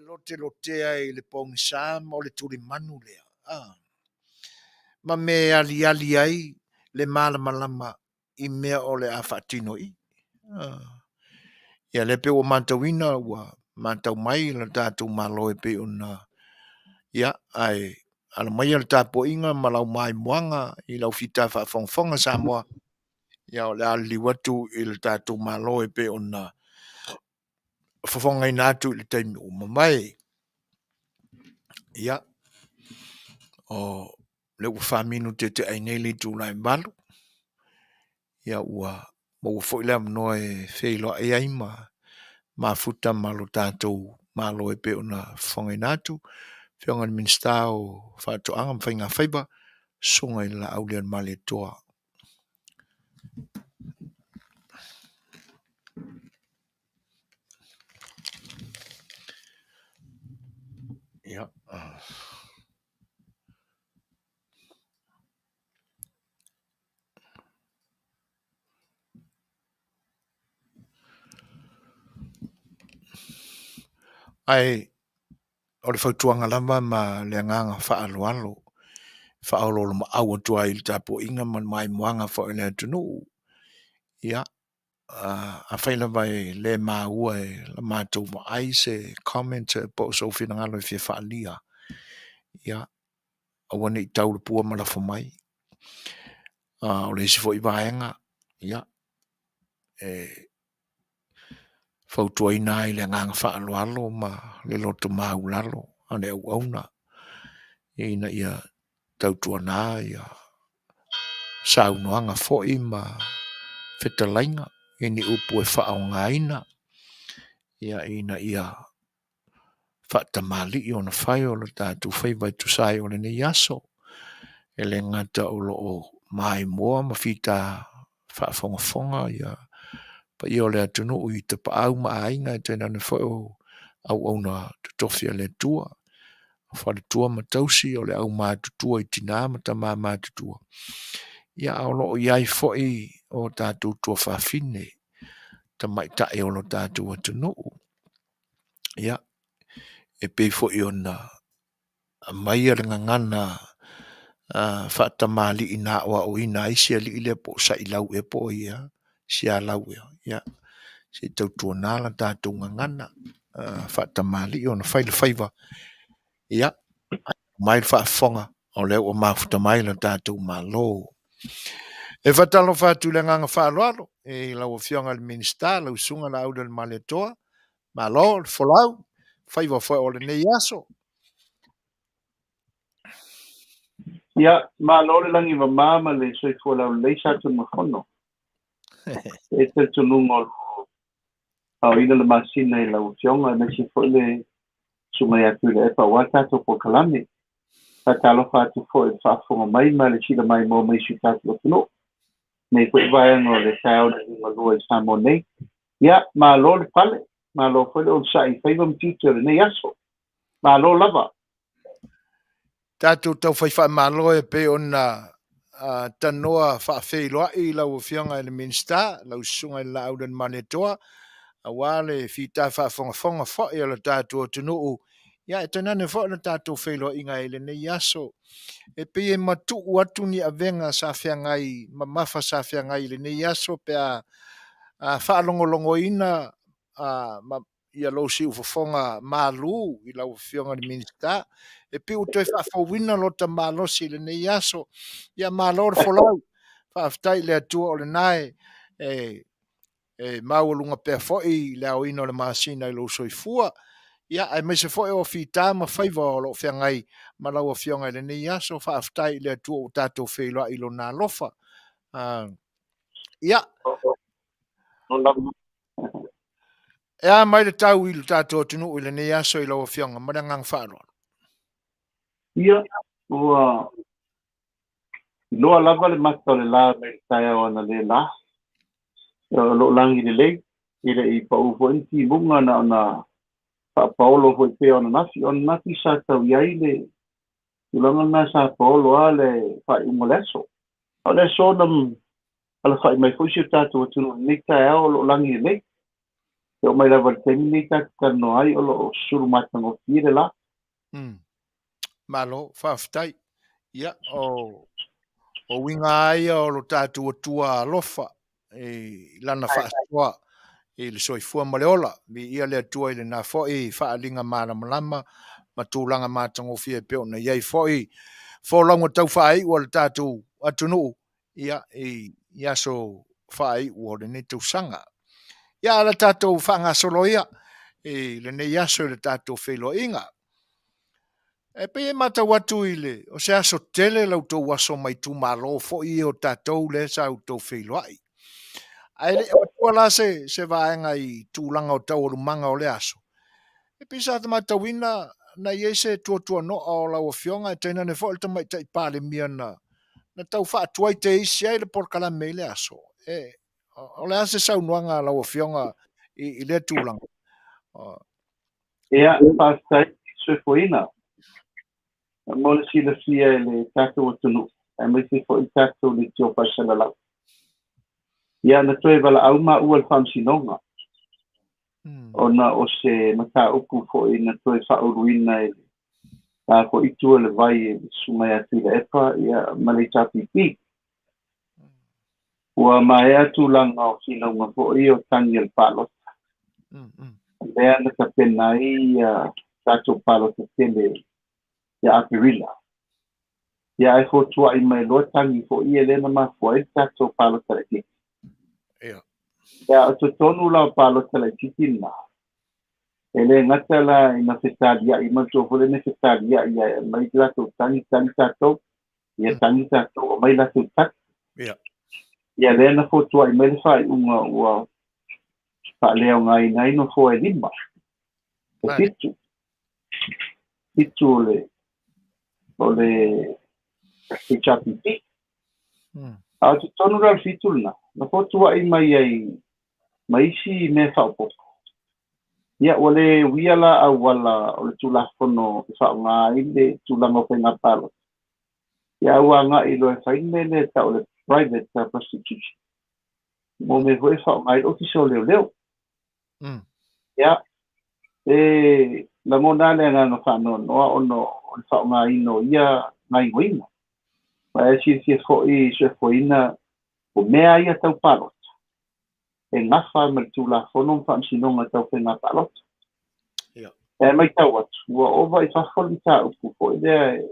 lotelotea i le pogisa ma o le tulimanu lea, ma mea e aliali ai le malamalama i mea o le a faatino i i. Ia lea pei ua matauina ua matau mai le tatou Malo e pei ona ia ae ala maia le tapuaiga ma lau maimoaga i lau fita faafogafoga Samoa ia o le a liliu atu i le tatou Malo e pei ona fofogaina atu i le taimi ua mavae. Ia, o lea ua 4 minute te ai nei le itula e 8, ia ua maua foi le avanoa e feiloai ai ma mafuta ma lo tatou Malo e pei ona fofogaina atu. Afioga i le Minisita o Faatoaga ma Faiga Faiva, Susuga i le Laaulialemalietoa. Ia. Ae o le fautuaga lava ma le agaga faaaloalo e faaoloolomaau atu ai i le tapuaiga ma le maimoaga foi a le atunuu. Ia, afai lava e le maua e la matou vaai se comment po o sou finagalo e fia faaalia, ia, Aua ne i tau le pua ma lafo mai. O le isi foi vaega, ia, e fautuaina ai le agaga faaaloalo ma le loto maulalo a le auauna ina ia tautuana ia saunoaga foi ma fetalaiga i ni upu e faaaogaina ia ina ia faatamalii ona fai o le tatou faiva e tusa ai o lenei aso. E le gata o lo o maimoa ma fita faafogafoga ia paia o le atunuu i tapaau ma aiga e tainane foi o auauna totofi a le Atua, o faletua ma tausi, o le aumatutua i tina ma tama matutua, ia a o lo o i ai foi o tatou tuafafine tamaitai o lo tatou atunuu. Ia, e pei foi ona aumaia le gagana faatamalii na aoaoina ai si alii lea po o Sailau ea po o ai ea, Sialau ea, ia, se i tautuana la tatou gagana faatamalii ona fai le faiva, ia, mai le faafofoga o lea ua mafuta mai lo tatou Malo. E faatalofa atu i le agaga faaaloalo i lau Afioga i le Minisita, lau Susuga Laaulialemalietoa, Malo le folau, faiva foi o lenei aso. Ia, malo le lagi mama ma le soifua laulelei Satunumafono. E talitonuga o lo o aoina le masina i lau Afioga aemaise foi le Susuga ia Tuilaepa aua le tatou polokalame. Faatalofa atu foi i le faafofoga mai ma le sila maimoa mai i si o tatou atunuu. Nei foi vaega o le taeao na liugalua i Samoa nei. Ia, malo le pale, malo foi le onosai i faiva ma tiute o lenei aso. Malo lava. Tatou taufai faamalo e pei ona tanoa faafeiloai i lau Afioga i le Minisita, lau Susuga i le Laaulialemalietoa, aua le fita faafogafoga foi a lo tatou atunuu, ia e tainane foi le tatou feiloaiga i lenei aso. E pei e matuu atu ni avega sa feagai mamafa sa feagai i lenei aso pe a faalogologoina ia lou siufofoga malu i lau Afioga i le Minisita. E pei ua toe faafouina lota malosi i lenei aso. Ia malo le folau. Faafetai i le Atua o lena e e maualuga pea foi le aoina o le masina i lou soifua, ia, aemaise foi o fita ma faiva o lo o feagai ma lau Afioga i lenei aso. Faafetai i le Atua ua tatou feiloai i Lona alofa. Ia, e a mai le tau i lo tatou atunuu i lenei aso i lau Afioga ma le agaga faaaloalo? Ia, ua Iloa lava le mata o le la mai le taeao analeila. O lo o lagi lelei, e le i pau foi ni timuga na ona faapaolo foi pea o ananafi. O ananafi sa tau i ai le tulaga lena sa paolo lava le faaiuga o le aso. A o le aso na alafai mai foi si o tatou atunuu i lenei taeao o lo o lagi lelei. E oo mai lava i le taimi lenei tatou te talanoa ai o lo o sulu matagofie le la. Malo, faafetai. Ia, o, o uiga lava ia o lo tatou Atua alofa i lana faasoa i le soifua ma le ola. Viia le Atua i lena foi faaaliga malamalama ma tulaga matagofie e pei ona i ai foi folauga tau faaiu a le tatou atunuu ia, i aso faaiu o lenei tausaga. Ia, a o le tatou faagasolo ia i lenei aso i le tatou feiloaiga. E pei e matau atu i le, o se aso tele la outou aso mai itumalo foi ia o tatou lea sa outou feiloai. Ae le i avatua la se vaega i tulaga o taualumaga o le aso, e pei sa matauina na i ai se tuatuanoa o lau Afioga e tainane foi o le Tamaitai Palemia na tau faatuai teisi ai le polokalame i le aso. E, o le a se saunoaga a lau Afioga i lea tulaga? Ia, faafetai soifuaina. Mo le silafia e le tatou atunuu, aemaise foi tatou leitio faasalalau. Ia, na toe valaau maua i le Faamasinoga, ona o se mataupu foi na toe faauluina e le foi itu o le vai e le Susuga ia Tuilaepa ia, ma le HRPP. Ua maea tulaga o finauga foi o tagi a le palota. Lea na tapena ai ia tatou palota tele ia Aperila. Ia ae fotuaʻi mai loa tagi foi ia lea na mafua ai le tatou palota laitiiti. Ia. Ia, o totonu la o palota laitiiti lena, e le gata la ina fetaliaʻi ma le tua foi lea na fetaliaʻi ae aumai latou tagi, tagi tatou, ia tagi tatou, aumai latou tagi. Ia. Ia lea na fotuaʻi mai le faaiuga ua faaleaogaina ai nofoa e 5, e 7, 7 o le HRPP. A o totonu la o le 7 lena, na fotuaʻi mai ai ma isi mea faaopoopo. Ia, ua le uia la auala o le Tulafono e faaaoga ai le tulaga o faiga palota. Ia, a ua agai loa e fai le mea lea e tau o le private prostitution. Mo mea foi e faaaoga ai le Ofisa o Leoleo. Ia, e lagona le agaga faanoanoa ona o le faaaogaina o ia gaoioiga. Ma e silafia foi soifuaina o mea ia tau palota e gafa ma le Tulafono ma Faamasinoga tau faiga palota. Ia. E matau atu, ua ova i fafo le mataupu foi lea e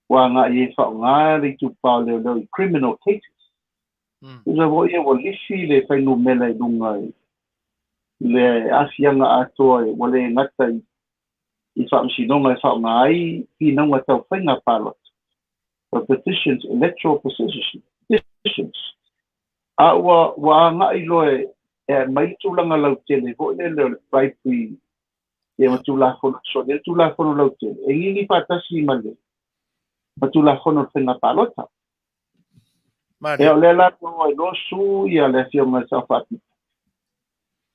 ua agai e faaaoga le itupa o leoleo i criminal cases. Tusa foi ia ua lisi le fuainumera i luga i le aafiaga atoa ua le gata i faamasinoga e faaaoga ai finauga tau faiga palota, o petitions, electoral petitions. A ua agai loa e aumai le tulaga lautele foi lele o le bribery ia ma Tulafono soli le Tulafono lautele e gigi faatasi ma le ma Tulafono o le faiga palota. Ia, o lea la ua iloa su ia le afioga i le Sao Faapito.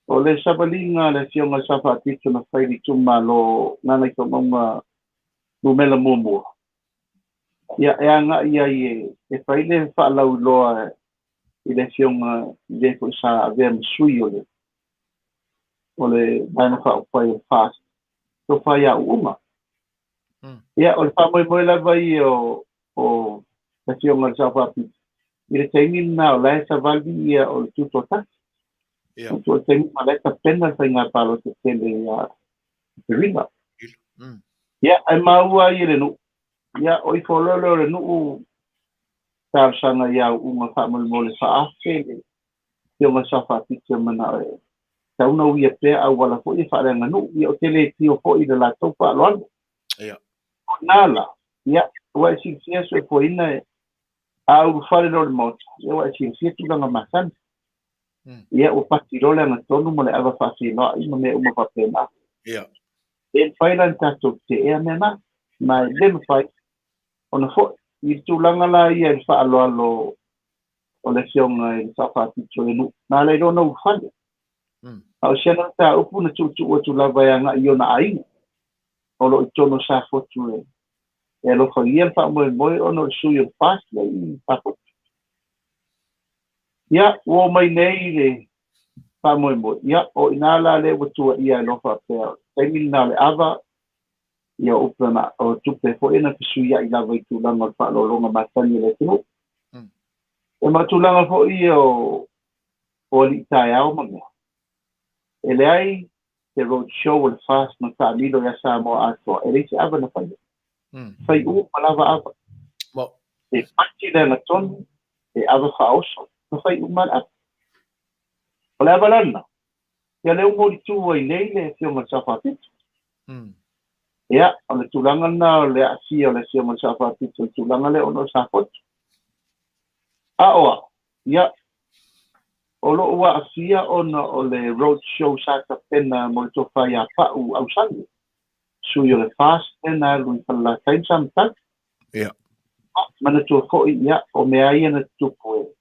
O le savaliga le afioga i le Sao Faapito na fai i le itumalo Gagaifomauga numera 1. Ia, e agai ai e fai le faalauiloa i le afioga i le foi sa avea ma sui o le Vaega Faaupufai o le FAST, tofa ia Uuma. Ia, o le faamoemoe lava ia o le afioga i le Sao Faapito i le taimi lena o la e savali ia o le tutoatasi. Ia. O le taimi ma la e tapena le faiga palota tele ia Aperila. Ia, ae maua ai e le nuu. Ia, o ifo loa lea o le nuu talosaga ia Uuma faamolemole faaafe le afioga i le Sao Faapito e manao e tau na uia pea auala foi e faaleaganuu. Ia, o te le tio foi i le latou faaaloalo. Ia. O nā la, ia, ua e silafia soifuaina e a ulufale loa le Maota, ia ua e silafia tulaga masani. Ia, ua pati loa le agatonu ma le ava faafeiloai ma mea uma faapena. Ia. E mafai la ona tatou teea mea na, ma e le mafai ona foi i le tulaga la ia i le faaaloalo o le afioga i le Sao Faapito o le nuu, na ala i lona ulufale. A o si ana mataupu na tuutuu atu lava e agai i ona aiga o loo i totonu o Safotu e alofagia le faamoemoe ona o le sui o le FAST lea i Safotu. Ia, ua o mai nei le faamoemoe. Ia, o ina la lea ua tuuaia e loa faapea o le taimi lena o le ava, ia o upu na o tupe foi na fesuiai lava i tulaga o le faaaloaloga masani o le atunuu. E ma tulaga foi ia o alii taeao ma mea. E leai se road show o le FAST na taamilo ia Samoa atoa, e leai se ava na faia. Fai uma lava ava. E pati le agatonu, e ava faaoso, na fai uma le ava. O le ava lana, ia lea ua molitu ai nei le afioga i le Sao Faapito. Ia, o le tulaga lena o le aafia o le afioga i le Sao Faapito i le tulaga lea ona o Safotu. A o au, ia, o lou aafia ona o le road show sa tapena mo le tofa ia Pau Ausage, sui o le FAST lea na alu i Falelatai ma Samatau. Ia. Manatua foi, ia, o mea ia na tutupu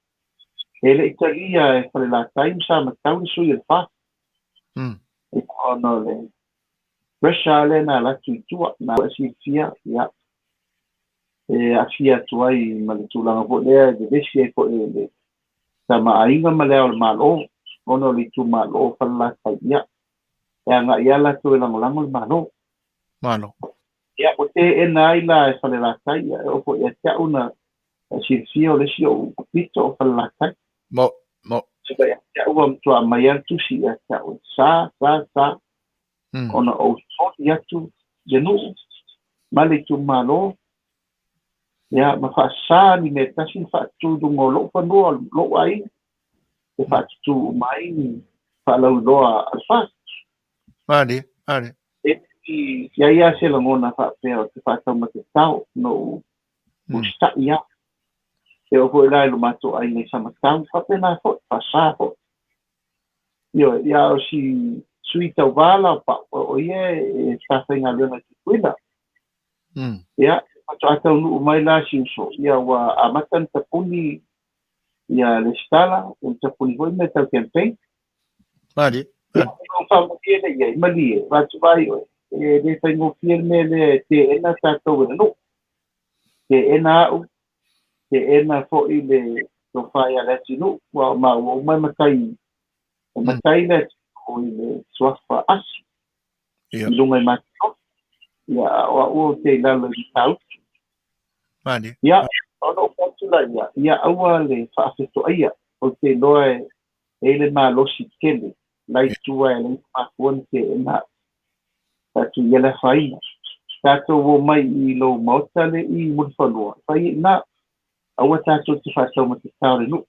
e le i talia e Falelatai ma Samatau le sui o le FAST. E ona o le pressure lea na alu atu i tua, na ua silafia, ia, e aafia atu ai ma le tulaga foi lea e vevesi ai foi le tamaaiga ma le ao o le Malo, ona o le itumalo o Falelatai, ia, e agai lava latou e lagolago le Malo. Malo. Ia, ua teena ai la e Falelatai, ia, e oo foi ia te au na silafia o le isi ou pito o Falelatai. Mo, mo. Sika ia te au ua matua aumai lava le tusi ia te au e sa, sa, sa, ona ou soli atu le nuu ma le itumalo. Ia, ma faasā ni mea tasi na faatutu i luga o lou fanua o lou aiga, e faatutu uma ai ni faalauiloa a le FAST. Malie, malie. E i ai lava se lagona faapea ou te faataumatatao na ou usitai lava. E oo foi la i lo matou aiga i Samatau, faapena foi, faasa foi. Ioe, ia a o si sui tauva la o Pau, o ia e sa faigaluega i Tutuila. Ia, faatoa taunuu mai la si uso, ia ua amata ona tapuni ia lesitala, ua tapuni foi mea tau campaign. Malie. Ia, ona ou faamalie lea i ai, malie, vaatu vai oe, e le faigofie le mea lea e teena tatou e le nuu. Teena au, teena foi le tofa ia Leatinuu, aua o maua uma e matai, e matai Leatinuu i le suafa Asi i luga i Mataofi. Ia, a o au ou te i lalo i Matautu. Malie. Ia, ona ou fai atu laia, ia aua le faafetoaia, ou te iloa e i ai le malosi tele la i tua e ala ai ona mafua ona teena au. Tatou ia le afaina. Tatou o mai i lou maota le i Mulifanua, fai ai i ina. Aua tatou te faataumatatao le nuu.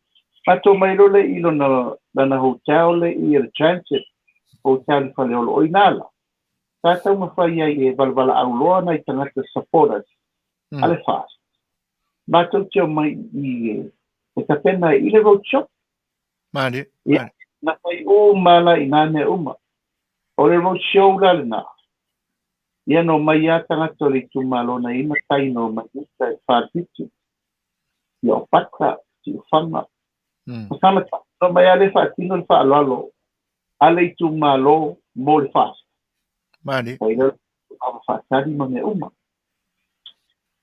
Matou mai loa lea i lona lana hotel le i le Transit Hotel i Faleolo. O i ina la, sa taumafai ai e valavala'au loa nai tagata supporters a le FAST. Matou te omai i i e tapena ai i le road show. Malie, Ia, malie. na fai uma la i nā mea uma. O le road show la lenā, ia na omai lava tagata o le itumalo na i ai matai na omai uta e Falefitu, ia o Pata, Siufaga, ma Samatau. Na omai lava lea faatino le faaaloalo a le itumalo mo le FAST. Malie. Fai lea o le ava faatali ma mea uma.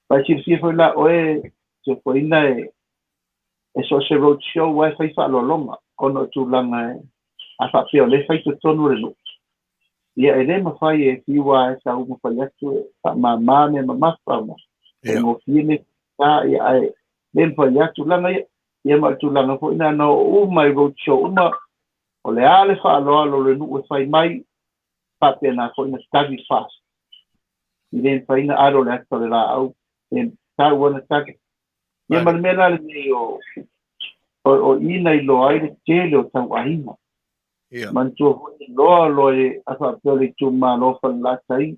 Vai silafia foi la oe, Toefuaina, e e so o se road show lava e fai faaaloaloga ona o tulaga e a faapea o lea e fai totonu o le nuu, ia e le mafai e fiu lava e sau ma fai atu e faamama mea mamafa ma faigofie mea faigata, ia ae le mafai lava tulaga ia. Ia ma o le tulaga foi lena na oo uma i road show uma, o le a le faaaloalo o le nuu e fai mai, faapena foi na tali FAST. E le mafai ona alo le ata o le laau e tau ana tali. Ia ma le mea la lenei o o i na iloa ai le tele o tauaiga. Manatua foi e loa loa e a faapea o le itumalo o Falelatai,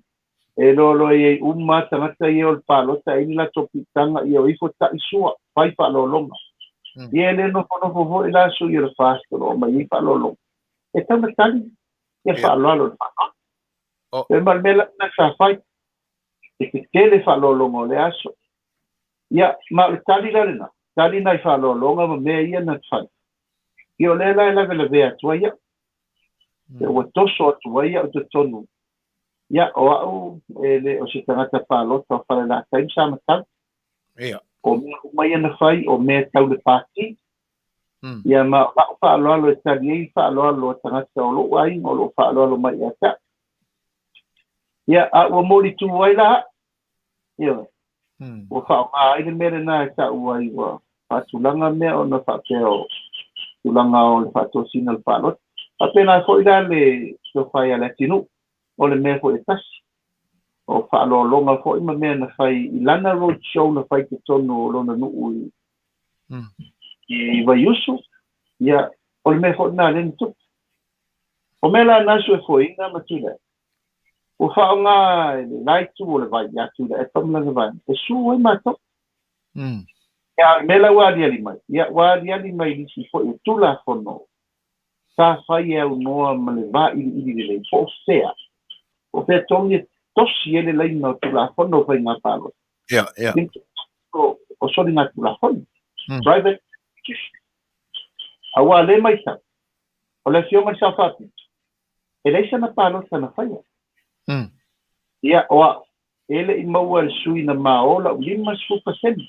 e loa loa i ai uma tagata ia o le palota e ai ni latou piitaga ia o ifo ta'i sua, fai faaaloaloga. Ia e le nofonofo foi la sui o le FAST o lo o aumai ai faaaloaloga. E tatau ona tali ia faaaloalo i le faaaloalo. E ma le mea la lena sa fai, e tetele faaaloaloga o lea aso. Ia, ma o le tali la lena, tali nai faaaloaloga ma mea ia na fai. Ia o lea la e lavelavea atu ai au. Ia ua toso atu ai au i totonu. Ia, o au e le o se tagata palota o Falelatai ma Samatau. O mea uma ia na fai, o mea tau le pati. Ia ma o la'u faaaloalo e tali ai faaaloalo a tagata o lo'u aiga o lo'o faaaloalo mai ia te a'u. Ia, a ua molitu ai la a'u. Ioe. Ua faaaoga ai le mea lena e ta'u ai ua faatulaga mea ona faapea o tulaga o le faatosina o le palota. Faapena foi la le tofa ia Leatinuu, o le mea foi e tasi. O faaaloaloga foi ma mea na fai i lana road show na fai i totonu o lona nuu i i Vaiusu, ia, o le mea foi lena lea na tupu. O mea la na suefuaina ma Tuilaepa, ua faaaoga e le la itu o le vai ia Tuilaepa ma lana vaega e su ai matou. Ia, a o le mea la ua aliali mai, ia, ua aliali mai i nisi foi o Tulafono sa fai e aunoa ma le vailiili lelei po o fea, po o fea tonu e tosi ai le laina o Tulafono o faiga palota. O, o soligatulafono, private prosecution. Aua le matau, o le Afioga i le Sao Faapito, e leai sana palota na faia. Ia, o a'u, e le i maua e le sui na ma o la'u 50%.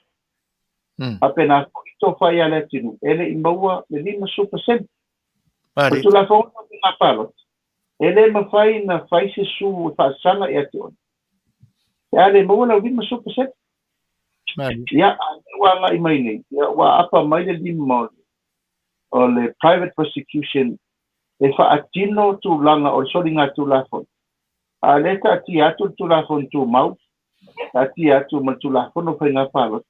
Faapena foi tofa ia Leatinuu, e le i maua le 50%. O le Tulafono o Faiga Palota, e le mafai ona fai se su e faasaga ia te oe, pe a le maua lau 50%. Ia, a o lea ua agai mai nei, ia, ua aapa mai le lima o le private prosecution e faatino tulaga o le soligatulafono. A o lea e taatia atu le Tulafono Tumau, taatia atu ma le Tulafono o Faiga Palota.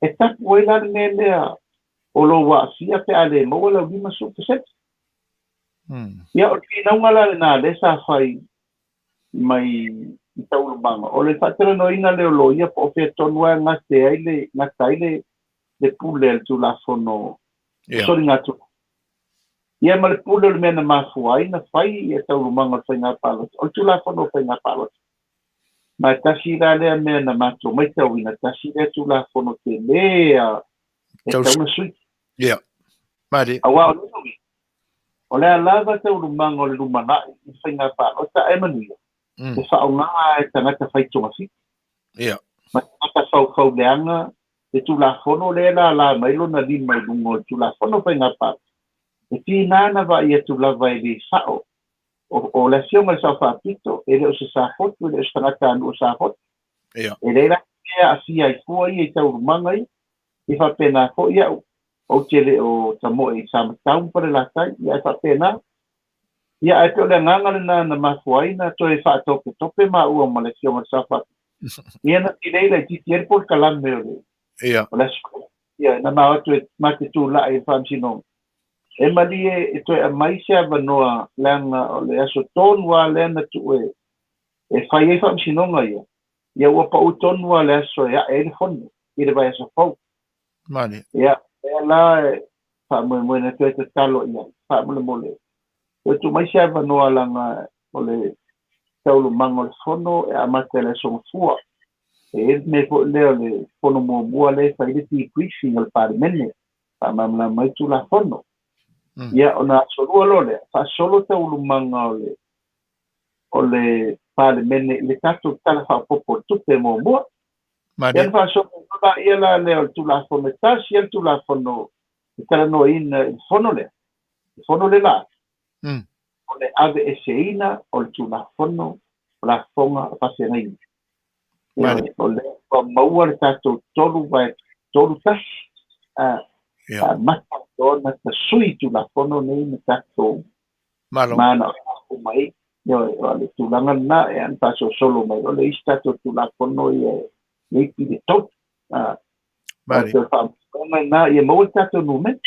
E tapu ai la le mea lea o lou aafia pe a le maua lau 50%. Ia, o le finauga la lena lea sa fai mai i taualumaga, o le faatalanoaina lea o loia po o fea tonu lava e gate ai le, gata ai le, le pule a le Tulafono Soligatulafono. Ia ma le pule o le mea na mafua ai na fai ia taualumaga o le faiga palota, o le Tulafono o Faiga Palota. Ma e tasi la lea mea na matou maitauina, tasi lea Tulafono tele a e tatau ona sui. Ia. Malie. Aua o lona uiga, o le a lava taualumaga o le lumanai i le faiga palota ae manuia, e faaaoga e tagata fai togafiti. Ma tagata faufau leaga le Tulafono lea e lala mai lona lima i luga o le Tulafono o Faiga Palota. E tiga ona vaai atu lava e le sao o le Afioga i le Sao Faapito, e le o se Safotu, e le o se tagatanuu o Safotu. E leai la se mea e aafia ai fua ia i taualumaga ia. E faapena foi au, ou te le o tamoe i Samatau ma Falelatai, ia ae faapena. Ia ae pei o le agaga lena na mafua ai na toe faatopetope maua ma le Afioga i le Sao Faapito. Ia na tilei laitiiti ai le polokalame o le o le aso. Ia na ma o atu e ma te tulai i le Faamasinoga. E malie e toe aumai se avanoa leaga o le aso tonu lava lea na tuu e fai ai faamasinoga ia. Ia ua pau tonu lava le aso e ae ai le fono i le vaiaso fou. Malie. Ia, lea la e faamoemoe na toe tatalo i ai, faamolemole. Toe tuu mai se avanoa leaga o le taualumaga o le fono e amata i le aso Gafua. E i ai le mea foi lea o le fono muamua lea e fai ai le debriefing a le Palemene, faamalamalama ai Tulafono. Ia, ona aso lua loa lea, faasolo taualumaga o le o le Palemene i le tatou Tala Faaopoopo o le Tupe muamua. Malie. Ia ona faasolo loa la lea o le Tulafono e tasi lava le Tulafono e talanoaina i le fono lea, le fono le la, o le aveeseina o le Tulafono o Lafoga a Faafeagaiga. Malie. O lea ua maua le tatou 3/31, amata loa ona tasui Tulafono nei ma tatou Malo. Mana o mai, ioe, o le tulaga lena e ana faasolosolo mai o le isi tatou Tulafono ia e i pili tolu. Malie. O le faamoemoega lena ia maua le tatou numera.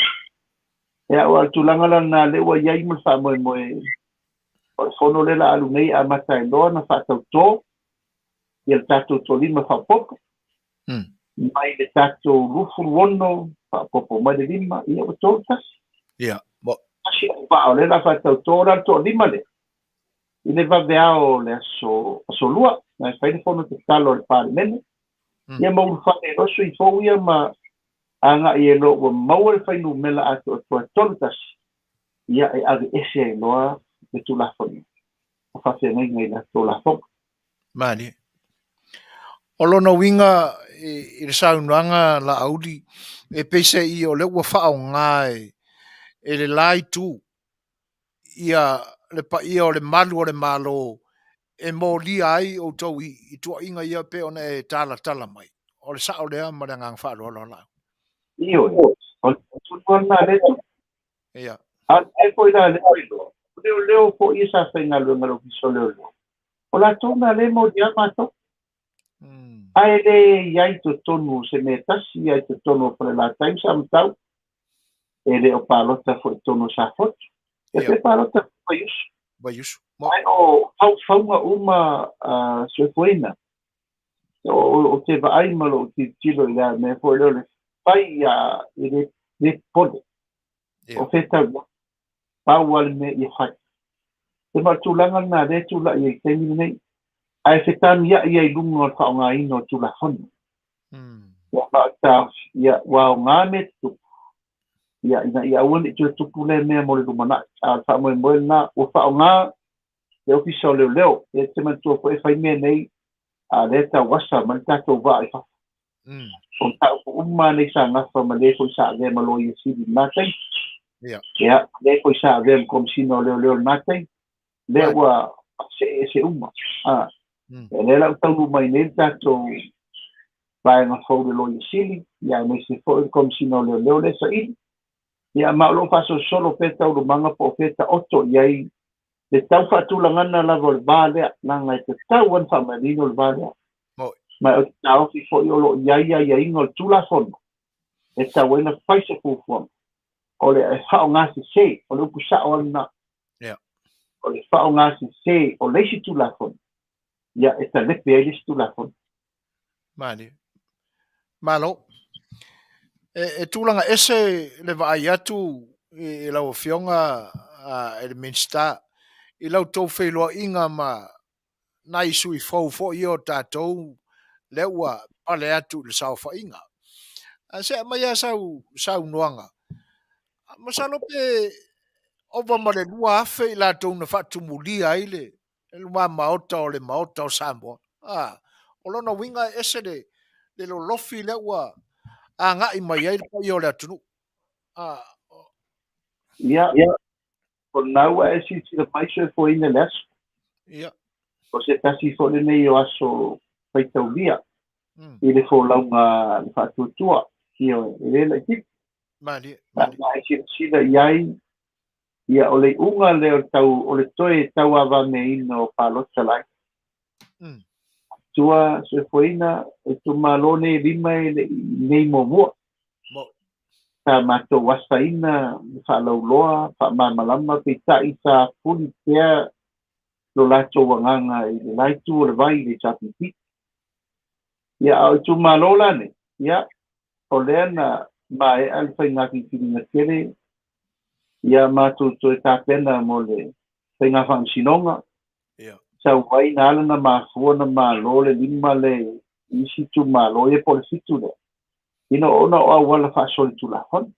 Ia, o le tulaga la lena lea ua i ai ma le faamoemoe o le fono lea la alu nei amata ai loa ona faatautō ia le tatou tolima faaopoopo mai le tatou 26 faaopoopo mai le 5, ia ua 31. Ia, mo. Tasi au vaa o lea la faatautō la le toalima lea i le vaveao o le aso, aso lua, na e fai le fono tatalo a le Palemene. Ia ma ulufale ai loa sui fou ia ma agai ai loa ua maua le fuainumera atoatoa e 31, ia e aveese ai loa le Tulafono o Faafeagaiga i latou lafoga. Malie. O lona uiga i le saunoaga Laauli, e peiseai o lea ua faaaoga e le la itu ia le paia o le malu o le Malo e molia ai outou i tuuaiga ia pei ona e talatala mai. O le sao lea ma le agaga faaaloalo a Laauli. Ioe, o le tonu lava lena lea e tupu. Ia. A o le mea foi la lea ua iloa, o leoleo foi ia sa faigaluega i le Ofisa o Leoleo, o latou na lea e molia matou. Ae le i ai i totonu o se mea tasi ia i totonu o Falelatai ma Samatau, e le o palota foi i totonu o Safotu. E pe palota foi Vaiusu. Vaiusu. Ae o faufauga uma a soifuaina, o te vaai ma lou tilotilo i le mea foi lea o le fai ia e le popole. O fea tau i ai. Pau lava le mea ia fai. E ma o le tulaga lena lea e tulai ai i le taimi lenei. Ae fetamiai ai i luga o le faaaogaina o le Tulafono. Ia ma o le taofi, ia ua aoga mea tutupu, ia ina ia aua ne i toe tupu lea mea mo le lumanai. A o le faamoemoe lena, ua faaaoga le Ofisa o Leoleo. E te manatua foi e fai mea nei, a o lea e tauasa mai le tatou vaa i fafo. O mataupu uma nei sa gafa ma le foi sa avea ma Loia Sili i lena taimi. Ia, le foi sa avea ma Komesina o Leoleo i lena taimi. Lea ua see ese uma. Ia, lea la ua taunuu mai nei le tatou vaega fou le Loia Sili, ia aemaise foi le Komesina o Leoleo lea e saili. Ia, ma o lo o faasolosolo pea taualumaga po o fea taoto i ai le tau faatulagana lava o le va lea, leaga e tatau lava ona faamaeaina le va lea. Ma o te taofi foi o lo o i ai aiaiga o le Tulafono. E tatau ai ona fai se fuafuaga o le faaaogasese, o le upu sao lava lena. O le faaaogasese o le isi Tulafono, ia, e talepe ai le isi Tulafono. Malie. Malo. E, e tulaga ese le vaai atu i, i lau Afioga i le Minisita i la outou feiloaiga ma nai sui fou foi ia o tatou lea ua pale atu i le saofaiga. Ae se aumai lava sau saunoaga. Masalo pe ova ma le 2,000 i latou na faatumulia ai le luma maota o le Maota o Samoa. A, o lona uiga e ese le, le lolofi lea ua agai mai ai le paia o le atunuu. A, Ia, o lena ua e silasila mai soifuaina i le aso. Ia. O se tasi foi lenei o aso faitaulia i le folauga a le faatuatua. Ioe, e le laitiiti. Malie, malie. A e silasila i ai, ia o le iuga lea o le tau, o le toe tauavameaina o palota laiti. Tua soifuaina, o itumalo nei e lima e le i nei muamua. Sa matou asaina le faalauloa, faamalamalama, peitai sa fuli pea lo latou agaga i le la itu o le vai i le HRPP. Ia, a o itumalo la nei, ia, o lea na maea le faiga filifiliga tele, ia matou toe tapena mo le faiga faamasinoga, sau ai na ala na mafua na malo le lima le i isi itumalo ia po o le fitu lea, ina ona o auala faasolitulafono.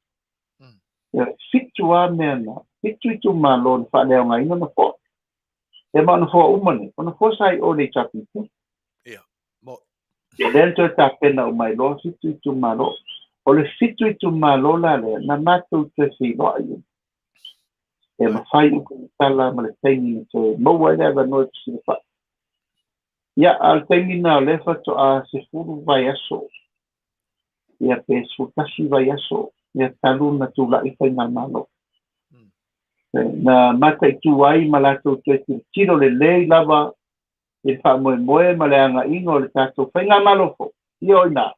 Ia, fitu lava mea na, fitu itumalo na faaleaogaina nofoa. Ia ma o nofoa uma nei, o nofoa sa i o i le HRPP. Ia lea na toe tapena uma ai loa fitu itumalo. O le fitu itumalo la lea, na matou toe feiloai ai. E mafai upu ma tala ma le taimi na toe maua ai le avanoa e fesilafai. Ia, a o le taimi lena o lea faatoa 10 vaiaso, ia pe 11 vaiaso, ia talu na tulai faigamalo. Na mataitu ai ma latou toe tilotilo lelei lava i le faamoemoe ma le agaiga o le tatou faigamalo fou. Ia o i ina,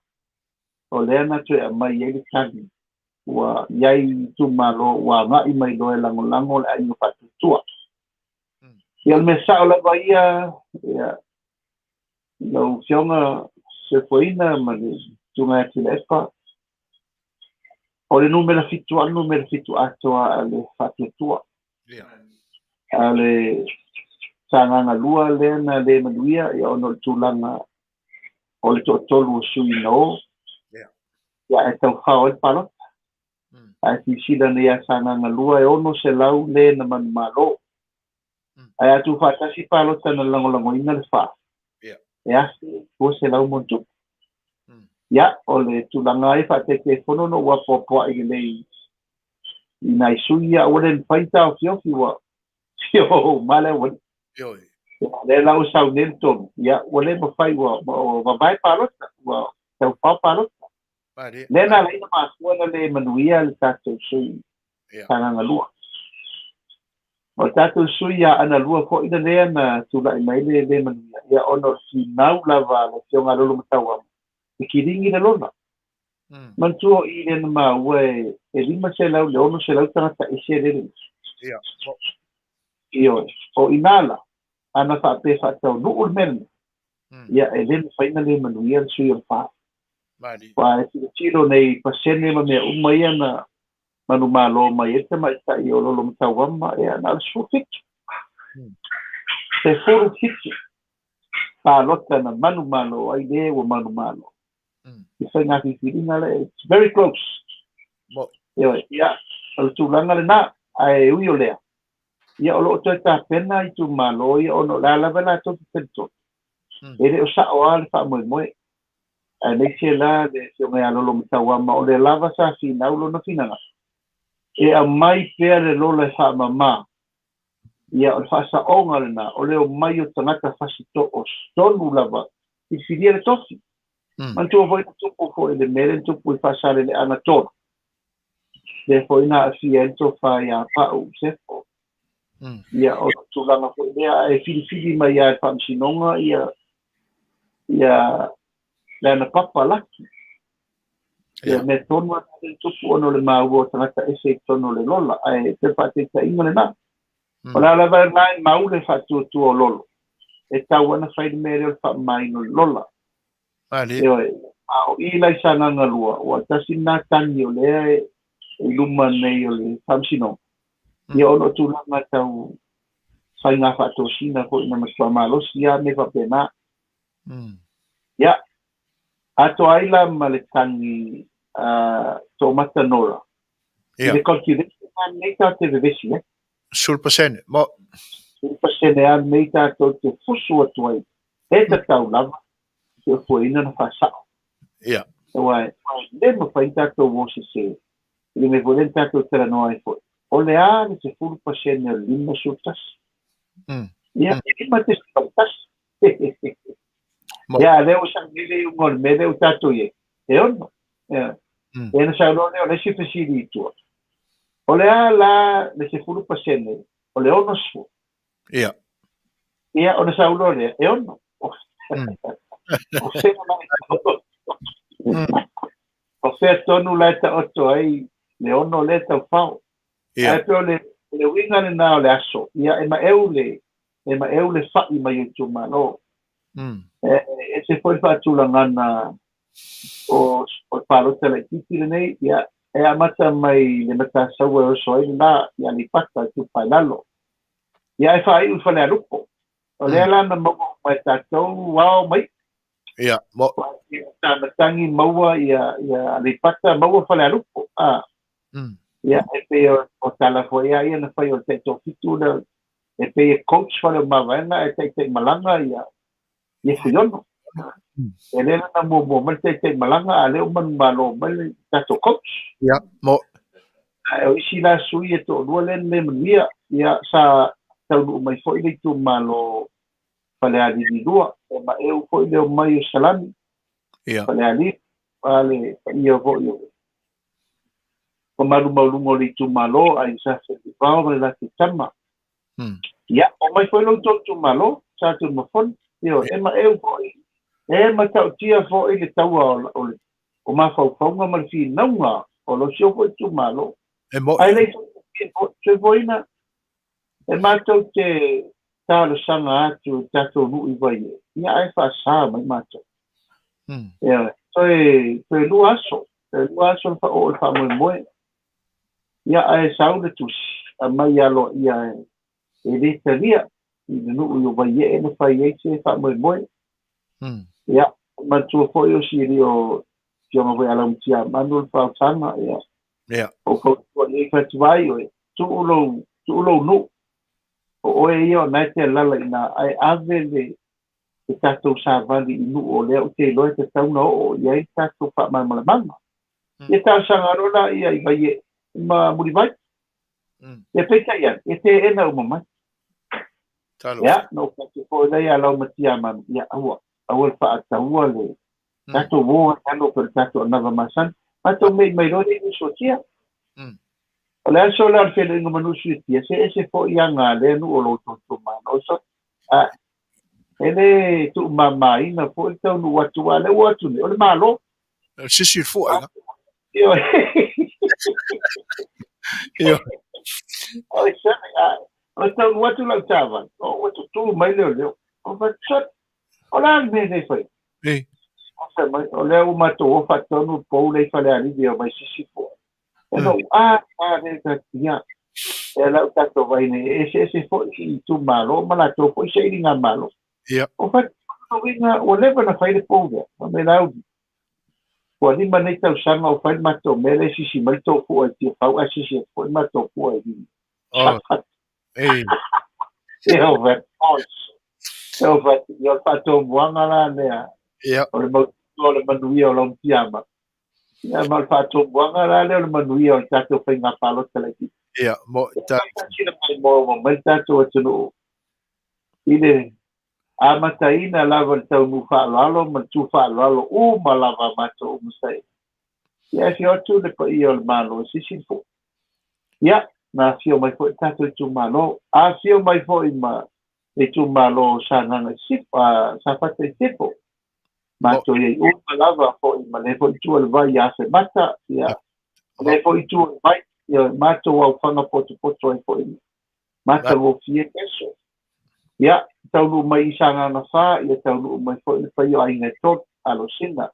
o lea na toe aumai ai le tali ua i ai itumalo ua agai mai loa e lagolago le aiga faatuatua. Ia o le mea sao lava ia, ia, lau Afioga Soifuaina ma le Susuga ia Tuilaepa, o le numera 7 lava o le numera 7 atoa a le faatuatua. A o le Sagaga 2 lea na le manuia ia ona o le tulaga o le toatolu o sui na o, ia ae taufao ai le palota. Ae silasila nei ia Sagaga 2 e 600 le na manumalo. Ae a tuufaatasi palota na lagolagoina le fa, e 1,200 ma ona tupu. Ia, o le tulaga ai faataitaifono na ou apoapoai lelei i nai sui ia, aua le mafai ona taofiofi ua fio uma le aualii. Ia, lea la ua sau nei le tonu, ia, ua le mafai, ua vavae palota, ua taufao palota. Lea na ala ai ona mafua ona le manuia le tatou sui Sagaga 2. O le tatou sui ia Aana 2 foi na lea na tulai mai le le manuia, ia ona o le finau lava a le Afioga a Lolomatauama, e kiligi le lola. Manatua o i lea na maua e 500 i le 600 tagata ese lele. Ioe. O ina la, ana faapea e faataunuu le mea lena, ia e le mafai ona le manuia le sui o le fa. Aua e tilotilo nei i pasene ma mea uma ia na manumalo mai ai le tamaitai o Lolomatauama, ia na o le 17. 17 palota na manumalo ai le ua manumalo. I faiga filifiliga lea, it's very close. Ioe, ia, o le tulaga lena, ae ui o lea, ia o lo o toe tapena itumalo ia ona o le a lava latou te talitonu, e le o sao lava le faamoemoe. Aemaise la le Afioga ia Lolomatauama, o lea lava sa finau lona finagalo, e aumai pea le lola e faamama. Ia, o le faasaoga lena, o le omai o tagata fasitoo tonu lava filifilia le tofi. Manatua foi na tupu foi le mea lea na tupu i Faasaleleaga 3, lea foi na aafia ai le tofa ia Pau Sefo. Ia, o le tulaga foi lea, ae filifili mai lava e le Faamasinoga ia, ia Leanapapa Laki. Ia, mea tonu lava lea e tupu ona o le maua o tagata ese i totonu o le lola, ae pei o le faataitaiga lena. O le a lava lena e mau le faatuatua o lolo, e tatau lava ona fai le mea lea o le faamamaina o le lola. Ioe, a o i la i Sagaga 2, ua tasi lena tagi o lea e i luma nei o le Faamasinoga, ia ona o tulaga tau faiga faatosina foi na matua malosi lava mea faapena. Ia, atoa ai la ma le tagi a Toomata Nora i le cultivation lava lenei tatou te vevesi ai. 10%, mo. 10% lava lenei tatou te fusu atu ai, e tatau lava se ofuaina na faasao. Aua e le mafai ona tatou o sese i le mea foi lea na tatou talanoa ai foi, o le a le 10% o le 51? Ia, e 5.1. Ia, lea ua sauni le iuga o le mea lea ua tatou i ai, e ono. Ia. Ia ona saunoa lea o le isi fesili i tua. O le a la le 10% o le 60? Ia. Ia, ona saunoa lea, e ono. O fea la o fea tonu la e taoto ai le ono lea e taufao. Ae pei o le uiga lena o le aso, ia e maeu le e maeu le fa'i mai o itumalo. E ese foi le faatulagana o le palota laitiiti lenei, ia, e amata mai le Matasaua e oso ai le la i Aleipata Itupa i Lalo. Ia, ae faaiu i Falealupo. O lea la na maua uma e tatou ao ma iu. Ia, mo. Sa matagi maua ia Aleipata, maua Falealupo. Ia, e pei o tala foi lava ia na fai o le taitoafitu lea, e pei e coach fale o Mavaega ae taitaimalaga ia Fuiono. E le la na muamua mai le taitaimalaga, a o lea ua manumalo mai le tatou coach. Ia, mo. Ae o isi la sui e toalua lea na le manuia, ia sa taunuu mai foi le itumalo Falealili 2, e maeu foi le omai o Salani. Falealili, a le paia foi o mamalu maualuga o le itumalo, Aiga Sa Fenunuivao ma le latou tama. Ia, omai foi lo outou itumalo, Sa Tunumafono. Ioe, e maeu foi, e matautia foi le taua o le o mafaufauga ma le finauga o lo si ou foi itumalo. Ae le i soifuaina, e matou te talosaga atu i le tatou nuu i Vaiee, ia ae faasa mai matou. Ioe, toe 2 aso, toe 2 aso le faaoo o le faamoemoe. Ia ae sau le tusi, aumai aloaia e le talia i le nuu i Vaiee na fai ai se faamoemoe. Ia, manatua foi o si alii o Afioga foi ia Laumatiamanu le faaotaga, ia. O fautua i ai fatu ai oe, tuu lou nuu, o oe ia o na e te alala i ina, ae ave le tatou savali i nuu o lea ou te iloa e tatau na oo i ai le tatou faamalamalamaga. Ia talosaga loa la ia i Vaiee ma Mulivai. Ia peitai ane, e teena uma mai. Ia, na ou fai atu foi lea ia Laumatiamanu, ia aua, aua le faataua le tatou o ai alo pe o le tatou anava masani. Matou mei mai loa le usotia. O le aso lea o le feiloaiga ma Nu'u Suitia, se ese foi aga a lea nuu o lo outou itumalo. So, e le tuumamaina foi le taunuu atu, a o lea ua atu nei, o le Malo. Sisi le fua, ina. Ioe. Oi, sene, o le taunuu atu lau taavale, o ua tutū mai leoleo. O fai, o le a le mea nei fai? O fai mai, o lea ua matou o faatonu le pou lea i Falealili e omai sisi fua. E no, a, le ta ia. E lau tatou vai nei, e eseese foi i itumalo ma latou foi sailigamalo. O fai, uiga, ua leva na fai le pou lea, ma me lau. Ua 5 nei tausaga o fai le matou mea lea e sisi mai le tou fua i Tiafau, ae sisi atu foi le matou fua i lima. E o fai, e o fai, ia o le faatomuaga la lea. O le mautu o le manuia o Laumatiamanu. Ia ma o le faatomuaga la lea o le manuia o le tatou faiga palota laitiiti. Ia, mo ta. Sila mai mo mai le tatou atunuu i le amataina lava le taunuu faaaloalo ma le tu faaaloalo uma lava a matou uma sa i. Ia e afio atu le paia o le Malo e sisi le fua. Ia, na afio mai foi le tatou itumalo, afio mai foi ma le itumalo o Sagaga i Sisifo, Safata i Sisifo. Matou i ai uma lava foi ma lea foi itu o le vai ia Afemata, ia, ma lea foi itu o le vai, ia, matou aufaga potopoto ai foi matagofie le aso. Ia, taunuu mai i Sagaga 4, ia taunuu mai foi le paia o aiga e tolu, Alosina,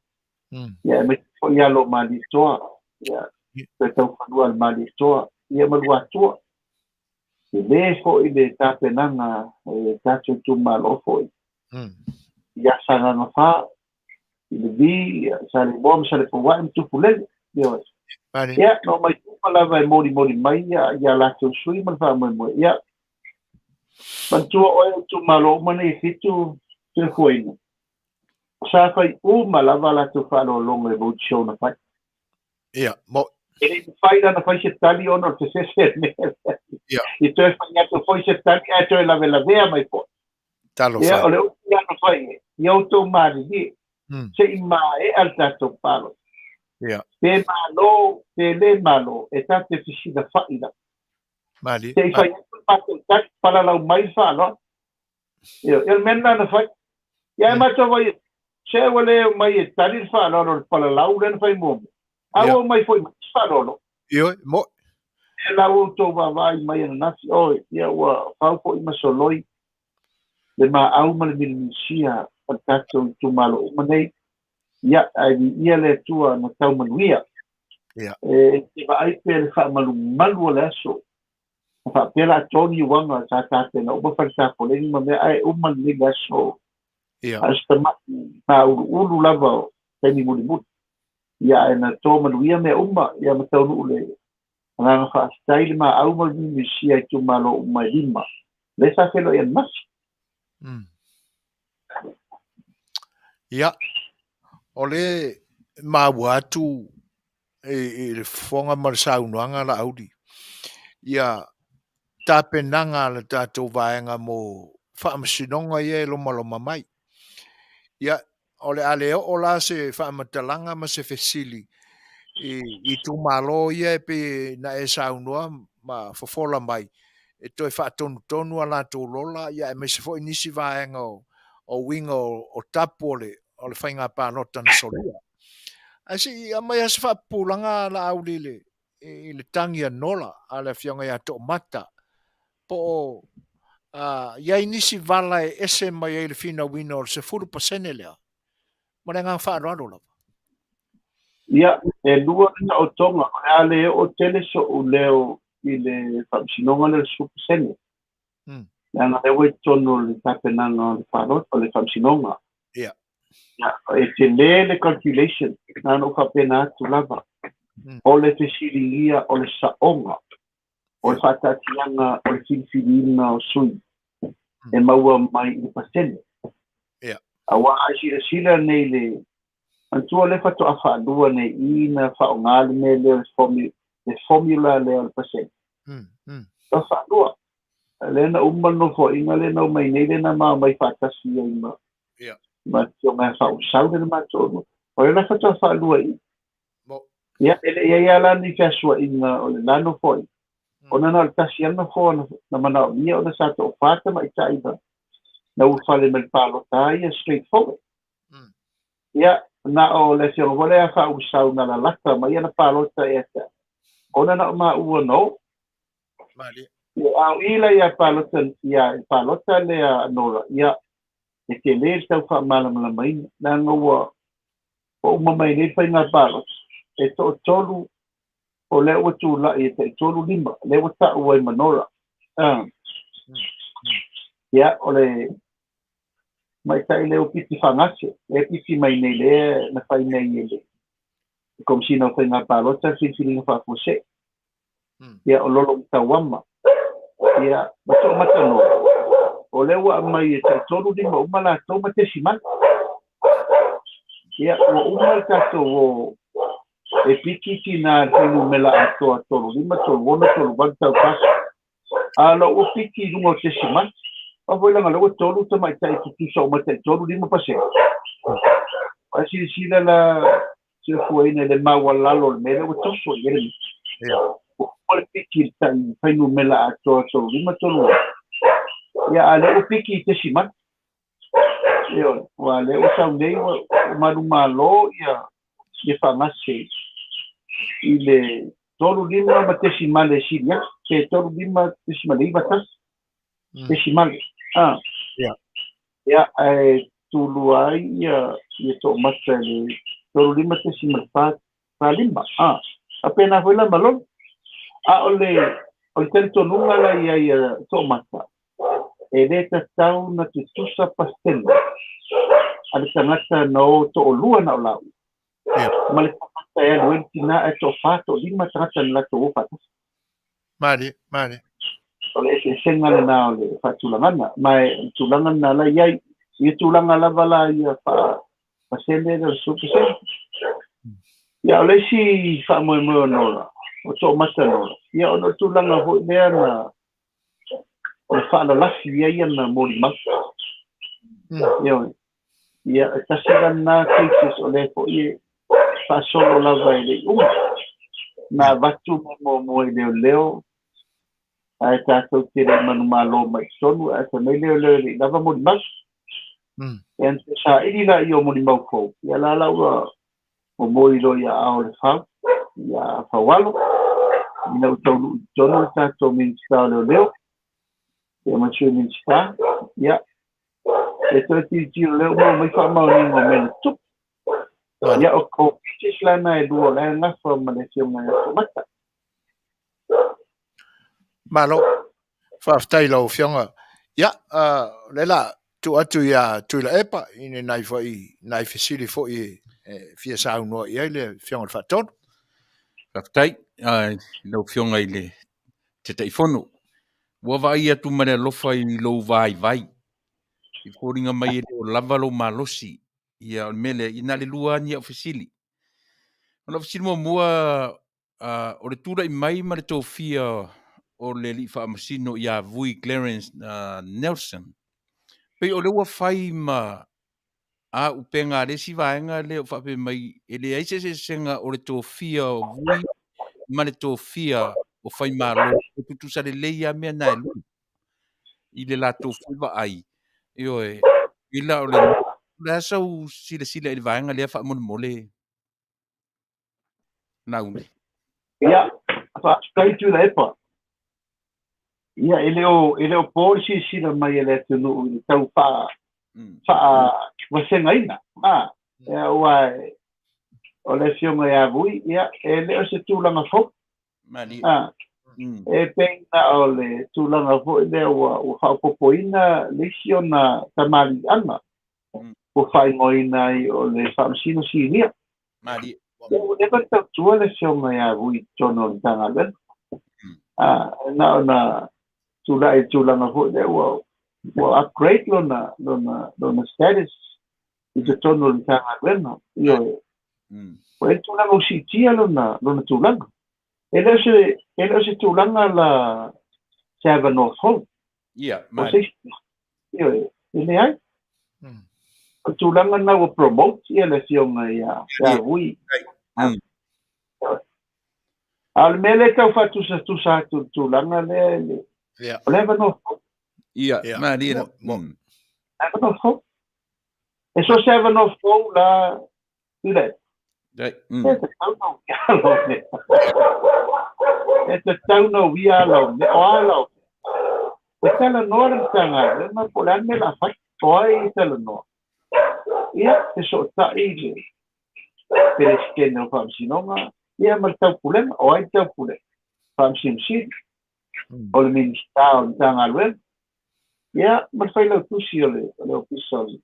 ia, aemaise foi alo o Malietoa, ia, toe taufanua a le Malietoa, ia ma Luatua. Tele foi le tapenaga e tatou itumalo foi ia Sagaga 4, i le Vi, ia Saleimoa ma Salepouai ma Tupulele. Ioe. Ia, na omai uma lava e molimoli mai ia, ia latou sui ma le faamoemoe. Ia, manatua oe o itumalo uma nei e fitu Tuifuaina. Sa fai uma lava latou faaaloaloga i road show na fai. Ia, mo. E le i mafai la ona fai se tali ona o le fefefe o le mea lea. Ia. I toe fai atu foi se tali ae toe lavelavea mai foi. Talofa. Ia, o le upu la na fai ai, ia outou malilie, se i maea le tatou palota. Ia. Pe malo, pe le malo, e ta te fesilafa'i lava. Malie. Se i fai atu le matou tali, palalau mai le faaaloalo. Ia, o le mea lena na fai. Ia, e matou vai, se ua le omai e tali le faaaloalo o le palalau lea na fai muamua. A ua omai foi mai se faaaloalo. Ioe, mo'i. E la ua outou vaavaai mai ananafi, oi, ia ua fau foi ma soloi le maau ma le milimilisia o le tatou itumalo uma nei. Ia, ae viia le Atua na tau manuia. Ia. E te vaai pea le faamalumalu o le aso. Na faapea la atoa ni uaga sa tapena uma fale tapoleni ma mea ae uma lenei le aso. Ia. A o se tamai māuluulu lava o taimi mulimuli. Ia ae na toa manuia mea uma, ia ma taunuu le agaga faafetai le maau ma le mimisia i itumalo uma e lima. Lea sa feiloai ananafi. Ia, o le maua atu i le fofoga ma le saunoaga Laauli, ia tapenaga a le tatou vaega mo faamasinoga ia e lomaloma mai. Ia, o le a le oo la se faamatalaga ma se fesili i itumalo ia e pei na e saunoa ma fofola mai e toe faatonutonu a latou lola, ia aemaise foi nisi vaega o uiga o tapu o le faiga palota na solia. Ae se i aumai lava se faapupulaga Laauli i le tagi a Nola a le Afioga ia Toomata, po o i ai nisi vala e ese mai ai le finauina o le 10% lea, ma le agaga faaaloalo lava. Ia, e lua le taotoga, o le a le oo tele so'u leo i le faamasinoga lea o le 10%. Leaga lea ua i totonu o le tapenaga o le palota, o le faamasinoga. Ia. Ia, e tele le calculation, na ona ou faapena atu lava. O le fesiligia o le saoga, o le faataatiaga o le filifiliina o sui e maua mai i le pasene. Ia. Aua a silasila nei le manatua lea faatoa faalua nei i na faaaoga le mea lea o le formula lea o le pasene. Faatoa faalua. Lea na uma le nofoaiga lea na omai nei lea na ma omai faatasi ai ma ma afioga ia Faausau lea na matou lua. O lea la faatoa faalua i. Ia, e le i ai lava la ni feasua'iga o le la nofoaiga, ona na o le tasi lava le nofoa na manaomia ona sa to'afa tamaitai na ulufale mai le palota a ia straight forward. Ia, na o le afioga foi lea ia Faaulesau na lalata mai ana palota ia te a'u, ona na o maua na oo. Ia, a o i la ia palota, ia i le palota lea a Nora, ia, e tele le tau faamalamalamaina, leaga ua ua uma mai nei le faiga palota, e toatolu o lea ua tulai e taitolu lima, lea ua ta'u ai ma Nora. Ia, o le tamaitai lea ua piti faagase, lea e piti mai nei lea na fai nei e le Komesina o Faiga Palota le filifiliga faafuasei. Ia, o Lolo Tauama. Ia, ma Toomata Nora. O lea ua aumai e taitolu lima uma latou ma tesimala. Ia, ua uma le tatou o e piki tinā i le fuainumera atoa 35, 36, 38 taupaso. A o la ua piki i luga o tesimala. Aua foi leaga o lea ua tolu tamaitai tutusa uma taitolu lima pasene. Ae silasila la silafuaina i le maualalo o le mea lea ua toso i ai le mea. Ua uma le piki i le tai fuainumera atoa 35, 36. Ia, a o lea ua piki i tesimala. Ioe, aua lea ua sau nei ua manumalo ia ia faagase i le 35 ma tesimale sili atu, pe 35.91 tesimale. Ah. Ia. Ia, ae tulua ai ia ia toomata i le 35.45. Ah. Faapena foi la ma lolo. A o le o le talitonuga la i ai a toomata, e lē tatau na tutusa pasene a le tagata na o to'olua na o la'u ma le tagata e alu ai le tinā ae to'afā to'alima tagata na latou o fa'atasi. Malie, malie. O le eseesega lenā o le fa'atulagana, ma e o le tulaga lenā la i ai ia tulaga lava la ia fa'a pasene lea o le 10%. Ia o le isi fa'amoemoe o Nola, o to'omata Nola, ia ona o le tulaga foi lea na na fa'alalafi ai ana molimau. Ioe. Ia, e tasi la lenā cases o lea fo'i e fa'asolo lava e le'i uma. Na avatu mea muamua i leoleo, ae tatou te le'i manumalo mai i totonu, ae fai mai leoleo e le'i lava molimau. Ia na toe sa'ili laia o molimau fou, ia la la ua momoli loa i aao o le fau, ia Faualo, ina ua taunuu i totonu le tatou Minisita o Leoleo, ia ma le Sui Minisita, ia, e toe tilotilo lea ua maua mai faamaoniga o mea na tutupu. Ia, o o cases la na e lua o la e gafa ma le Afioga ia Toomata. Malo. Faafetai i lau Afioga. Ia, o lea la tuu atu ia Tuilaepa i ni nai foi nai fesili foi e fia saunoa i ai le Afioga i le Faatonu. Faafetai i lau Afioga i le Taitaifono. Ua vaai atu ma le alofa i lou vaivai. I foliga mai e le o lava lou malosi. Ia, o le mea lea, ia na o le lua lava ni au fesili. O lau fesili muamua, o le tulai mai ma le tofia o le alii faamasino ia Vui Clarence Nelson, pei o lea ua fai ma auupega a le isi vaega lea o faapea mai e leai se eseesega o le tofia o Vui ma le tofia o Faimalo, e tutusa lelei lava mea na e lua i le latou foi vaai. Ioe, i la o le, o le a sau silasila i le vaega lea faamolemole? Laauli. Ia, faafetai Tuilaepa. Ia, e le o, e le o po le silasila mai a le atunuu i le tau faa, faavasegaina. A, ia, aua o le Afioga ia Vui, ia, e le o se tulaga fou. Malie. A, e pei na o le tulaga foi lea ua, ua faaopoopoina le isi ona tamaliiaga ua faaigoaina ai o le Faamasino Sinia. Malie. Ia, ua leva ona tautua le Afioga ia Vui i totonu o le Matagaluega. A, na ona tulai i le tulaga foi lea ua, ua upgrade lona, lona, lona status i totonu o le Matagaluega. Ioe. Ua i ai le tulaga ua siitia lona, lona tulaga. E le o se, e le o se tulaga la se avanoa fou. Ia, O se isi, ioe, e leai. O le tulaga lena ua promote ia le Afioga ia, ia Vui. A o le mea lea e tau faatusatusa atu i le tulaga lea, e le, o le avanoa fou. Ia, malie. Avanoa fou. E so o se avanoa fou la, Tuilaepa. E tatau na uia lau mea. E tatau na uia lau mea. O a lau mea? E talanoa le Matagaluega po o le a le mea o le a fai. O ai e talanoa? Ia, fesootai le Peresetene o Faamasinoga, ia ma le Taupulega. O ai le Taupulega? Faamasino Sili, o le Minisita o le Matagaluega, ia, ma le Failautusi o le Ofisa o le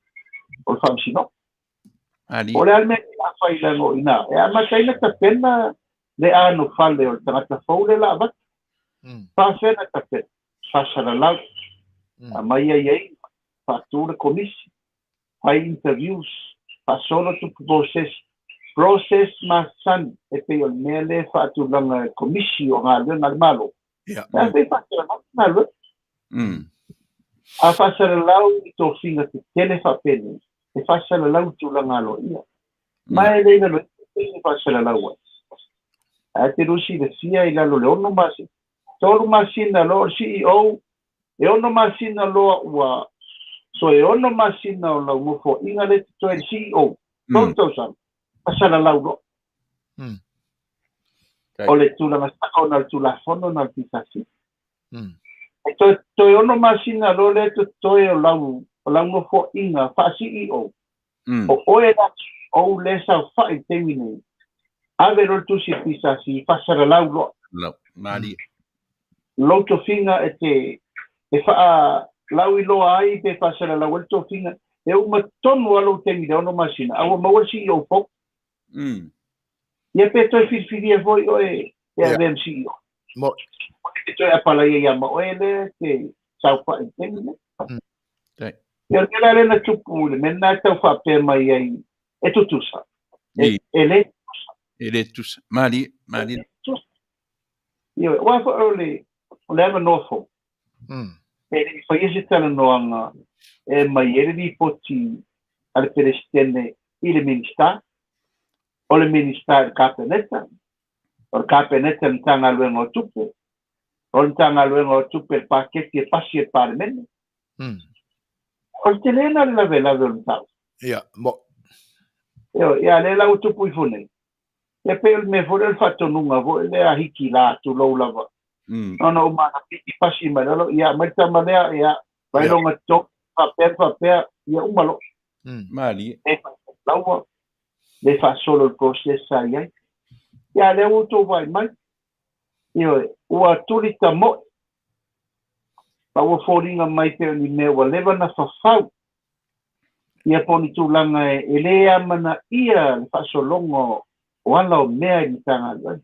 Faamasinoga. Ali. O le a le mea o le a fai leaga o i ina e amata ai ona tapena le anofale o le tagata fou lea o le a avatu. Faafefea ona tapena? Faasalalau, aumai aiaiga, faatu le komisi, fai interviews, faasolo atu process, process masani e pei o le mea lea e faatulaga e le Komisi o Galuega a le Malo. Ia. E pei faasalalau le galuega. A faasalalau i tofiga tetele faapenei, e faasalalau i tulaga aloaia. Ma e le i lalo ifo pei e faasalalau ai. Ae te lua silafia i lalo o le ono masina, 3 masina loa o le CEO, e 6 masina loa ua Toe 6 masina o lau nofoaiga lea e totoe i le CEO, 3 tausaga, faasalalau loa. O le tulaga sao na o le Tulafono na o le PSC. E toe, toe 6 masina loa lea e totoe o lau, o lau nofoaiga faa-CEO, o oe la CEO lea e saofai i le taimi nei, ave loa le tusi i le PSC, faasalalau loa. Lau, malie. Lou tofiga e te e faalauiloa ai pe faasalalau ai le tofiga, e uma tonu lava lou taimi i le 6 masina, a ua maua le CEO fou. Ia pe toe filifilia foi oe e avea ma CEO. Mo. E toe apalaia ia ma oe lea e te saofai i le taimi lea. Ia o le mea la lea na tupu i le mea lena e tau faapea mai ai e tutusa. E, e le tutusa. E le tutusa. Malie, malie. Tutusa. Ioe, aua foi o le, o le avanoa fou. E le i faia se talanoaga e aumai ai le lipoti a le Peresetene i le Minisita, o le Minisita i le Kapeneta, o le Kapeneta i le Matagaluega o Tupe, o le Matagaluega o Tupe i le paketi e pasi e le Palemene. O le tele lena o le lavelave o le mataupu. Ia, mo. Ioe, ia lea la ua tupu ifo nei. Ia pei o le mea foi lea o le faatonuga foi lea a Hiki la, tulou lava. Ona uma ana piki pasi mai lalo, ia aumai le tama lea, ia vaai lona totogi, faapea ma faapea, ia uma loa. Malie. Le faalaua, le faasolo le process sa i ai. Ia a lea ua outou vaai mai, ioe, ua tuli tamoe, ma ua foliga mai pei o ni mea ua leva ona fafau ia po o ni tulaga e le amanaia le faasologa o ala o mea i le Matagaluega.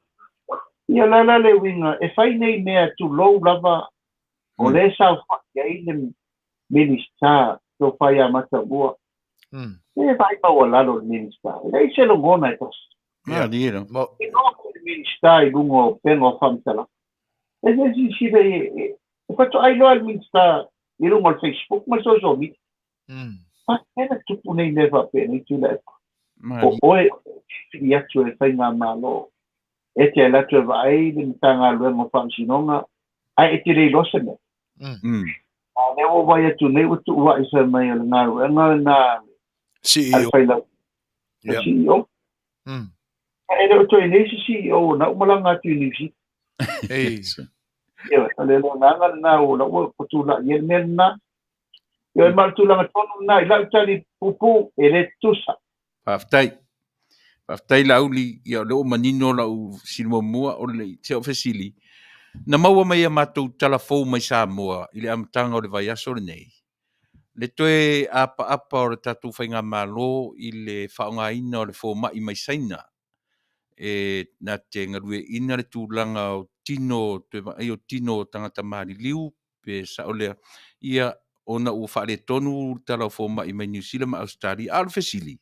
Ia o le a la le uiga e fai nei mea tulou lava o lea e saofai ai le Minisita Tofa ia Matamua. E vaai maualalo le Minisita, e leai se logona e tasi. Malie lava. E nofo le Minisita i luga o upega o faamatalaga. E se silasila e faatoa iloa e le Minisita i luga o le Facebook ma le social media. Faapea na tupu nei mea faapenei Tuilaepa. O oe o filifili atu e le Faigamalo e te alu atu e vaai le Matagaluega o Faamasinoga ae e te le iloa se mea. A o lea ua vaai atu nei ua tuuai fai mai o le galuega lena a le CEO. Failautusi, le CEO. E le o toe nei se CEO o na ua malaga atu i Niu Sila. Ioe, o le agaga lena o la ua tulai ai le mea lena. Ioe, ma o le tulaga tonu lena i lau tali puupuu e le tutusa. Faafetai. Faafetai Laauli, ia o lea ua manino lau fesili muamua, o le si au fesili, na maua mai a matou tala fou mai Samoa i le amataga o le vaiaso lenei, le toe apaapa o le tatou faigamalo i le faaaogaina o le fomai mai Saina e na te galueaiina le tulaga o tino, toe vaai o tino o tagata maliliu pe sao lea, ia ona ua faaletonu le tala o fomai mai Niu Sila ma Ausetalia. A o le fesili,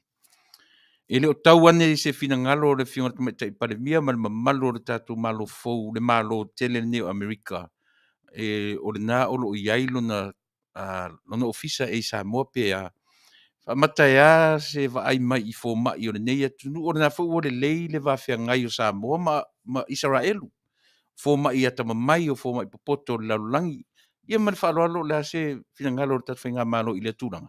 e le o tau ane i se finagalo o le Afioga i le Tamaitai Palemia ma le mamalu o le tatou Malo fou, le Malo tele lenei o Amerika, e, o lena o lo o i ai lona lona ofisa e i Samoa pe a faamata e a se vaai mai i fomai o lenei atunuu, o lena foi ua lelei le vafeagai o Samoa ma Isaraelu, fomai atamamai o fomai popoto o le lalolagi. Ia ma le faaaloalo, o le a se finagalo o le tatou faigamalo i lea tulaga?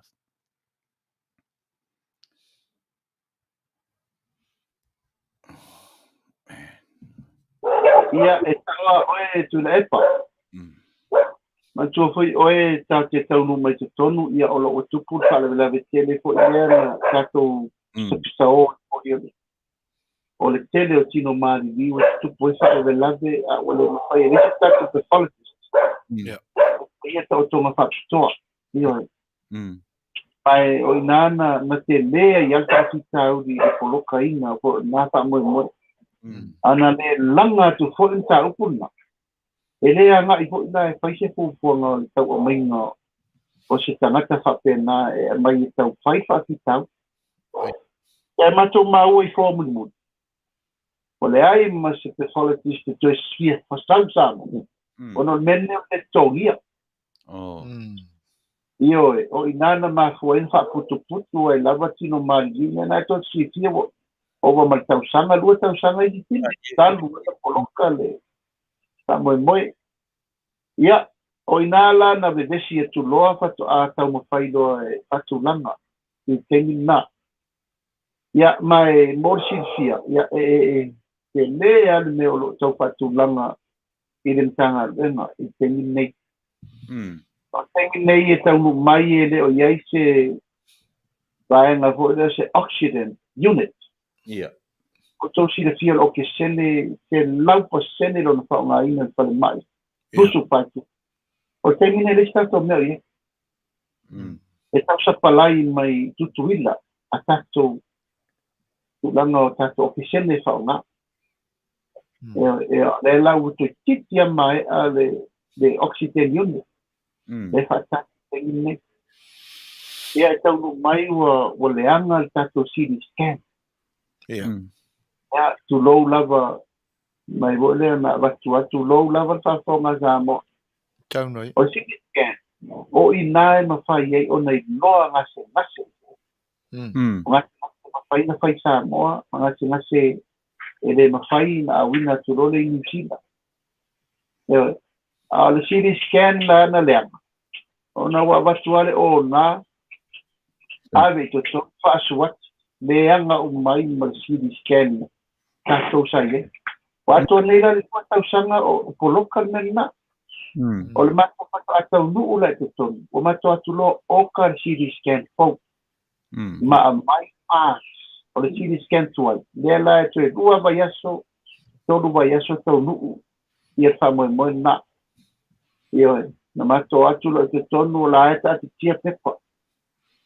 Ia, e sao lava oe Tuilaepa. Manatua foi oe ta te taunuu mai totonu, ia o lo o ua tupu le faalavelave tele foi lea na tatou pisapisao ai foi o le, o le tele o tino maliliu e tutupu ai faalavelave a ua le mafai e leai se tatou pathologist e faia taotoga faapitoa. Ioe. Ae o i ina na tele ai lava le faafitauli i le polokaina foi o lena faamoemoe. A na le laga atu foi le mataupu lena, e le agai foi la e fai se fuafuaga o le tauaumaiga o se tagata faapena e aumai e tau fai le faafitauli. Ae matou maua i foa mulimuli, ua leai ma se pathologist e toe fia fasau Samoa, ona o le mea lenei o le totogia. Ioe, o i ina na mafua ai ona faaputuputu ai lava tino maliliu mea na e tou te silafia ua ova ma le tausaga, 2 tausaga isi tino, talu ai ona poloka le faamoemoe. Ia, O i inā la na vevesi atu loa faatoa taumafai loa e faatulaga i le taimi lena. Ia, ma e mo le silafia, ia, e, e, e tele lava le mea o lo o tau faatulaga i le Matagaluega i le taimi lenei. O le taimi lenei e taunuu mai e le o i ai se vaega foi lea se oxygen unit. Ia. Ua outou silafia o le okesene 100% lona faaaogaina i le falemai, 24. O le taimi lenei e leai se tatou mea o i ai. E tau sapalai mai Tutuila a tatou tulaga o tatou okesene e faaaoga. E, o lea la ua toeitiiti lava maea le oxygen unit. E faatali i le taimi lenei. Ia e taunuu mai ua leaga le tatou CT scan. Ia, tulou lava mai foi lea na avatu atu, tulou lava le faafofoga a Samoa. Taunui. O le CT scan, o i ina e mafai ai ona iloa gasegase. O gasegase mafai ona fai i Samoa, ma gasegase e le mafai ona auina atu loa lea i Niu Sila. Ioe. A o le CT scan la na leaga, ona ua avatu lava le ona ave i totonu faasuati, leaga uma ai ma le CT scan tatou sa i ai. Ua atoa nei la le 2 tausaga o poloka le mea lena. O le matou faatoa taunuu la i totonu, ua matou atu loa oka le CT scan fou. Ma aumai parts o le CT scan tuai. Lea la e toe 2 vaiaso, 3 vaiaso taunuu ia le faamoemoe lena. Ioe, na matou atu loa i totonu o la e taatitia pepa.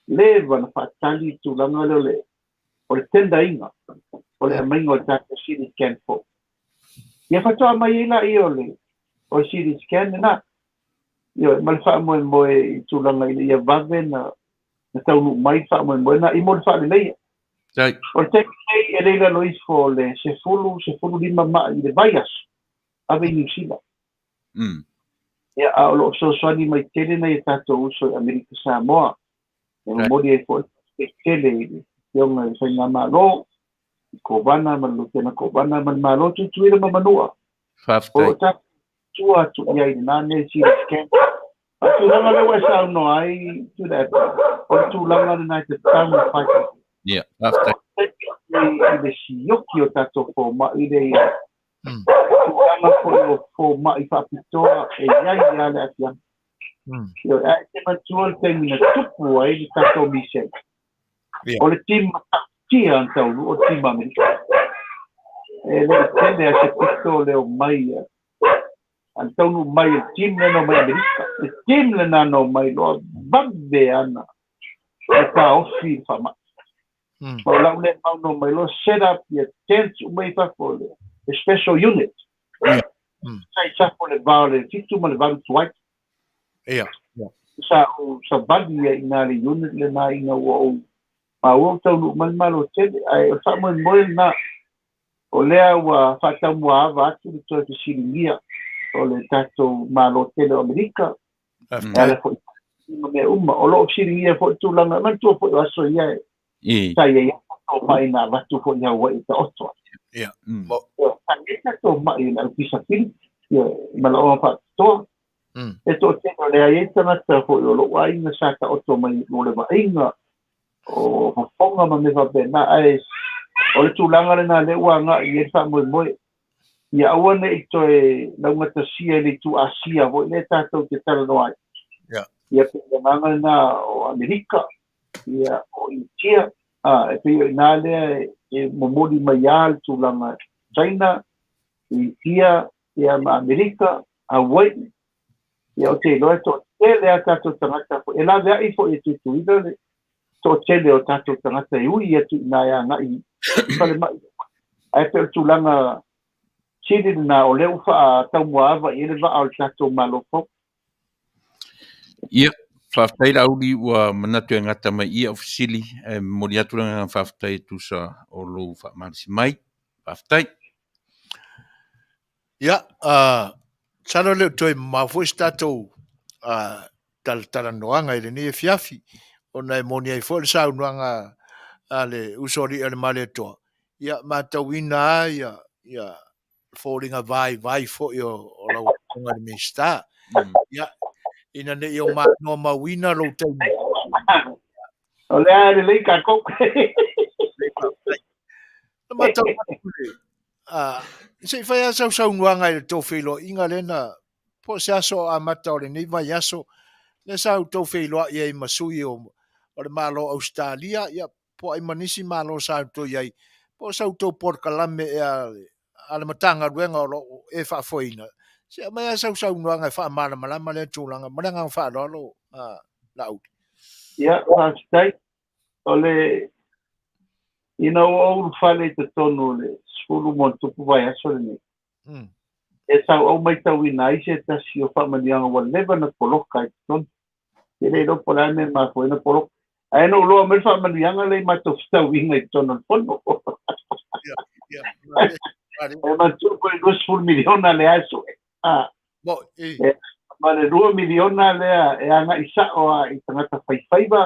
Leva na faatali le tulaga lea o le o le tender ina o le aumaiga o le tatou CT scan fou. Ia faatoa aumai ai laia o le o le CT scan lena. Ioe, ma le faamoemoe i tulaga ina ia vave na na taunuu mai le faamoemoe lena i mo le faaleleia. O le taimi nei e le i lalo ifo o le 10, 15 mai i le vaiaso ave i Niu Sila. Ia, a o lo o fesoasoani mai tele nai a tatou uso i Amerika Samoa. E momoli ai foi le faafetai tele i le Afioga i le Faigamalo, i Kovana ma le Lutena Kovana ma le Malo Tutuila ma Manua. Faafetai. O lo o tatou tua atu i ai i lena mea i CT scan. A o le tulaga lea ua e saunoa ai Tuilaepa, o le tulaga lena e tatau ona fai. Ia, faafetai. I le sioki o tatou fomai lea i ai. Tulaga foi o fomai faapitoa e i ai lava le aafiaga. Ioe, ae e te manatua le taimi na tupu ai le tatou misela. O le team matautia na taunuu o le team Amerika. E le i tele lava se pito le omai a le taunuu mai e le team lea na omai Amerika. Le team lena na omai loa vave ana le taofi le faamai. Ma o lau lea mau na omai loa set up ia tents uma i fafo le special unit. Sa i fafo le va o le 7 ma le 8 tuai. Sa ou savali ai i ina le unit lena ina ua ou maua ua taunuu mai le Malo tele. Ae o le faamoemoe lena, o lea ua faataumuaava atu le toe fesiligia o le tatou Malo tele o Amerika, e ala foi i ma mea uma. O lo o fesiligia foi le tulaga, manatua foi o aso ia e sa i ai tatou mai na avatu foi i Hawaii e taoto ai. Sa i ai tatou mai i le aupisapili, malaoga faapitoa. E toatele o lea e i ai tagata foi o lou aiga sa taoto mai mo le vaaiga o fofoga ma mea faapena, ae o le tulaga lena lea ua agai i ai le faamoemoe, ia aua ne i toe laugatasia i le itu Asia foi lea tatou te talanoa ai. Ia pei o le agaga lena o Amerika, ia o Initia, e pei o i ina lea e momoli mai lava le tulaga China, Initia, ia ma Amerika, Hawaii, ia ou te iloa e toatele lava tatou tagata foi, e laveai foi e Tutuila le toatele o tatou tagata e ui atu i ina e agai i falemai. Ae pei o le tulaga sili lena o lea ua faataumuaava i ai le vaa o le tatou Malo fou. Ia, faafetai Laauli ua manatu e gata mai i au fesili, ae momoli atu le agaga faafetai e tusa o lou faamalosi mai. Faafetai. Ia, masalo e le o toe mamao foi se tatou talatalanoaga i lenei afiafi, ona e moni ai foi le saunoaga a le usoalii a le Malietoa, ia matauina lava ia, ia foliga vaivai foi o lau Afioga i le Minisita. Ia, Ina ne i o mānoamauina lou taimi. O le a lelei kākou. Na matau atu le, se i fai lava sau saunoaga i le tou feiloaiga lea na, po o se aso amata o lenei vaiaso, lea sa outou feiloai ai ma sui o le Malo o Ausetalia, ia, po o ai ma nisi Malo sa outou i ai, po o sa outou polokalame ea a le Matagaluega o lo o e faafoeina. Se i aumai lava sau saunoaga e faamalamalama lea tulaga. Ma le agaga faaaloalo, Laauli. Ia, faafetai. O le ina ua ou ulufale i totonu o le 10+ vaiaso lenei, e sa ou matauina ai se tasi o faamanuiaga ua leva ona poloka i totonu. E le iloa po o le a le mea e mafua ai ona poloka. Ae na ou iloa mai le faamanuiaga lea i matou fetauiga i totonu o le fono. E manatua po o le 20 miliona lea e sue. Ma le 2 miliona lea e agai sao lava i tagata faifaiva.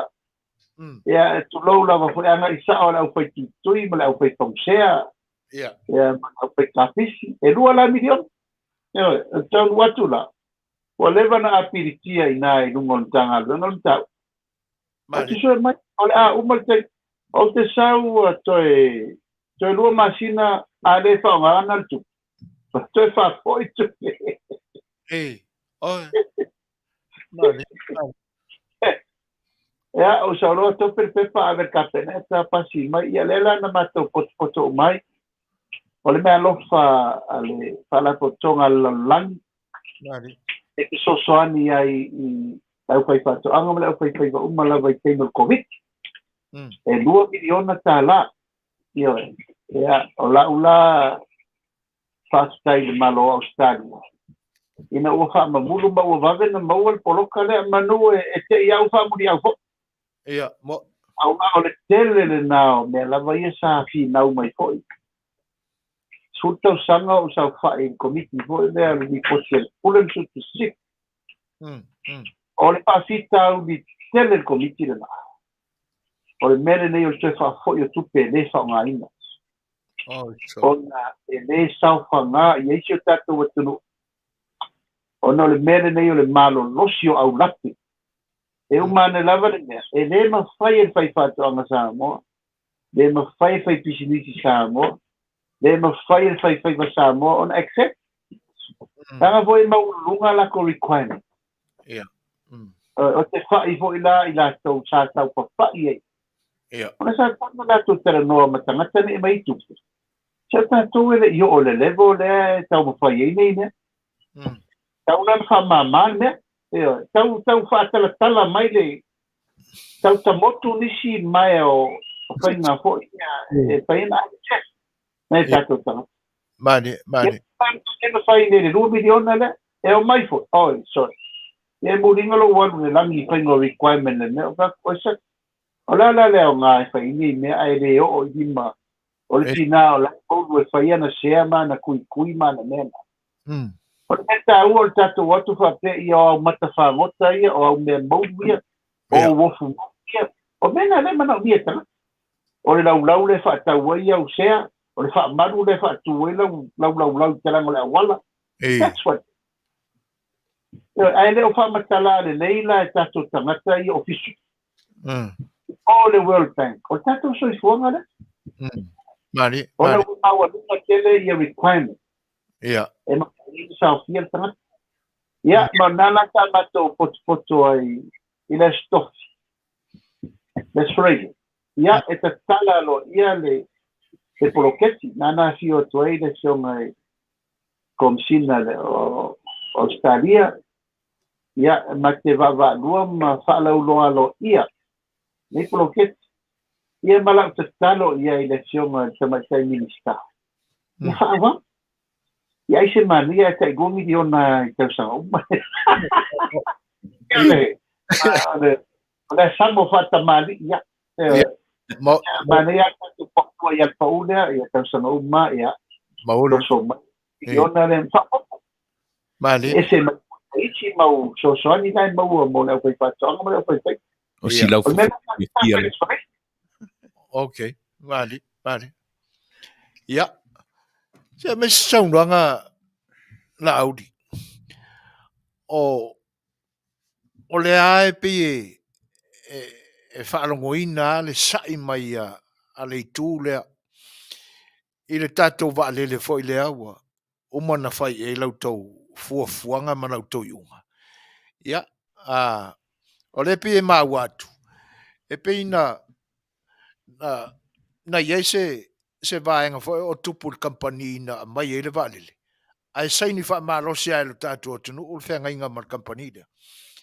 Ia, e tulou lava foi, e agai sao i le aufaituitui ma le aufaifagusea. Ia, ma le aufaikafisi. E 2 la miliona. Ioe, e taunuu atu la, ua leva ona apilitia i ina i luga o le Matagaluega o le mataupu. Ae tusue mai, o le a uma le taimi. Ou te sau toe, toe 2 masina a le faaaogaina le tupe, toe faafoi tupe. E, oe. Male, male. Ia, ou sau loa tope le pepa ave i le Kapeneta, pasi mai. Ia, lea la na matou potopoto uma ai. O le meaalofa a le Faalapotopotoga a le Lalolagi e fesoasoani ai i le aufaifaatoaga ma le aufaifaiva uma lava i taimi o le Koviti. E $2 miliona tala. Ioe. Ia, o lau la faafetai i le Malo o Ausetalia ina ua faamamulu ma ua vave ona maua le poloka lea manu e te i au faamuliau foi. Ia, mo. Aua o le tele lena o mea lava ia sa finau mai foi. 10 tausaga o ou saofai i le komiti foi lea o le lipoti a le Pule ma Suetusi Sili. O le faafitauli tele i le komiti lena, o le mea lenei o le toe faafoi o tupe e le faaaogaina. Ona e le saofaga i ai si o tatou atunuu, ona o le mea lenei o le malolosi o aulape. E uma ane lava le mea, e le mafai e le faifaatoaga Samoa, le mafai e le faipisinisi Samoa, le mafai e le faifaiva Samoa ona accept. Leaga foi e maualuluga latou requirement. O te fa'i foi la i latou sa taufafa'i ai. Ona sa tatau ona latou talanoa ma tagata nei e aumai tupe. Se o tatou e le i oo i le level lea e taumafai ai nei mea. Tau la ona faamama le mea. Ioe, tau, tau faatalatala mai le, tau tamotu nisi maea o faiga foi ia e fai ai ona ave check nai o tatou tagata. Mane, mane. E mafai nei le 2 miliona lea, e omai foi, oi, sorry. E muliga lou alu i le lagi i faiga o requirement le mea, o fai atu, oi saki, o le a la le aoga e fai ai nei mea ae le oo i lima o le tina o la e moulu e fai ana sea ma ana kuikui ma ana mea na. O le mea taua o le tatou o atu faapea ia o au mata fagota ia, o au mea moulu ia, o au ofu moulu ia, o mea na lea e manaomia e tagata. O le laulau lea e faatau ai au sea, o le faamalu lea e faatu ai lau laulau i talaga o le auala. That's what. Ae le o faamatala lelei la e tatou tagata ia official. O le World Bank, o le tatou soifuaga lea. Mali, Ona ua maualuga tele ia requirement. E mafai ai ona saofia le tagata. Ia, ma o lena la sa matou potopoto ai i le Aso Tofi, le Aso Faraile. Ia, e tatala aloaia le poloketi, nana afio atu ai le afioga i Komesina o Ausetalia, ia, ma te vaavaalua ma faalauiloa aloaia nei poloketi. Ia ma lau tatalo i ai i le afioga i le Tamaitai Minisita, ia faaauau. Ia ai se manuia ae tai 2 miliona i tausaga uma. O le samo faatamalii ia. Manaia lava tatou paua i Alepaʻu lea, ia tausaga uma ia. Toso mai. Miliona lea faaopoopo. Male. Ese mai isi mau fesoasoani la e maua mo le aufaifaatoaga ma le aufaifaiva. O silau O le mea la sa Ok, male, male. Ia, se aumai se saunoaga Laauli. O o lea lava e pei e, e, e faalogoina lava le sa'i mai a, a le itu lea i le tatou vaalele foi lea ua uma ona fai i ai la outou fuafuaga ma la outou iuga. Ia, a, o lea e pei e maua atu, e pei na, na, na i ai se, se vaega foi o tupu i le kamupani na aumai ai le vaalele, ae saini faamalosi lava e lo tatou atunuu le feagaiga ma le kamupani lea.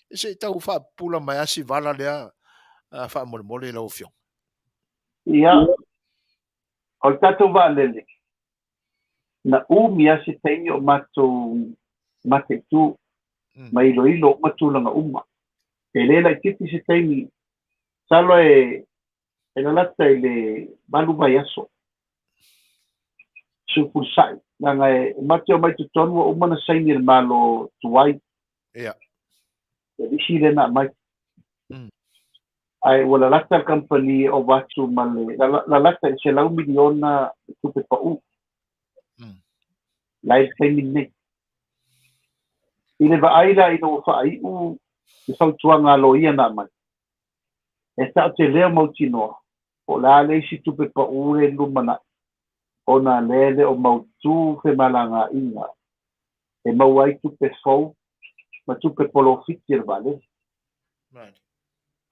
E se i tau faapupula mai lava si vala lea faamolemole lau Afioga. Ia, o le tatou vaalele, na umi lava se taimi o matou mataitu ma iloilo uma tulaga uma. E le laitiiti se taimi, masalo e e lalata i le 8 vaiaso fesuifulisa'i, leaga e matou te omai i totonu ua uma ona saini e le Malo tuai. Ia. Le lisi lea na aumai. Ae ua lalata le kamupani e ova atu ma le lalata i le $100 miliona le tupe pa'u. La e i le taimi lenei. I le vaai la ina ua faai'u le fautuaga a loia na aumai, E taʻu te leo mautinoa, po o le a le isi tupe paʻu lea i le lumanai, ona lea e le o mautū femalagaaiga e maua ai tupe fou ma tupe polofiti a le vaalele.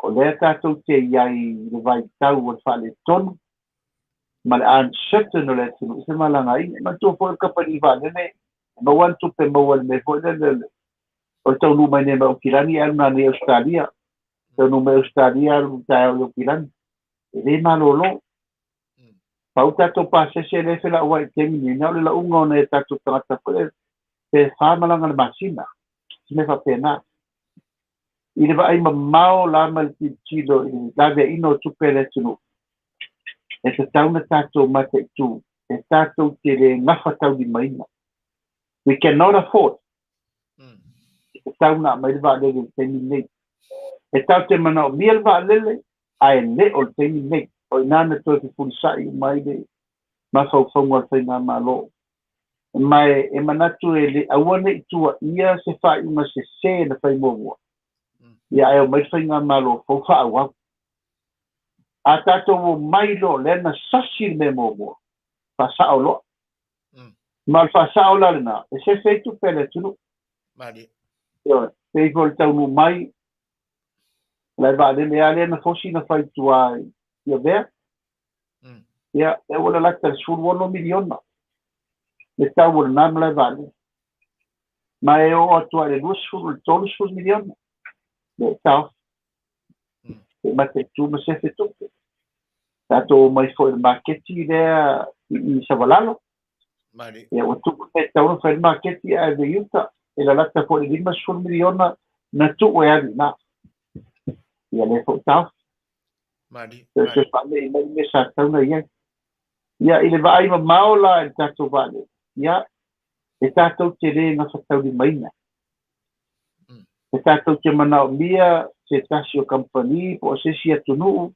O lea tatou te i ai i le vaitau o le faaletonu ma le uncertain o le atunuu i femalagaaiga. E manatua foi o le kamupani vaalele e maua ana tupe maua i le mea foi lele o le taunuu mai nei mai Aukilani ae alu nanei i Ausetalia. Taunuu mai Ausetalia alu taeao i Aukilani. E le malolo. Pau tatou pasese lea e felauai i le taimi nei, na o le lauga o nai o tatou tagata foi lea pe fa malaga i le masina, se mea faapena. I le vaai mamao la ma le tilotilo i le laveaiina o tupe a le atunuu, e tatau ona tatou mataitu e tatou te le gafataulimaina. We cannot afford e tatau ona aumai le vaalele i le taimi lenei. E tatou te manaomia le vaalele, ae le o le taimi lenei. O i ina na toe fefulisa'i uma ai le mafaufauga o le Faigamalo. Ma e manatu e le aua ne i tuuaia se faaiuga sese na fai muamua, ia ae omai le Faigamalo fou faaauau. A tatou omai loa lea na sasi le mea muamua, faasao loa. Ma o le faasao la lena, e sefe ai tupe a le atunuu. Malie. Ioe, pei foi o le taunuu mai, o le vaalele lava lea na fosi na fai i tua i Tiavea. Ia, e ua lalata i le $16 miliona le tau o lena malae vaalele. Ma e oo atu lava i le 20 i le 30 miliona le taofi. E mataitu ma sefe tupe. Tatou omai foi i le maketi lea i Savalalo. Ia, ua tuu le mea e tatau ona fai le maketi ae ave i uta. E lalata foi i le $50 miliona na tuu e alu i ina. Ia lea foi taofi. Toe toe faalei mai le mea sa tatau ona i ai. Ia, i le vaai mamao la i le tatou vaalele, ia, e tatou te le gafataulimaina. E tatou te manaomia se tasi o kamupani po o se isi atunuu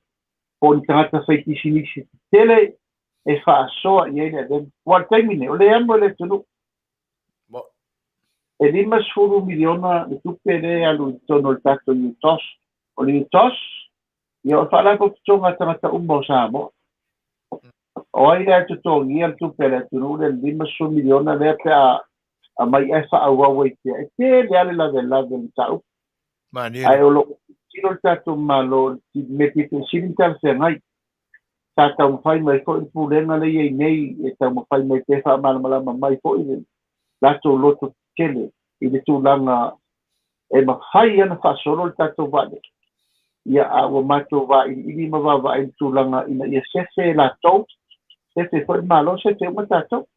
po o ni tagata faipisinisi tetele e faasoa i ai le avega. Aua o le taimi nei, o le amo i le atunuu. E $50 miliona le tupe lea e alu i totonu o le tatou UTOS. O le UTOS, ia o le Faalapotopotoga a tagata uma o Samoa. O ai lea e totogia le tupe a le atunuu lea le $50 miliona lea pe a aumai ae faaauau ai pea. E tele lava le lavelave o le mataupu. Ae o lo o tilotilo le tatou Malo i le mea pito i sili ona talafeagai. Sa taumafai mai foi le Pulega lea e i ai nei e taumafai mai pea e faamalamalama mai foi le latou loto tetele i le tulaga e mafai ona faasolo le tatou vaalele. Ia, a ua matou vailiili ma vaavaai i le tulaga ina ia sefe latou, sefe foi le Malo, sefe uma tatou.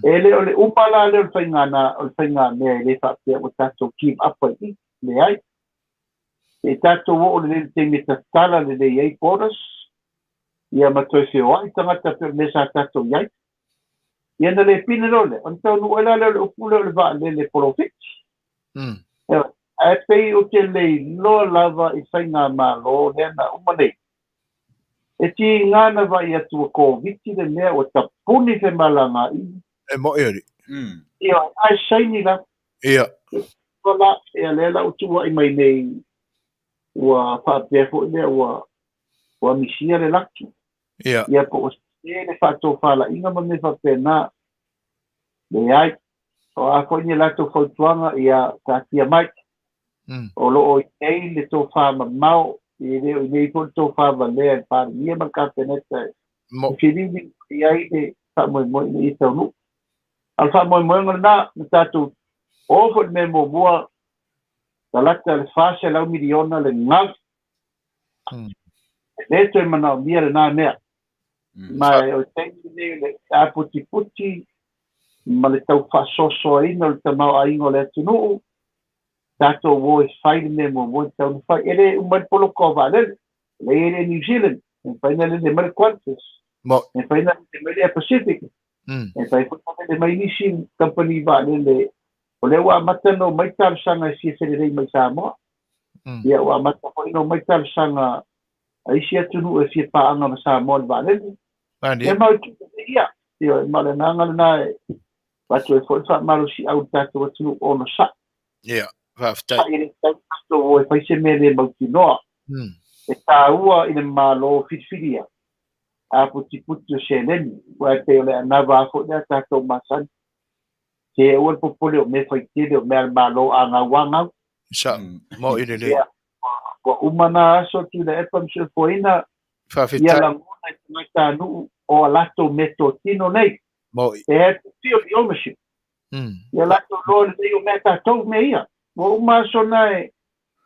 E le o le uma la lea o le faiga o le faiga mea e le faapea ua tatou give up ai i i. Leai. Se i tatou oo lelei i le taimi e tatala lelei ai borders, ia ma toe feoai tagata pei o le mea sa tatou i ai. Ia ona le pine loa lea, ona taunuu ai la lea o le upu lea o le vaalele polofiti. Ae pei ou te le iloa lava i faigamalo lea na uma nei. E tiga na vaai atu ua Koviti le mea ua tapuni femalagaaiga. E moʻi alii. Ioe, ae saini lava. Ia. La, ia lea la ua tuua'i mai nei ua faapea foi lea ua ua misia le laki. Ia. Ia po ua sese le faatofalaiga ma mea faapena. Leai. O a foi ni latou fautuaga, ia taatia mai. O lo o i inei le tofamamao, e le o i inei foi le tofavalea i le Palemia ma le Kapeneta e filifili i ai le faamoemoe ina ia taunuu. A o le faamoemoega lena, na tatou o foi i le mea muamua, talata le $400 miliona le gau. E le toe manaomia lena mea. Ma o le taimi lenei o le aputiputi ma le tau faasoasoaina o le tamaoaiga o le atunuu, tatou o e fai le mea muamua e tatau ona fai. E le uma ai le poloka o vaalele, o lea e i ai le Air New Zealand, e mafai ona lele mai le Qantas, e mafai ona lele mai le Air Pacific, e mafai foi ona lele mai nisi kamupani vaalele. O lea ua amata ona omai talosaga e fia felelei mai i Samoa. Ia ua amata foi ona omai talosaga a isi atunuu e fia paaga ma Samoa i le vaalele. Ia ma o itu lelei ia. Ioe, ma o le agaga lena e avatu ai foi le faamalosiau i le tatou atunuu onosai. Ia, faafetai. E le tatau tatou o e fai se mea le mautinoa. E taua i le Malo filifilia a putiputi o seleni, aua e pei o le anava a foi lea a tatou masani. Se aua le popole o mea faitele o mea a le Malo a gau a gau. Sa, mo'i lelei. Ia, ua uma na aso Tuilaepa ma Soifuaina, ia lagona e tagatanuu o a latou meatotino nei. Mo'i. They have to feel the ownership. Ia latou loa lelei o mea tatou mea ia. Ua uma aso na e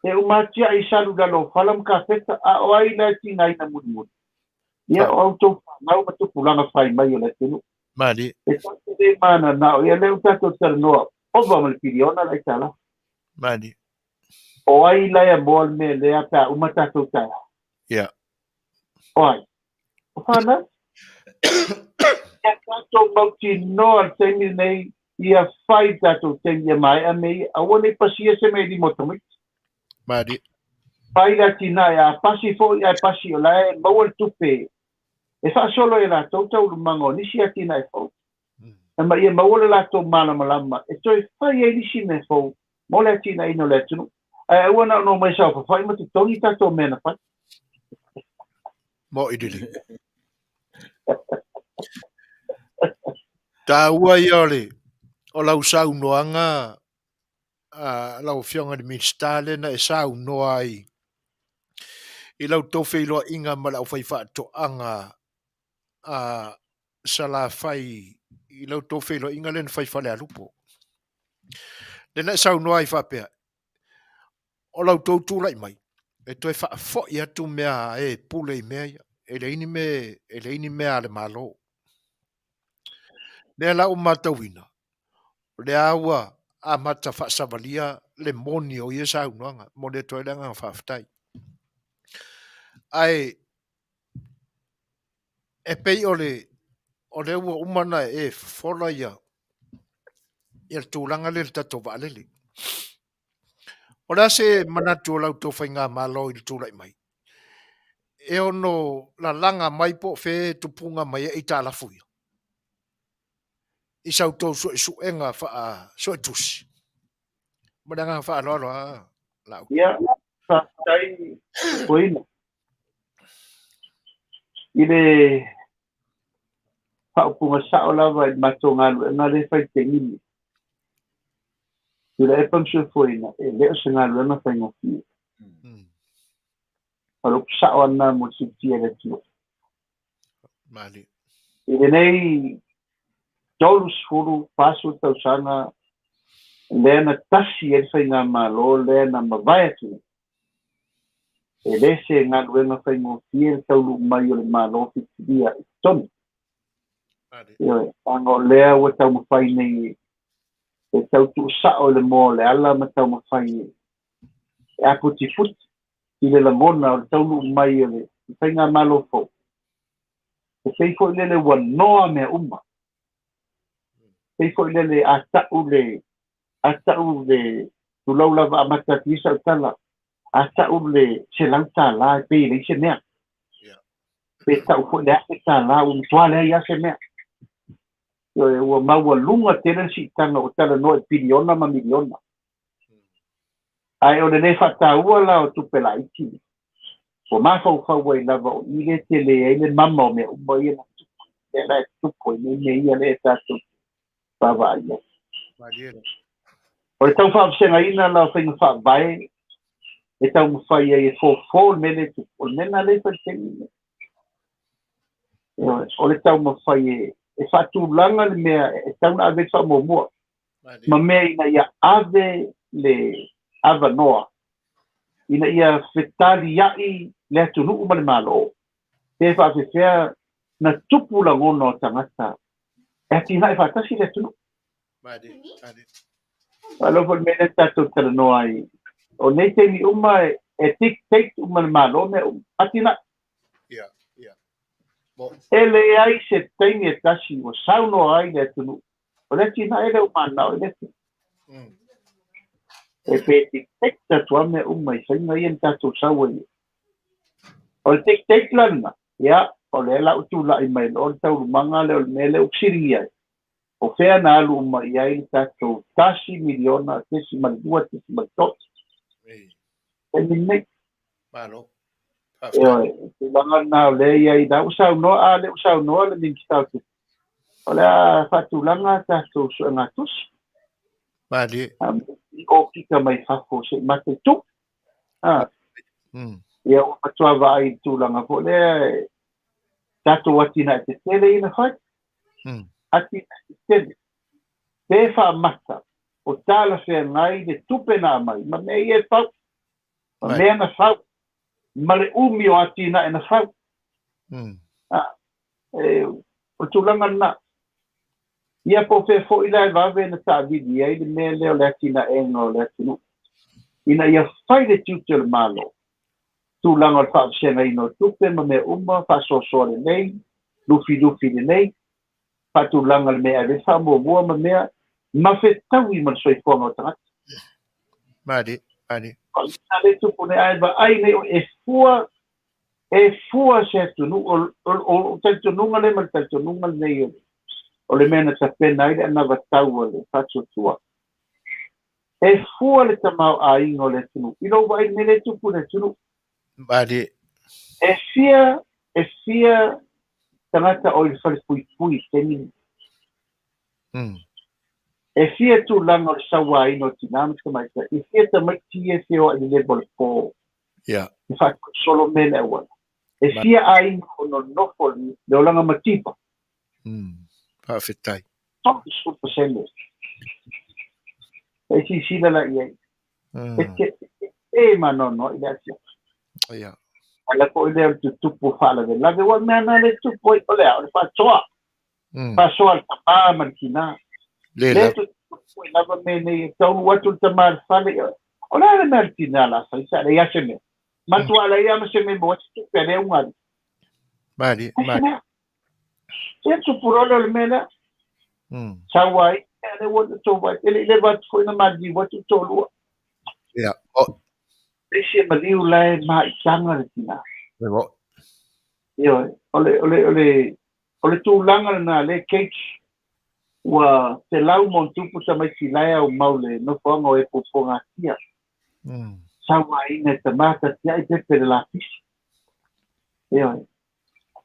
e uma atia'i i salu i lalo o fala ma kapeta, a o ai la e tigaina mulimuli? Ia o a outou fanau ma tupulaga fai mai o le atunuu. Malie. E tatou te le mananao, ia lea ua tatou talanoa, ova ma le piliona le aitalafu. Malie. O ai la e amoa le mea lea pe a uma tatou taeao? Ia. O ai? O fanau. Ia tatou mautinoa i le taimi lenei, ia fai le tatou taimi ia maea mea ia. Aua ne i pasia se mea i lima o tamaiti. Malie. Fai le atinae, a pasi foi ae pasi o la e maua le tupe e faasolo e latou taualumaga o nisi atinae fou. Ma ia maua le latou malamalama e toe fai ai nisi mea fou mo le atinaeina o le atunuu. Ae aua na ona omai saofafai ma totogi tatou mea na fai. Mo'i lelei. Taua ia o le o lau saunoaga a lau Afioga i le Minisita lea na e saunoa ai i lau tou feiloaiga ma le aufaifaatoaga a Salafai i la outou feiloaiga lea na fai i Falealupo. Lea na e saunoa ai faapea, o la outou tulai mai, e toe faafoi atu mea a e pule i mea ia. E leai ni mea, e leai ni mea a le Malo. Lea la ua matauina, o lea ua amata faasavalia le moni o ia saunoaga. Momoli atu ai le agaga faafetai. Ae E pei o le o lea ua uma ona e fofola ia ia le tulaga lea i le tatou vaalele. O le a se manatu o la outou faigamalo i le tulai mai? E ono lalaga mai po o fea e tupuga mai ai aitalafu ia i sa outou suesuega faa-suetusi? Ma le agaga faaaloalo lava Laauli. Ia, faafetai Toeaina. I le faaupuga sao lava i le matou galuega lea e fai i le taimi lenei, Tuilaepa ma Soifuaina, e le o se galuega faigofie. O le upu sao lava lena mo le silafia e le atunuu. I lenei 30, 40 tausaga lea na tasi ai le faigamalo lea na mavae atu nei, e le se galuega faigofie le taunuu mai o le Malo filifilia i totonu. Ioe, leaga o lea ua taumafai nei e tau tuusao i le moa o le ala ma taumafai e aputiputi i le lagona o le taunuu mai o le faigamalo fou. E pei foi lele ua noa mea uma. Pei foi lele a ta'u le, a ta'u le, tulou lava amata atu ia sau tala, a ta'u le $100 e pei e leai se mea. Pe ta'u foi le $1,000 ua matua leai lava se mea. Ioe, ua maualuga tele le siitaga ua talanoa i piliona ma miliona. Ae o le lē faataua la o tupe laiti ua mafaufau ai lava o i lea e tele ai le mama o mea uma ia na tupu, lea la e tupu ai nei mea ia lea e tatou te vaavaai ai. O le tau faavasegaina la o faiga faavae e taumafai ai e fofo le mea lea e tupu, o le mea lena lea e fai i le taimi lenei. O le taumafai e faatulaga le mea e tatau ona ave ai le faamuamua ma mea ina ia ave le avanoa ina ia fetaliai le atunuu ma le Malo, pe faafefea na tupu lagona o tagata e atinae faatasi le atunuu. Malo foi le mea lea tatou talanoa ai, o nei taimi uma e dictate uma le Malo mea uma, atinae. E leai se taimi e tasi ua saunoa ai le atunuu, o le atinae lea ua mananao i le atunuu. E pe dictate atu lava mea uma i faiga ia na tatou sau ai. O le dictate la lena, ia, o lea la ua tulai mai loa le taualumaga lea o le mea lea ua fesiligia ai. O fea na alu uma i ai le tatou $1 miliona tesima le 2 tesima le 3? Taimi lenei. Malo. Ioe, o tulaga lena o lea e i ai, la ua saunoa, a lea ua saunoa le Minisita o Tupe, o le a faatulaga tatou suegatusi. Malie. I okika mai fafo se i mataitu. Ia ua matua vaai i le tulaga foi lea e tatou atinae tetele ia na fai. Atinae tetele. Pe faamata o talafeagai le tupe na aumai ma mea ia e fau. Ma mea na fau. Ma le umi o atinae na fau. O le tulaga lena. Ia po o fea foi la e vave na taavili ai le mea lea o le atinaega o le atunuu ina ia fai le tiute o le Malo, tulaga o le faavasegaina o tupe ma mea uma, faasoasoa lelei, lufilufi lelei, faatulaga le mea e ave ai le faamuamua ma mea ma fetaui ma le soifuaga o tagata. Malie, malie. O le lea e tupu nei, ae vaai nei oe, e fua, e fua se atunuu, o talitonuga lea ma le talitonuga lenei o le mea na tapena ai le anavatau a le faatuatua. E fua le tamaoaiga o le atunuu i lou vaai i le mea lea e tupu i le atunuu. Malie. E fia, e fia tagata o i le falepuipui i le taimi lenei. E fia tulaga o le sauaina o tinā ma tamaitai, e fia tamaiti ia e feoai i le level o le po. E faatosolo mea i le auala. E fia aiga o nonofo le olaga mativa. Faafetai. 30%. E silasila la i ai. E te e manoanoa i le asiasi. Ala foi lea o le tutupu o faalavelave. Ua mea na le tupu ai o le a, o le faasoa. Faasoa le tamā ma le tinā. Le tutupu ai lava mea nei e taunuu atu le tamā i le fale. O le a le mea a le tinā la fai sa leai a se mea. Matua leai a ma se mea maua ai se tupe a le augali. Malie, malie. Ia tupu loa lea o le mea lea. Sau ai, ia lea ua tou vaai, e le i leva atu foi na maliliu atu le toalua. Ia, o. Le isi e maliu la e maitaga le tina. Ioe. Ioe, o le, o le, o le, o le tulaga lena lea Kate, ua 100+ tamaiti la e aumau le nofoaga o e puapuagatia. Sauaina e tama tatiai pepe le lapisi. Ioe.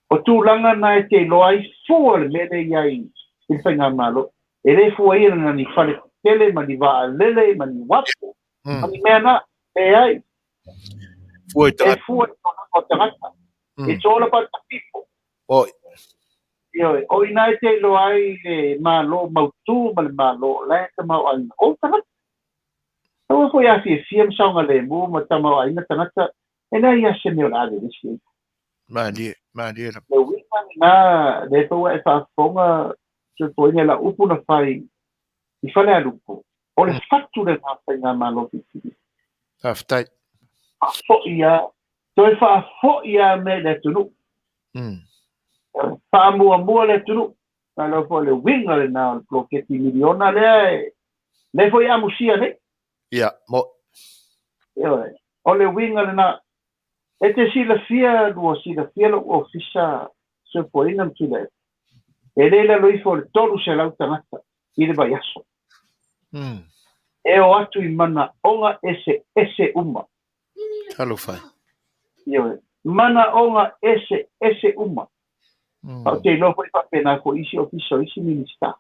O tulaga na e te iloa ai fua le mea lea i ai i le faigamalo. E le fua ia na ni fale tetele ma ni vaalele ma ni uafu ma ni mea na. Leai. Fua i E tagata. fua i tulaga o tagata. It's all about the people. Oi. Ioe, o i ina e te iloa ai le Malo mautū ma le Malo o la e tamaoaiga o tagata. Aua foi a fiafia ma saogalemu ma tamaoaiga tagata, e leai lava se mea o le a vevesi ai. Malie, malie lava. Le uiga lena, lea foi ua e faafofoga Tupuaina i lau upu na fai i Falealupo, o le fatu lena faigamalo filifili. Faafetai. Faafoi lava, toe faafoi lava mea i le atunuu. Faamuamua le atunuu. Malo foi le uiga lena o le poloketi miliona lea e lea foi e amusia nei. Ia, mo. Ioe, o le uiga lena. E te silafia, lua silafia lou ofisa soifuaina ma Tuilaepa. E le i lalo ifo o le 300 tagata i le vaiaso. E o atu i manaoga eseese uma. Talofa e. Ioe. Manaoga eseese uma. A ou te iloa foi faapena foi isi ofisa o isi Minista.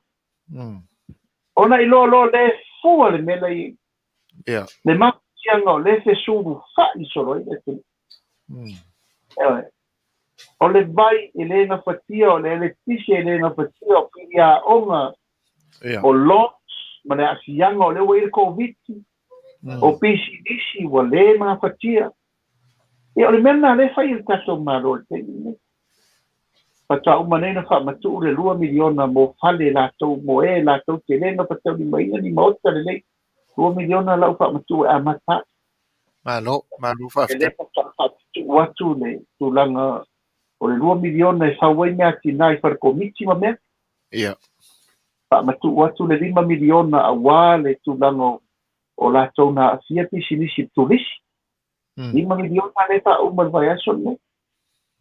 Ona iloa loa lea e fua le mea la i ai. Le mafatiaga o lea e fesulufai solo ai le atunuu. Ioe. O le vai e le gafatia, o le eletise e le gafatia, o piliaoga, o loans ma le aafiaga o lea ua i ai le Koviti, o pisinisi ua le gafatia. Ia, o le mea lena o lea e fai e le tatou Malo i le taimi lenei. Faatoa uma nei ona faamatuu le $2 miliona mo fale latou, mo e latou te le gafataulimaina ni maota lelei. $2 miliona la ua faamatuu e amata ai. Malo, malo E faafetai. le faatoa faamatuu atu le tulaga o le $2 miliona e fau ai meatinā i fale komiti ma mea. Faamatuu atu le $5 miliona aua le tulaga o latou na aafia pisinisi i le turisi. $5 miliona lea e faauma i le vaiaso lenei.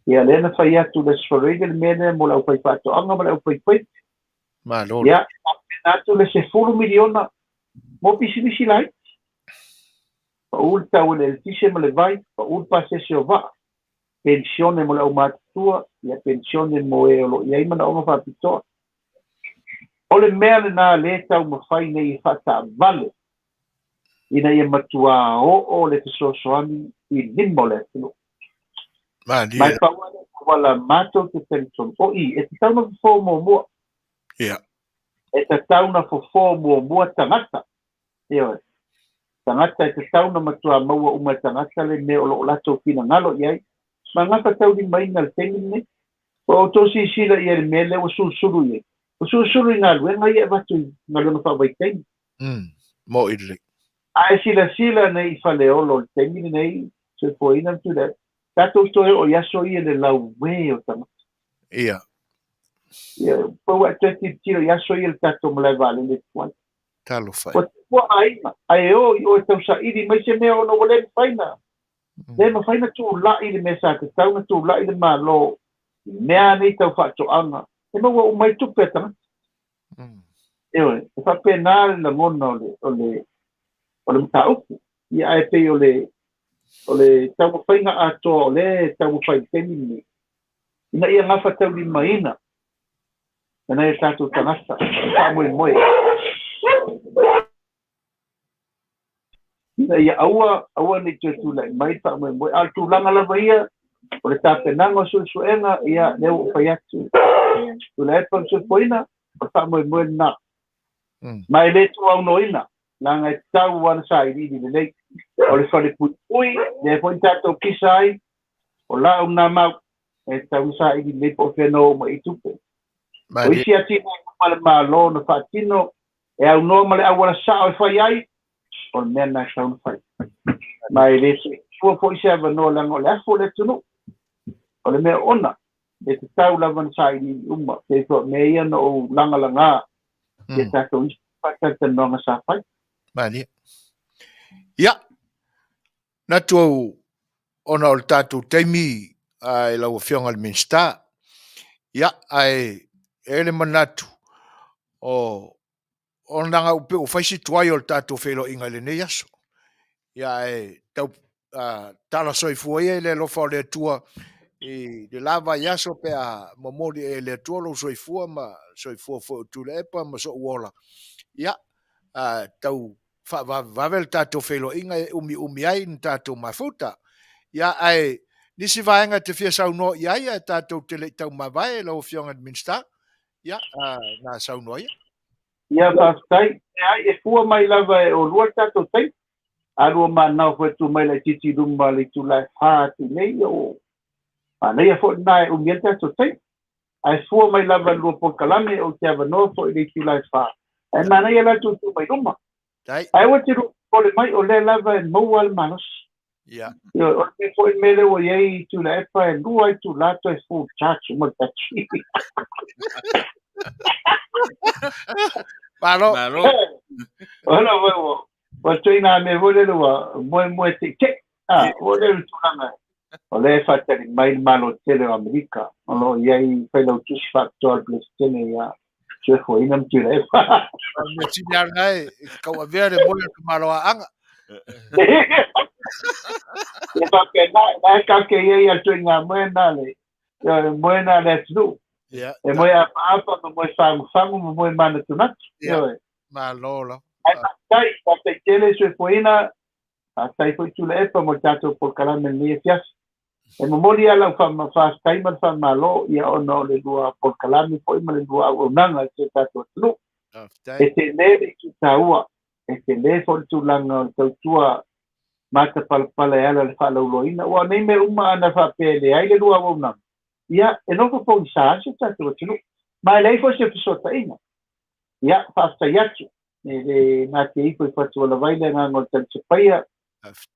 Ia, lea na fai atu le Aso Faraile le mea lea mo le aufaifaatoaga ma le aufaifaiva. Malo. Ia, faapena atu le $10 miliona mo pisinisi laiti. Pau le tau o le eletise ma le vai, pau le pasese o vaa, penisione mo le aumatutua, ia penisione mo e o lo o i ai manaoga faapitoa. O le mea lena lea e taumafai nei e faataavale ina ia matuā oo le fesoasoani i lima o le atunuu. Malie. Mai pau lava lea auala matou te talitonu. O i, e tatau ona fofo muamua. E tatau ona fofo muamua tagata. Ioe. Tagata e tatau ona matuā maua uma e tagata le mea o lo o latou finagalo i ai. Ma gafataulimaina i le taimi lenei. Ua outou silasila i ai i le mea lea ua sulusulu i ai. Ua sulusulu i galuega ia e avatu i galuega faavaitaimi. Moʻi lelei. A e silasila nei i Faleolo i le taimi lenei, soifuaina le tulaga, tatou toe oo i aso ia i le lauē o tagata. Ia, pau ua e toe tilotilo i aso ia i le tatou malae vaalele e tuai. Talofa e. Ua tuua aiga, ae o i o e tausaili mai se mea ona ua le mafai na, le mafai na tulai le mea sa tatau na tulai le Malo i mea nei tau faatoaga, e maua uma ai tupe a tagata. Ioe, e faapena le lagona o le, o le, o le mataupu. Ia, ae pei o le, o le taumafaiga atoa o lea e taumafai i le taimi lenei, ina ia gafataulimaina e nai o tatou tagata e faamoemoe ina ia aua, aua ne i toe tulai mai le faamoemoe. A o le tulaga lava ia, o le tapenaga o suesuega, ia, lea ua ou fai atu, Tuilaepa ma Soifuaina, o le faamoemoe lena. Ma e le tuaunoina, leaga e tatau lava ona sailiili lelei. O le falepuipui, lea foi na tatou kisa ai, o lau lena mau, e tatau ona saili lelei po o fea na o uma i ai tupe. O isi atinae uma a le Malo na faatino e aunoa ma le auala sao e fai ai, o le mea lena e tatau ona fai. Ma e le tuua foi se avanoa leaga o le afu o le atunuu. O le mea ona, e tatau lava ona sailiili uma, pei foi o mea ia na ou lagalaga i a tatou isi faatalatalanoaga sa fai. Malie. Ia, manatu au ona o le tatou taimi i lau Afioga i le Minisita, ia, ae e i ai le manatu o leaga pei ua fai si tuai o le tatou feiloaiga i lenei aso. Ia ae tau tala soifua ia i le alofa o le Atua i le la vaiaso pe a momoli e le Atua lou soifua ma soifua foi o Tuilaepa ma sou ola. Ia, tau faavavevave le tatou feiloaiga e umiumi ai ni tatou mafuta. Ia, ae nisi vaega e te fia saunoa i ai ae tatou te le i taumavae lau Afioga i le Minisita, ia, na saunoa ia. Ia, faafetai. Leai, e fua mai lava e olua le tatou taimi. A lua manao foi e tu mai laitiiti i luma o le itula e 4 atu nei, ia ua manaia foi lena e umi ai le tatou taimi. Ae fua mai lava i le lua polokalame, ou te avanoa foi i le itula e 4. Ae manaia la le tutu mai luma. Ae aua te lua popole mai, o lea lava e maua le malosi. Ioe, o le mea foi le mea lea ua i ai Tuilaepa e lua itula toe full charge uma le battery. Malo. Malo. Ola ua ua ua ituaiga mea foi lele ua moemoe teitei. Ah, ua lele le tulaga o lea e faatali mai le Malo tele o Amerika o lo o i ai failautusi faapitoa a le Peresetene ia Soifuaina ma Tuilaepa. O le mea sili lava lena e tauavea le moe o le tamaloaaga. E faapena, na e tatou te i ai i le ituaiga moe lena le, moe lena a le atunuu. E moe apaapa ma moe fagufagu ma moe manatunatu. Ioe. Malo lava. Ae faafetai, faafetai tele Soifuaina, faafetai foi Tuilaepa mo le tatou polokalame i lenei afiafi. E momoli lava lau faafetai ma le faamalo, ia ona o le lua polokalame foi ma le lua auaunaga i si o tatou atunuu. E tele le itu taua, e tele foi le tulaga o le tautua matapalapala e ala i le faalauiloaina. Aua o nei mea uma ana faapea e leai le lua auaunaga, ia e nofo pogisa lava si o tatou atunuu. Ma e leai foi se fesootaiga. Ia, faafetai atu. E le natia ifo i fatualavai le agaga o le talisapaia.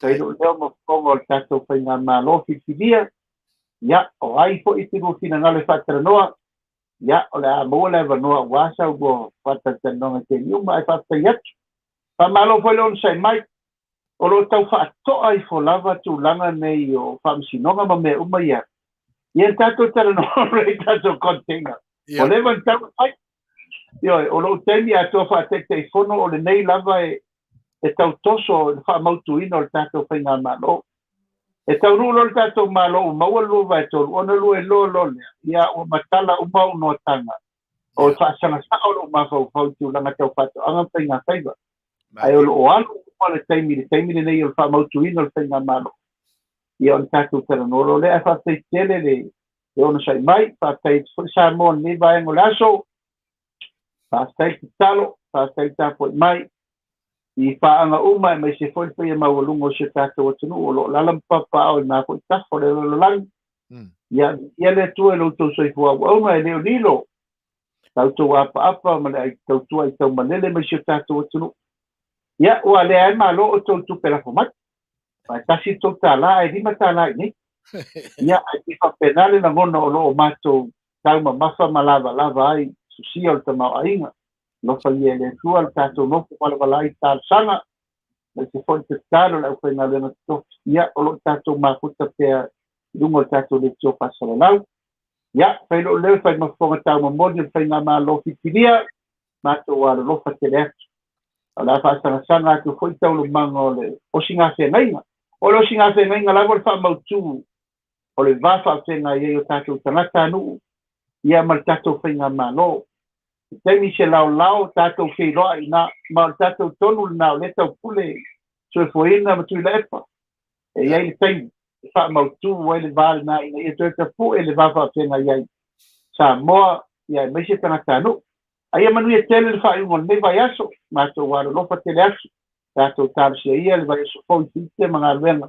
Fai lou leo ma fofoga o le tatou faigamalo filifilia. Ia, o ai foi e te lua finagalo e faatalanoa, ia, o le a maua le avanoa aua sau lua faatalatalanoaga i taimi uma, ae faafetai atu. Faamalo foi le onosai mai. O lo o tau faatoa ifo lava tulaga nei o faamasinoga ma mea uma ia. Ia le tatou talanoa loa i tatou container. Ua leva ona tatau ona fai. Ioe, o lou taimi atoa faa-Taitaifono o lenei lava e e tau toso i le faamautuina o le tatou faigamalo. E taunuu loa le tatou Malo ua maua le 2/3 ona lua iloa loa lea, ia ua matala uma au noataga o le faasagasao o lou mafaufau i tulaga tau faatoaga ma faigafaiva. Ae o lo o alu uma le taimi i le taimi lenei o le faamautuina o le faigamalo, ia ona tatou talanoa loa lea. Ae faafetai tele le onosai mai, faafetai atu foi Samoa i lenei vaega o le aso. Faafetai le tatalo, faafetai le tapuai mai i paaga uma aemaise foi le paia maualuga o si o tatou atunuu o lo o alaala ma papaaao i lena foi tafa o le lalolagi. Ia, viia le Atua i lo outou soifua auauna e le o lilo la outou apaapa ma le ai tautua aitaumalele mai si o tatou atunuu. Ia, ua lea ai malo outou i tupe lafo mai. Aua e tasi le tou tala ae lima tala i inei. Ia, ae pei faapena le lagona o lo o matou taumamafa ma lavalava ai sosia o le tamaoaiga. Alofa ia e le Atua le tatou nofo valavala ai i talosaga, aemaise foi le tatalo a le aufaigaluega totofi, ia, o lo o tatou mafuta pea i luga o le tatou leitio faasalalau. Ia, fai lou leo e fai ma fofoga taumamoli o le faigamalo filifilia, matou alolofa tele atu. O le a faasagasaga atu foi taualumaga o le osigafeagaiga. O le osigafeagaiga lava o le faamautu o le va faafeagai ai o tatou tagatanuu ia ma le tatou faigamalo. I taimi se laolao tatou feiloai ina, ma o le tatou tonu lena o lea taupule Soifuaina ma Tuilaepa. E i ai le taimi e faamautu ai le va lena ina ia toe tapue le va faafeagai ai Samoa ia aemaise tagatanuu. A ia manuia tele le faaiuga o lenei vaiaso, matou alolofa tele atu, tatou talosia ia le vaiaso fou i tiute ma galuega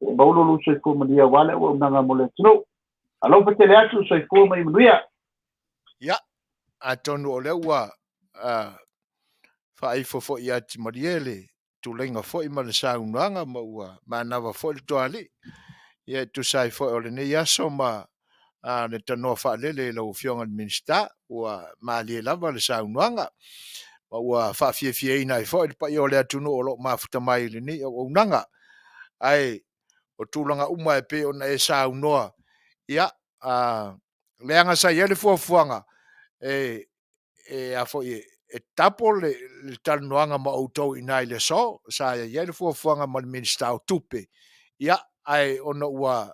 e maua lo lou soifua manuia aua le auaunaga mo le atunuu. Alofa tele atu, soifua ma ia manuia. Ia, atonu o lea ua faaifo foi ia Timalie le tuleiga foi ma le saunoaga ma ua manava foi le toalii. Ia e tusa ai foi o lenei aso ma le tanoa faalele i lau Afioga i le Minisita, ua malie lava le saunoaga ma ua faafiafiaina ai foi le paia o le atunuu o lo o mafuta mai i lenei auaunaga. Ae o tulaga uma e pei ona e saunoa, ia, leaga sa i ai le fuafuaga e e a foi e double le talanoaga ma outou i ina i le aso sa i ai le fuafuaga ma le Minisita o Tupe, ia ae ona ua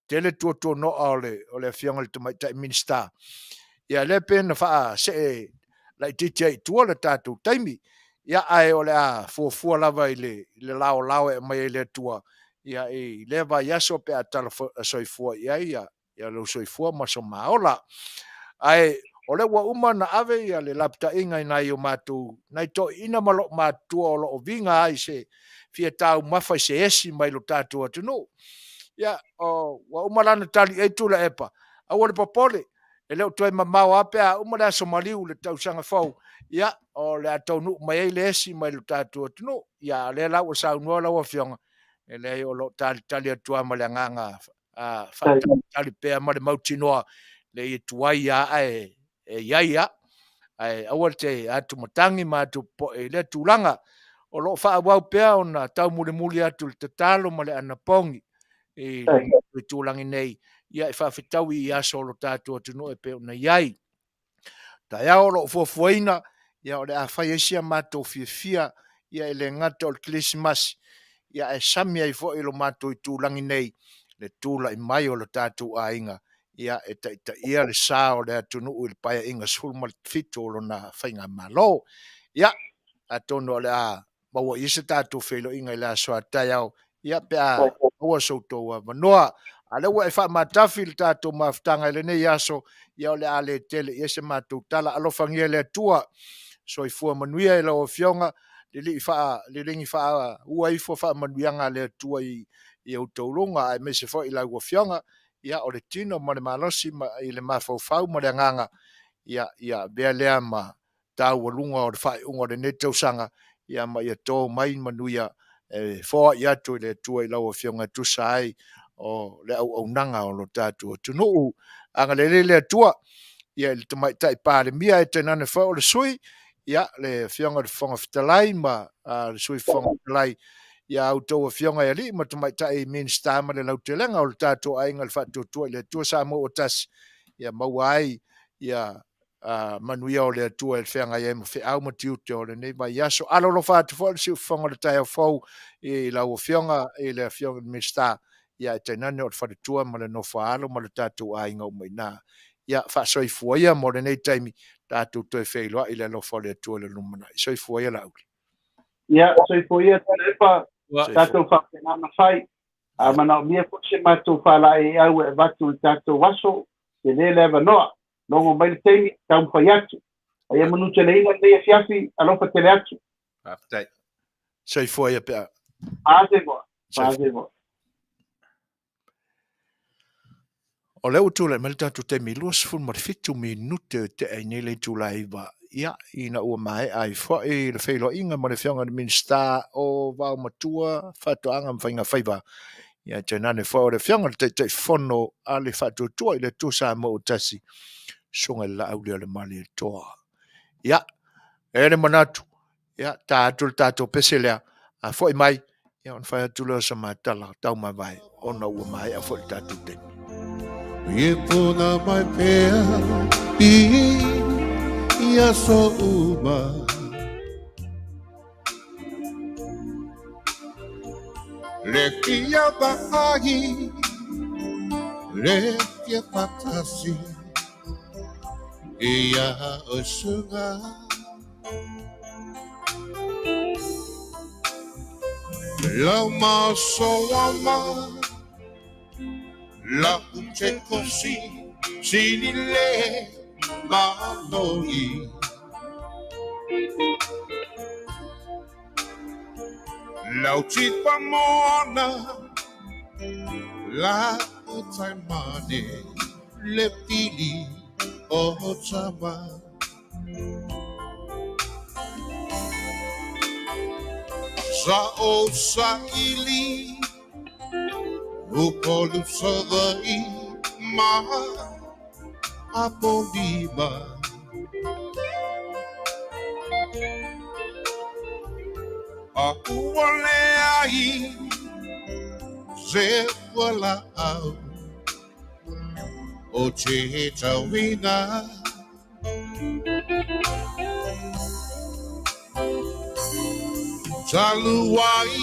tele tuatuanoa o le o le afioga i le Tamaitai Minisita, ia lea pei ona faasee laitiiti ai i tua le tatou taimi. Ia ae o le a fuafua lava i le i le laolao e aumai ai e le Atua ia i lea vaiaso pe a tala soifua i ai ia ia lou soifua ma so ma ola. Ae o lea ua uma ona ave ia le lapataiga i nai o matou, nai toeaiina ma loo matutua o lo o viga ai se fia taumafa i se esi mai lo tatou atunuu. Ia, o, ua uma la ona tali i ai Tuilaepa, aua le popole, e le o toe mamao lava pe a uma le aso maliu i le tausaga fou, ia, o le a taunuu mai ai le esi mai lo tatou atunuu. Ia, a o lea la ua saunoa lau Afioga, e leai o lo o talitali atu lava ma le agaga faatalitali pea ma le mautinoa le ia tuai lava ae e i ai lava. Ae aua te atumatagi ma atupopoe i lea tulaga. O lo o faaauau pea ona taumulimuli atu le tatalo ma le anapogi i le itulagi nei, ia e faafetaui i aso o lo tatou atunuu e pei ona i ai. Taeao o lo o fuafuaina, ia o le a fai ai si a matou fiafia, ia e le gata o le Kerisimasi, ia ae sami ai foi lo matou itulagi nei le tulai mai o lo tatou aiga, ia e taitaia le sa o le atunuu i le Paeaiga 17 o lona Faigamalo. Ia, atonu o le a maua i ai se tatou feiloaiga i le aso a taeao, ia pe a maua so outou avanoa. A o lea ua e faamatafi le tatou mafutaga i lenei aso, ia o le a le tele i ai se matou tala. Alofagia e le Atua, soifua manuia i lau Afioga, lilii faa, liligi faaua ifo faamanuiaga a le Atua i, i outou luga, aemaise foi i lau Afioga, ia o le tino ma le malosi ma, i le mafaufau ma le agaga, ia, ia avea lea ma taualuga o le faaiuga o lenei tausaga, ia ma ia to mai manuia e foai atu i le Atua i lau Afioga e tusa ai o le auaunaga o lo tatou atunuu. Agalelei le Atua ia i le Tamaitai Palemia e tainane foi o le sui, ia le Afioga i le Fofoga Fetalai ma le Sui Fofoga Fetalai, ia a outou afioga i alii ma tamaitai Minisita ma le lautelega o le tatou aiga i le Faatuatua i le Atua Samoa ua tasi, ia maua ai ia manuia o le Atua e feagai ai ma feau ma tiute o lenei vaiaso. Alolofa atu foi le siufofoga o le taeao fou i lau Afioga i le Afioga i le Minisita, ia e tainane o le faletua ma le nofo a alo ma le tatou aiga uma i ina. Ia faasoifua ia mo lenei taimi, tatou toe feiloai i le alofa o le Atua i le lumanai. Soifua ia Laauli. Ia, soifua ia Tuilaepa, tatou faapena ona fai. A manaomia foi se matou faalaeiau e avatu i le tatou aso, tele le avanoa. Logo mai le taimi, taumafai atu. A ia manuteleina lenei afiafi, alofa tele atu. Faafetai. Soifua ia pea. Faaseivoa. Faaseivoa. O lea ua tulai mai le tatou taimi 27 minute o tea ai nei le itula e 9. Ia, ina ua maea ai foi le feiloaiga ma le Afioga i le Minisita o Vaomatua, Faatoaga ma Faigafaiva, ia tainane foi o le Afioga i le Taitaifono a le Faatuatua i le Atua Samoa ua tasi, Susuga i le Laaulialemalietoa. Ia, e le manatu, ia, ta atu le tatou pese lea, a foi mai, ia, ona fai atu lea o sa matala taumavae, ona ua maea foi le tatou taimi. Ye puna mai pea i ia so uma. Le fia vaai, le fia fatasi, ia o sunga. Lau masoama, lau te kosi, sini le manoi. Lau tipa moana, la taimane, le pili o tama. Sa o sa ili, upolu savai ma apolima. A ua le ai, se ua la au, o te tauina. Talu ai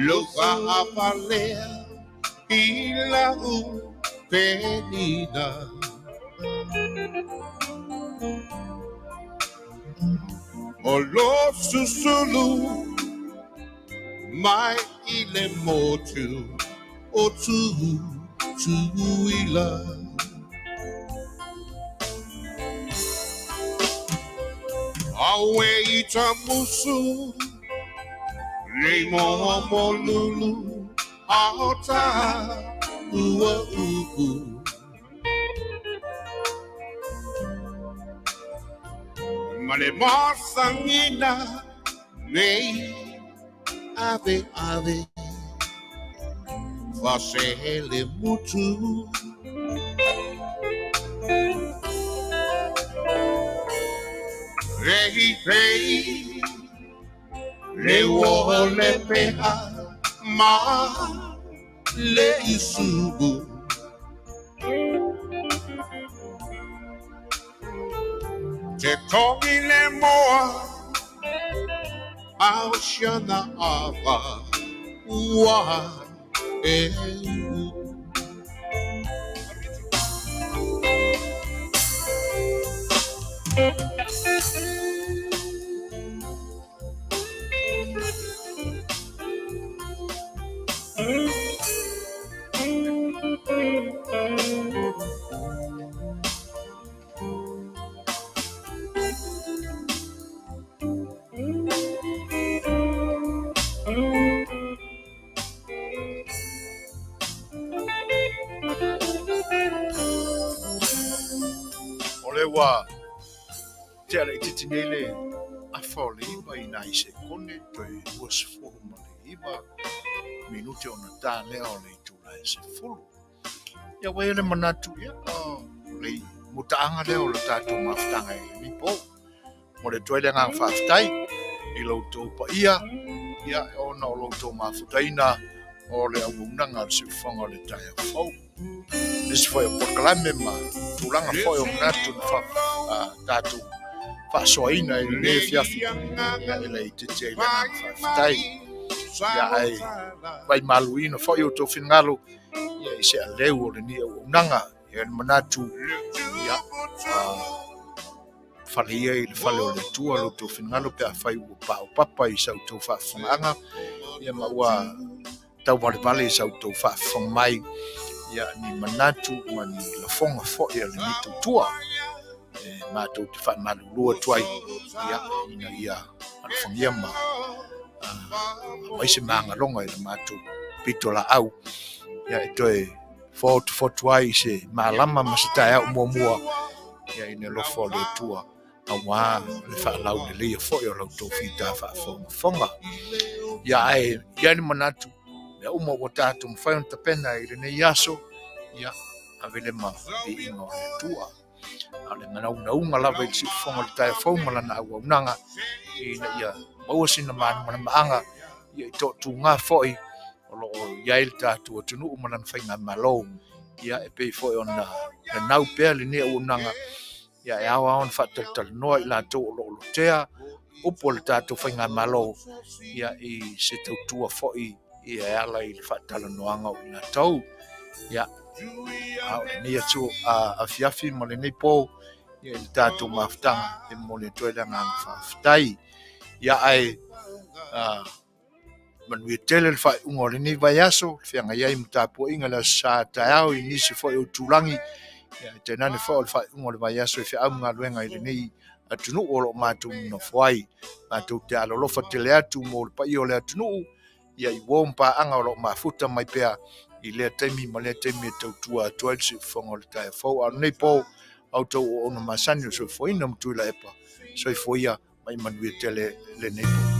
lo faapalea i lau penina. O lo susulu mai i le motu o tu tuila. Awe i ta musu, le moa mo lulu, a ta ua upu. Ma le masangina nei ave ave fasele mutu. Rei rei le o le peha ma le isubu. Te togi le moa a o siana ava ua e u. O lea ua tea laitiiti nei le afa o le 9 i nai sekone toe 29 minute ona ta lea o le itula e 10. Ia ua i ai le manatu, ia, o le mutaaga lea o le tatou mafutaga i lenei po. Mo le atu ai le agaga faafetai i lo outou paia, ia, ona o lo outou mafutaina o le auaunaga a le siufofoga o le taeao fou. Nisi foi o polokalame ma tulaga foi o manatu na fa, tatou faasoaina i lenei afiafi, ia, e laitiiti ai le agaga faafetai. Ia, ae vaimaluina foi outou finagalo ia, i se aleu o lenei auaunaga. Ia, le manatu, ia, fale ia i le fale o le Atua lo outou finagalo pe afai ua paopapa i sa outou faafofogaaga, ia, ma ua tauvalevale i sa outou faafofoga mai, ia, ni manatu ma ni lafoga foi a lenei tautua. E matou te faamalulu atu ai, ia, ina ia alofagia ma aumai se magaloga i le matou pitolaau, ia, e toe fotufotu ai i se malama ma se taeao muamua, ia, i le alofa o le Atua, aua le faalauleleia foi o la outou fita faafogafoga. Ia, ae i ai le manatu, mea uma ua tatou mafai ona tapena i lenei aso, ia, ave le ma viiga o le Atua. A o le naunauga lava i le siufofoga o le taeao fou ma lana auaunaga, ina ia maua sina malamalamaaga, ia, i toatuga foi o lo o i ai le tatou atunuu ma lana faigamalo. Ia, e pei foi ona nanau pea lenei auaunaga, ia, e ao lava ona faatalatalanoa i latou o lo o lotea upu o le tatou faigamalo, ia, i se tautua foi, ia, e ala i le faatalanoaga o i latou. Ia, a o lenei atu afiafi ma lenei po, ia, i le tatou mafutaga, e momoli atu ai le agaga faafetai. Ia, ae manuia tele le faaiuga o lenei vaiaso, le feagai ai ma tapuaiga i le Aso Sa taeao i nisi foi o itulagi, ia, e tainane foi o le faaiuga o le vaiaso i feau ma galuega i lenei atunuu o lo o matou nonofo ai. Matou te alolofa tele atu mo le paia o le atunuu, ia, i uo ma paaga o lo o mafuta mai pea i lea taimi ma lea taimi e tautua atu ai le siufofoga o le taeao fou. A o lenei po, a outou auauna masani o le soifuaina ma Tuilaepa, soifua ia ma ia manuia tele lenei po.